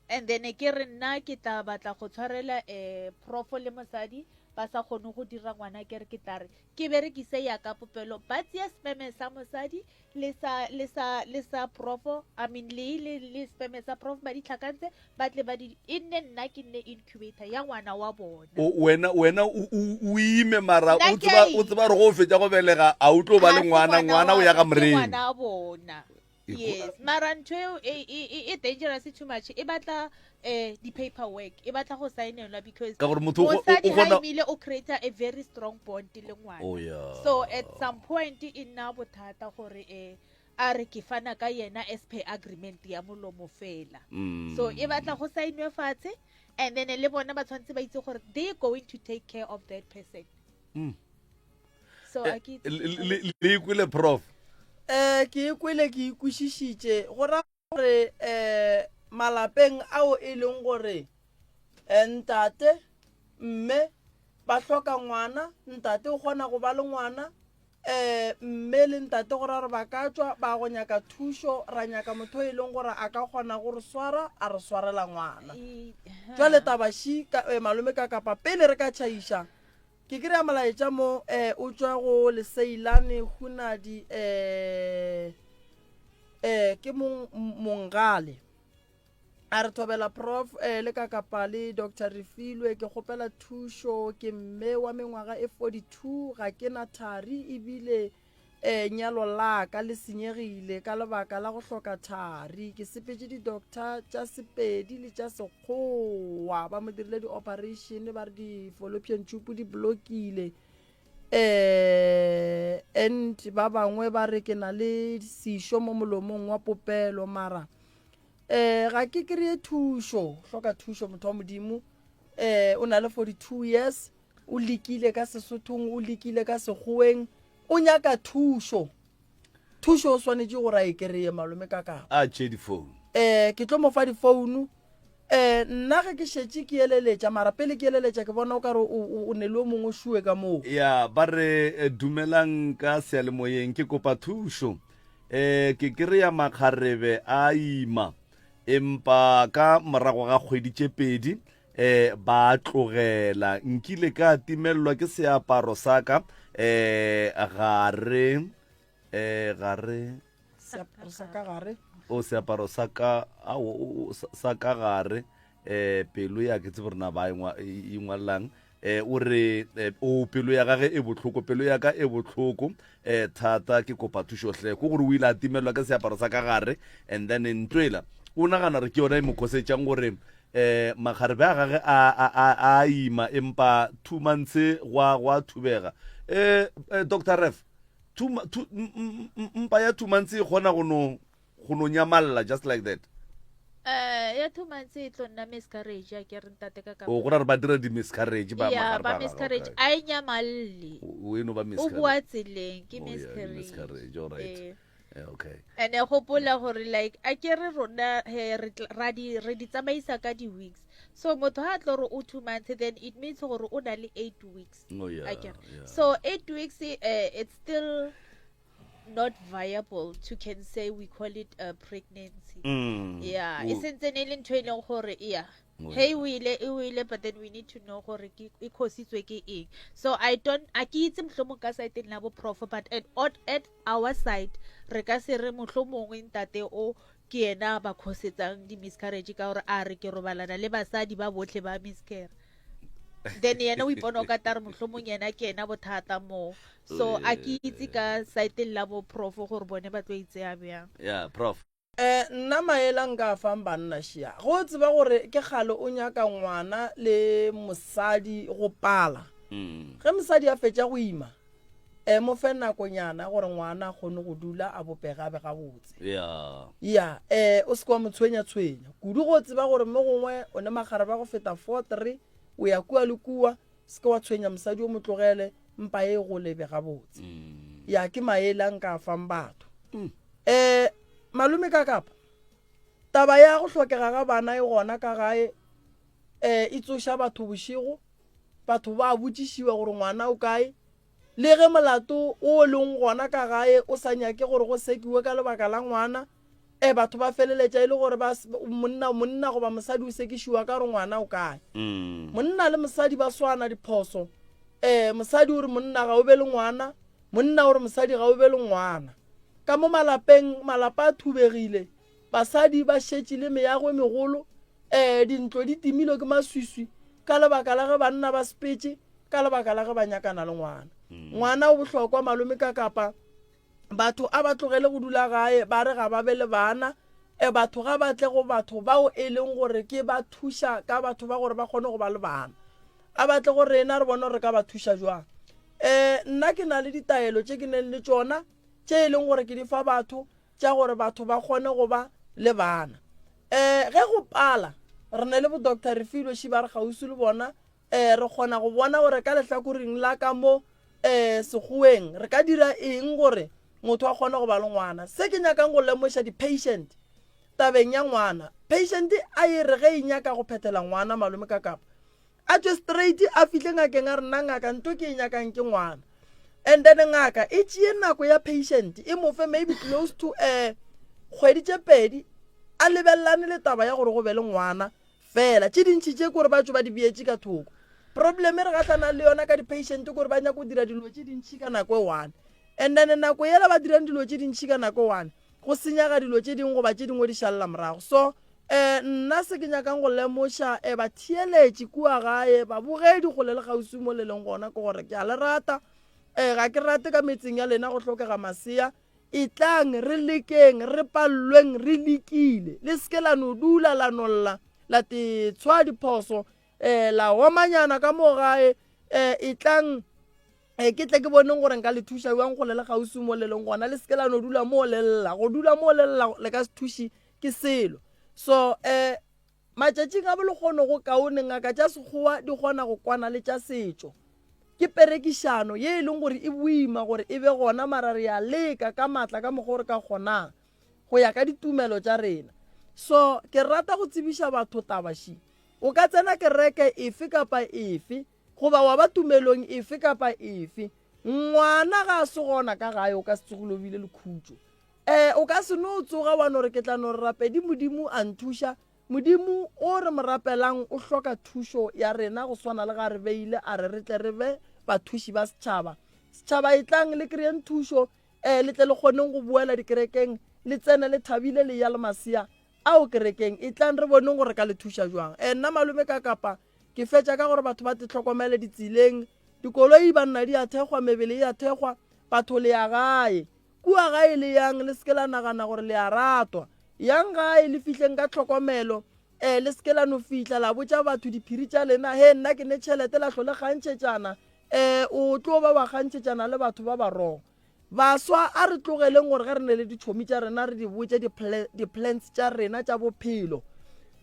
And then ke re nna ke tla batla go tshwarela um profo le mosadi ba sa kgone go dira ngwana ke re ke tla re ke berekise ya ka popelo ba tseya sperm sa mosadi le sa le sa le sa profo I mean le le le sperm sa prof ba di tlhakantse ba tle ba di e nne nna ke nne incubator ya ngwana wa bona. O, wena wena o o ime mara Nna o ke a tseba o ima. tseba re go fetša go belega a o tlo ba Ga le se ngwana ngwana ngwana o wa ya ga ka ke moremi. ngwana wa bona. Yes, mara ntho eo e, e, e, e dangerous too much. E batla eh di paperwork, e batla go saenelwa because Ka gore motho o- o- o mosadi ha kgona- imile o create a very strong bond le ngwana. Oh, yeah. So at some point e nna bothata gore eh a re ke fana ka yena as per agreement ya molomo fela. Mm. So e batla go saenwe fatshe and then le bona ba tshwanetse ba itse gore they going to take care of that person. Mm. so Eh, a ke itse le- le le ikwele prof um ke e kwele ke ikwešišitše go ra gore um malapeng ao e leng gore eh, ntate mme ba hloka ngwana ntate o kgona go ba le ngwana um mme le ntate go ra gore ba ka tšwa ba go nyaka thušo ra nyaka motho e leng gore a ka kgona go re swara a re swarela ngwana jwale tabaši ka, eh, malome ka kapa pele re ka tšhaiša Ke kry-a molaetša mo eh, o tšwa go Leseilane Hunadi eh, eh, ke mong, Mongale. A re thobela prof eh, le kakapa le Doctor Refilwe ke kgopela thušo ke mme wa mengwaga e 42 ga ke na thari ebile eh, nyalo la ka le senyegile ka lebaka la go hloka thari. Ke sepetše di-doctor tša Sepedi le tša Sekgowa, ba mo dirile di-operation ba re di-fallopian tube di blokile eh, and ba bangwe ba re ke na le sešo mo molomong wa popelo mara eh ga ke kry-e thušo hloka thušo motho wa modimo eh o na le 42 years O lekile ka Sesothong, o lekile ka Sekgoweng, o nyaka thušo. Thušo o swanetše gore a e kereye malome ka kapa. A tšee difounu. Eh, ke tlo mo fa difounu. Um nna ge ke šetše ke eleletša, mara pele ke eleletša ke bona o ka re o, o, o ne le o mongwe šue ka moo. Ya, ba re, Dumelang ka seyalemoyeng, ke kopa thušo. Um ke kry-a makgarebe a ima, empa ka morago ga kgwedi tše pedi um ba a tlogela. Nkile ka timelelwa ke seaparo sa ka um gare, um gare, Seaparo sa ka gare. O seaparo sa ka ao o sa ka gare eh pelo ya ke tsebe rena ba ingwallang eh o re eh, o pelo ya gage e bohloko pelo ya ka e bohloko eh thata ke kopa thušo hle ko gore o ile a timelwa ka seaparo sa ka gare and then ntwela o nagana re ke yona e mo khosetšang gore eh makgarebe a gage a a a a ima empa two months gwa gwa thubega eh, eh Dr. Ref mpa ya two months e kgona go no go no nyamalla just like that. Eh, ya two months e tlo nna miscarriage a ke re ntate ka ka o go ra re ba dira di miscarriage ba ya ba miscarriage a e nyamalle o eno ba miscarriage o boa tseleng ke oh, miscarriage miscarriage all right eh. Eh, okay and gopola gore like a ke re rona re ra di re di tsamaisa ka di weeks so motho ha tlo re o two months then it means gore o na le eight weeks Oh, yeah, Akere. yeah. So eight weeks, uh, it's still not viable to can say we call it a pregnancy. Mm. Yeah, O- e sentsene e le ntho e leng gore yeah. Oh, Hey o ile e o ile but then we need to know gore ke e khositswe ke eng. So I don't a ke itse mohlomong ka side la bo prof but at, at at our side re ka se re mohlomongwe ntate o ke yena ba khosetsang di miscarriage ka gore a re ke robalana le basadi ba botlhe ba miscarriage. then yena o ipona o ka tare mohlomong yena ke yena bothata moo so a ke itse ka saeteng la bo prof gore bone ba tlo itseya bjang yeah prof Eh, nna maele a nka a fang banna šia, ge o tseba gore ke kgale o nyaka ngwana le mosadi go pala, ge mosadi a fetša go ima, eh, mo fe nakonyana gore ngwana a kgone go dula a bopege a be gabotse. Yeah. Ya, eh, o se ke wa mo tshwenya-tshwenya kudu ge o tseba gore mo gongwe o ne magareba go feta 4, 3, o ya kua le kua, se ke wa tshwenya mosadi o mo tlogele, mpa e gole e be gabotse. Ya, ke maele a nka a fang batho. Eh, malome ka kapa, taba ya go hlokega ga bana e gona ka gae, eh, e tsoša batho bošego, batho ba botšišiwa gore ngwana o kae, Le ge molato wo o leng gona ka gae o sa nyake gore go sekiwe ka lebaka la ngwana, e batho ba feleletša e le gore ba monna monna goba mosadi o sekišiwa ka gore ngwana o kae. Monna le mosadi ba swana diphoso. E mosadi o re monna ga o be le ngwana, monna o re mosadi ga o be le ngwana. Ka mo malapeng malapa a thubegile, basadi ba šetše le meago e megolo, e dintlo di timilwe ke maswiswi ka lebaka la ge banna ba sepetše. ka lebaka la ge ba nyakana le ngwana. Ngwana o bohlokwa malome ka kapa batho a ba tlogele go dula gae ba re ga ba be le bana. E batho ga ba tle go batho bao e leng gore ke ba thuša ka batho ba gore ba kgone go ba le bana. A ba tle go rena re bone gore re ka ba thuša jwang. Um nna ke na le ditaelo tše ke neng le tšona tše e leng gore ke di fa batho tša gore batho ba kgone go ba le bana. Um ge go pala re ne le bo Doctor Refilwe Šiba re kgauswi le bona Ee, re kgona go bona gore ka lehlakoreng la ka mo um Sekgoweng re ka dira eng gore motho a kgone go ba le ngwana. Se ke nyakang go lemoša di-patient tabeng ya ngwana, patient a e re ge e nyaka go phethela ngwana malome ka kapa a tšwe straight a fihle ngakeng a re nna ngaka nto ke e nyakang ke ngwana. And then ngaka e tšee nako ya patient e mo fe maybe close to um kgwedi tše pedi a lebelelane le taba ya gore go be le ngwana Fela tše dintši tše kore ba tšo ba di beetše ka thoko. Problem e re gahlanang le yona ka di-patient kore ba nyaka go dira dilo tše dintši ka nako e one. And then nako yela ba dirang dilo tše dintši ka nako e one, go senyaga dilo tše dingwe goba tše dingwe di šalela morago. So um nna se ke nyakang go lemoša um batheeletši kua gae, babogedi kgole le kgauswi mo le leng gona ke gore ke a le rata. Um ga ke rate ka metseng ya lena go hlokega masea. Etlang, re lekeng, re pallweng, re lekile. Le se ke la no dula, la no lla, la te tshwa diphoso, eh, la omanyana ka mo gae. Eh, etlang, eh, ke tle ke boneng gore nka le thuša bjang kgole le kgauswi mo le leng gona. Le se ke la no dula mo le lla. Go dula mo le lla le ka se thuše ke selo. So, eh, Matšatšing a bolehono go kaone ngaka tša Sekgowa di kgona go kwana le tša setšo. Ke perekišano ye e leng gore e boima gore e be gona mara re a leka ka matla ka mokgwa o re ka kgonang go ya ka ditumelo tša rena. So ke rata go tsebiša batho taba še. O ka tsena kereke efe kapa efe goba wa ba tumelong efe kapa efe, ngwana ga a se gona ka gae o ka se tsogile o bile le khutšo. E, o ka se no tsoga wa no re ke tla no re rapedi Modimo a nthuša. Modimo o re mo rapelang o hloka thušo ya rena go swana le ga re beile a re re tle re be bathuši ba setšhaba. Setšhaba etlang le kry-eng thušo e, le tle le kgoneng go boela dikerekeng le tsene le thabile le ya le masea ao kerekeng. Etlang re boneng gore re ka le thuša jwang. E, nna malome ka kapa ke fetša ka gore batho ba te hlokomele ditseleng. Dikoloi banna di a thekgwa, mebele e a thekgwa, batho le ya gae. Kua gae le yang, le se ke la nagana gore le a ratwa. Yang gae le fihleng ka tlhokomelo. E, le se ke la no fihla la botša batho diphiri tša lena, He, nna ke ne tšhelete, la hlo le kgantšhetšana. E, o tlo ba wa kgantšhetšana le batho ba ba wrong. Baswa, a re tlogeleng gore ge re ne le ditšhomi tša rena re di botše di-plans tša rena tša bophelo.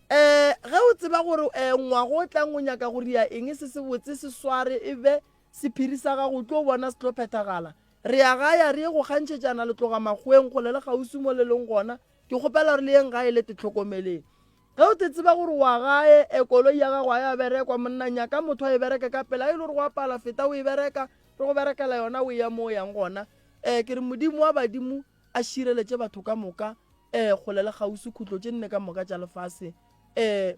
E, ge o tseba gore e, ngwaga o tlang o nyaka go ria eng se sebotse se sware e be sephiri sa gago, o tlo bona se tlo phethagala. Re ya gae, a re ye go kgantšhetšana le tloga makgoweng kgole le kgauswi mo le leng gona. Ke kgopela gore le yeng gae le te hlokomeleng. Ge o te tseba gore wa gae, e koloi ya gago a ya berekwa, monna nyaka motho a e bereke ka pela. E le gore go a pala, feta o e bereka, re go berekela yona o eya mo o yang gona. E, ke re Modimo wa badimo a šireletše batho ka moka, e, kgole le kgauswi, khutlo tše nne ka moka tša lefase. E,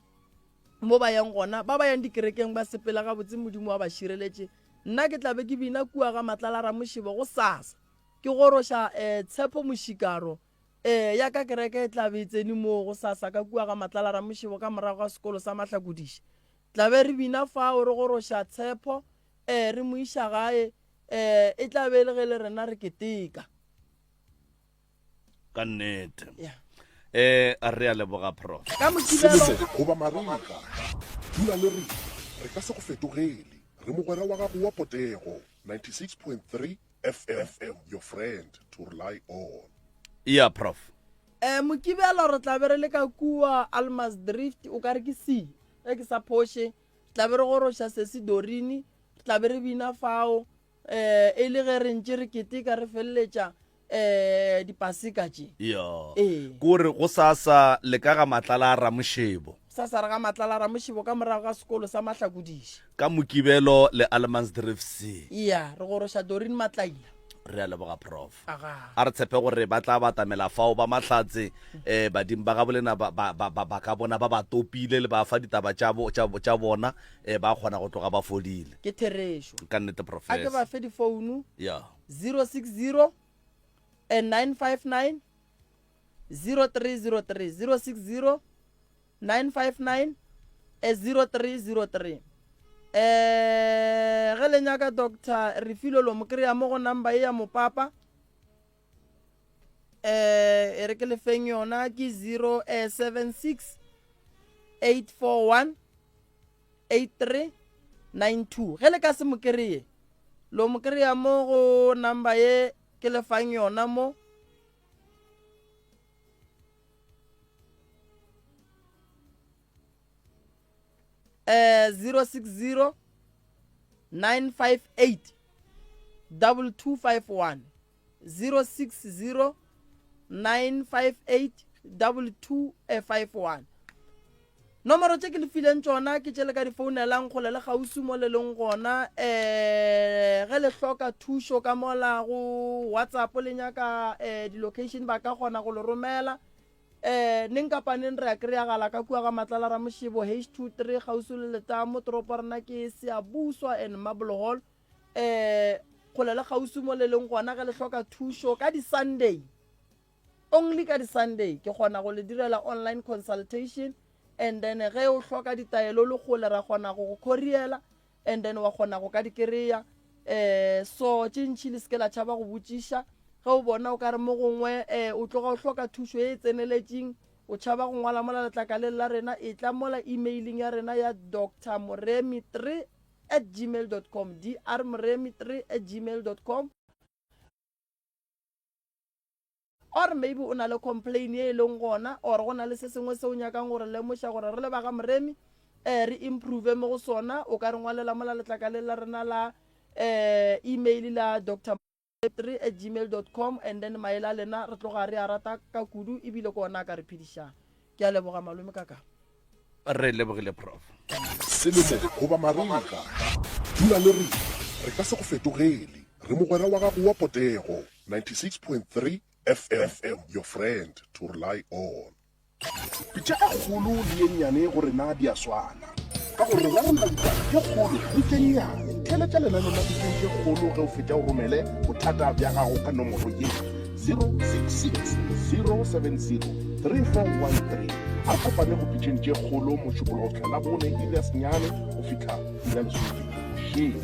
mo ba yang gona, ba ba yang dikerekeng ba sepela gabotse, Modimo a ba šireletše. Nna ke tla be ke bina kua ga Matlala Ramošebo gosasa, ke goroša eh, Tshepo Mošikaro. Eh, ya ka kereke e tla be e tsene moo gosasa ka kua ga Matlala Ramošebo ka morago ga sekolo sa Mahlakodiši. Tla be re bina fao re goroša Tshepo, eh, re mo iša gae, eh, e tla be e le ge le rena re keteka. Ka nnete. Yeah. Eh, re a leboga prof. Ka Mokibelo. Selemo goba marega, dula le rena, re ka se go fetogele. Re mogwera wa gago wa potego, 96.3 FM, your friend to rely on. Yeah, prof. Eh, Mokibelo re tla be re le ka kua Almas Drift, o ka re ke C, ge ke sa phoše. Re tla be re goroša Sesi Dorini, re tla be re bina fao. Eh, e le ge re ntše re keteka re feleletša eh dipaseka tše. Yo. Ee. Kore go sasa le ka ga Matlala a Ramošebo. Sasa re ga Matlala a Ramošebo ka morago ga sekolo sa Mahlakodiši. Ka Mokibelo le Allemansdrift C. Iya, re goroša Doreen Matlaila. Re a leboga Prof. Aga. A re tshepe gore ba tla batamela fao ba Mahlatse eh badimo ba gabolena ba ba ba ba ka bona ba ba topile le ba fa ditaba tša bo tša tša bona eh ba kgona go tloga ba fodile. Ke therešo. Ka nnete A ke Professor. ba fe difounu. Ya. 060 and 959 0303 060 959 0303 eh ge le nyaka doctor Refilo lo mo kry-a mo go number ye ya mopapa eh e re ke lefeng yona ke 076 841 8392 ge le ka se mo kry-e lo mo kry-a mo go number ye ke le fang yona mo eh 060 958 2251 060 958 2251 Nomoro tše ke le fileng tšona ke tše le ka di founelang kgole le kgauswi mo le leng gona. Um ge le hloka thušo ka mola go WhatsApp le nyaka um di-location ba ka kgona go le romela. Um neng kapa neng re a kry-agala ka kua ga Matlala Ramošebo H23 kgauswi le Letamo. Toropo rena ke Siyabuswa and Marble Hall. Um kgole le kgauswi mo le leng gona ge le hloka thušo ka di-Sunday. Only ka di Sunday ke kgona go le direla online consultation and then ge o hloka ditaelo le kgole ra kgona go go couriela and then wa kgona go ka di kereya eh so tše ntši le seke la tšhaba go botšiša ge o bona o ka re mo gongwe eh o tloga o hloka thušo e e tseneletšeng o tšhaba go ngwala mola letlakaleng la rena e tla mola emailing ya rena ya dr moremi 3 at gmail dot com dr moremi 3 at gmail dot com Or maybe o na le complain ye e leng gona or go na le se sengwe se o nyakang go re lemoša gore re le ba ga Moremi eh, re improve mo go sona, o ka re ngwalela mola letlakaleng la rena la eh, email la Doctor 3 at gmail dot com and then maele a lena re tloga re a rata ka kudu ebile ke ona a ka re phedišang. Ke a leboga malome ka ka. Re lebogile Prof. Selemo goba marega, dula le rena, re ka se go fetogele. Re mogwera wa gago wa potego, 96.3 FM, your friend to rely on. Pitša e kgolo le ye nnyane go rena di a swana, ka gore re rarolla ditaba tše kgolo le tše nnyane. Theeletša lenaneo la Pitšeng tše Kgolo ge o fetša o romele bothata bja gago ka nomoro ye, 066 070 3413. A re kopane go Pitšeng tše Kgolo Mošupologo go fihla Labone iri ya senyane go fihla iri ya lesomepedi bošego.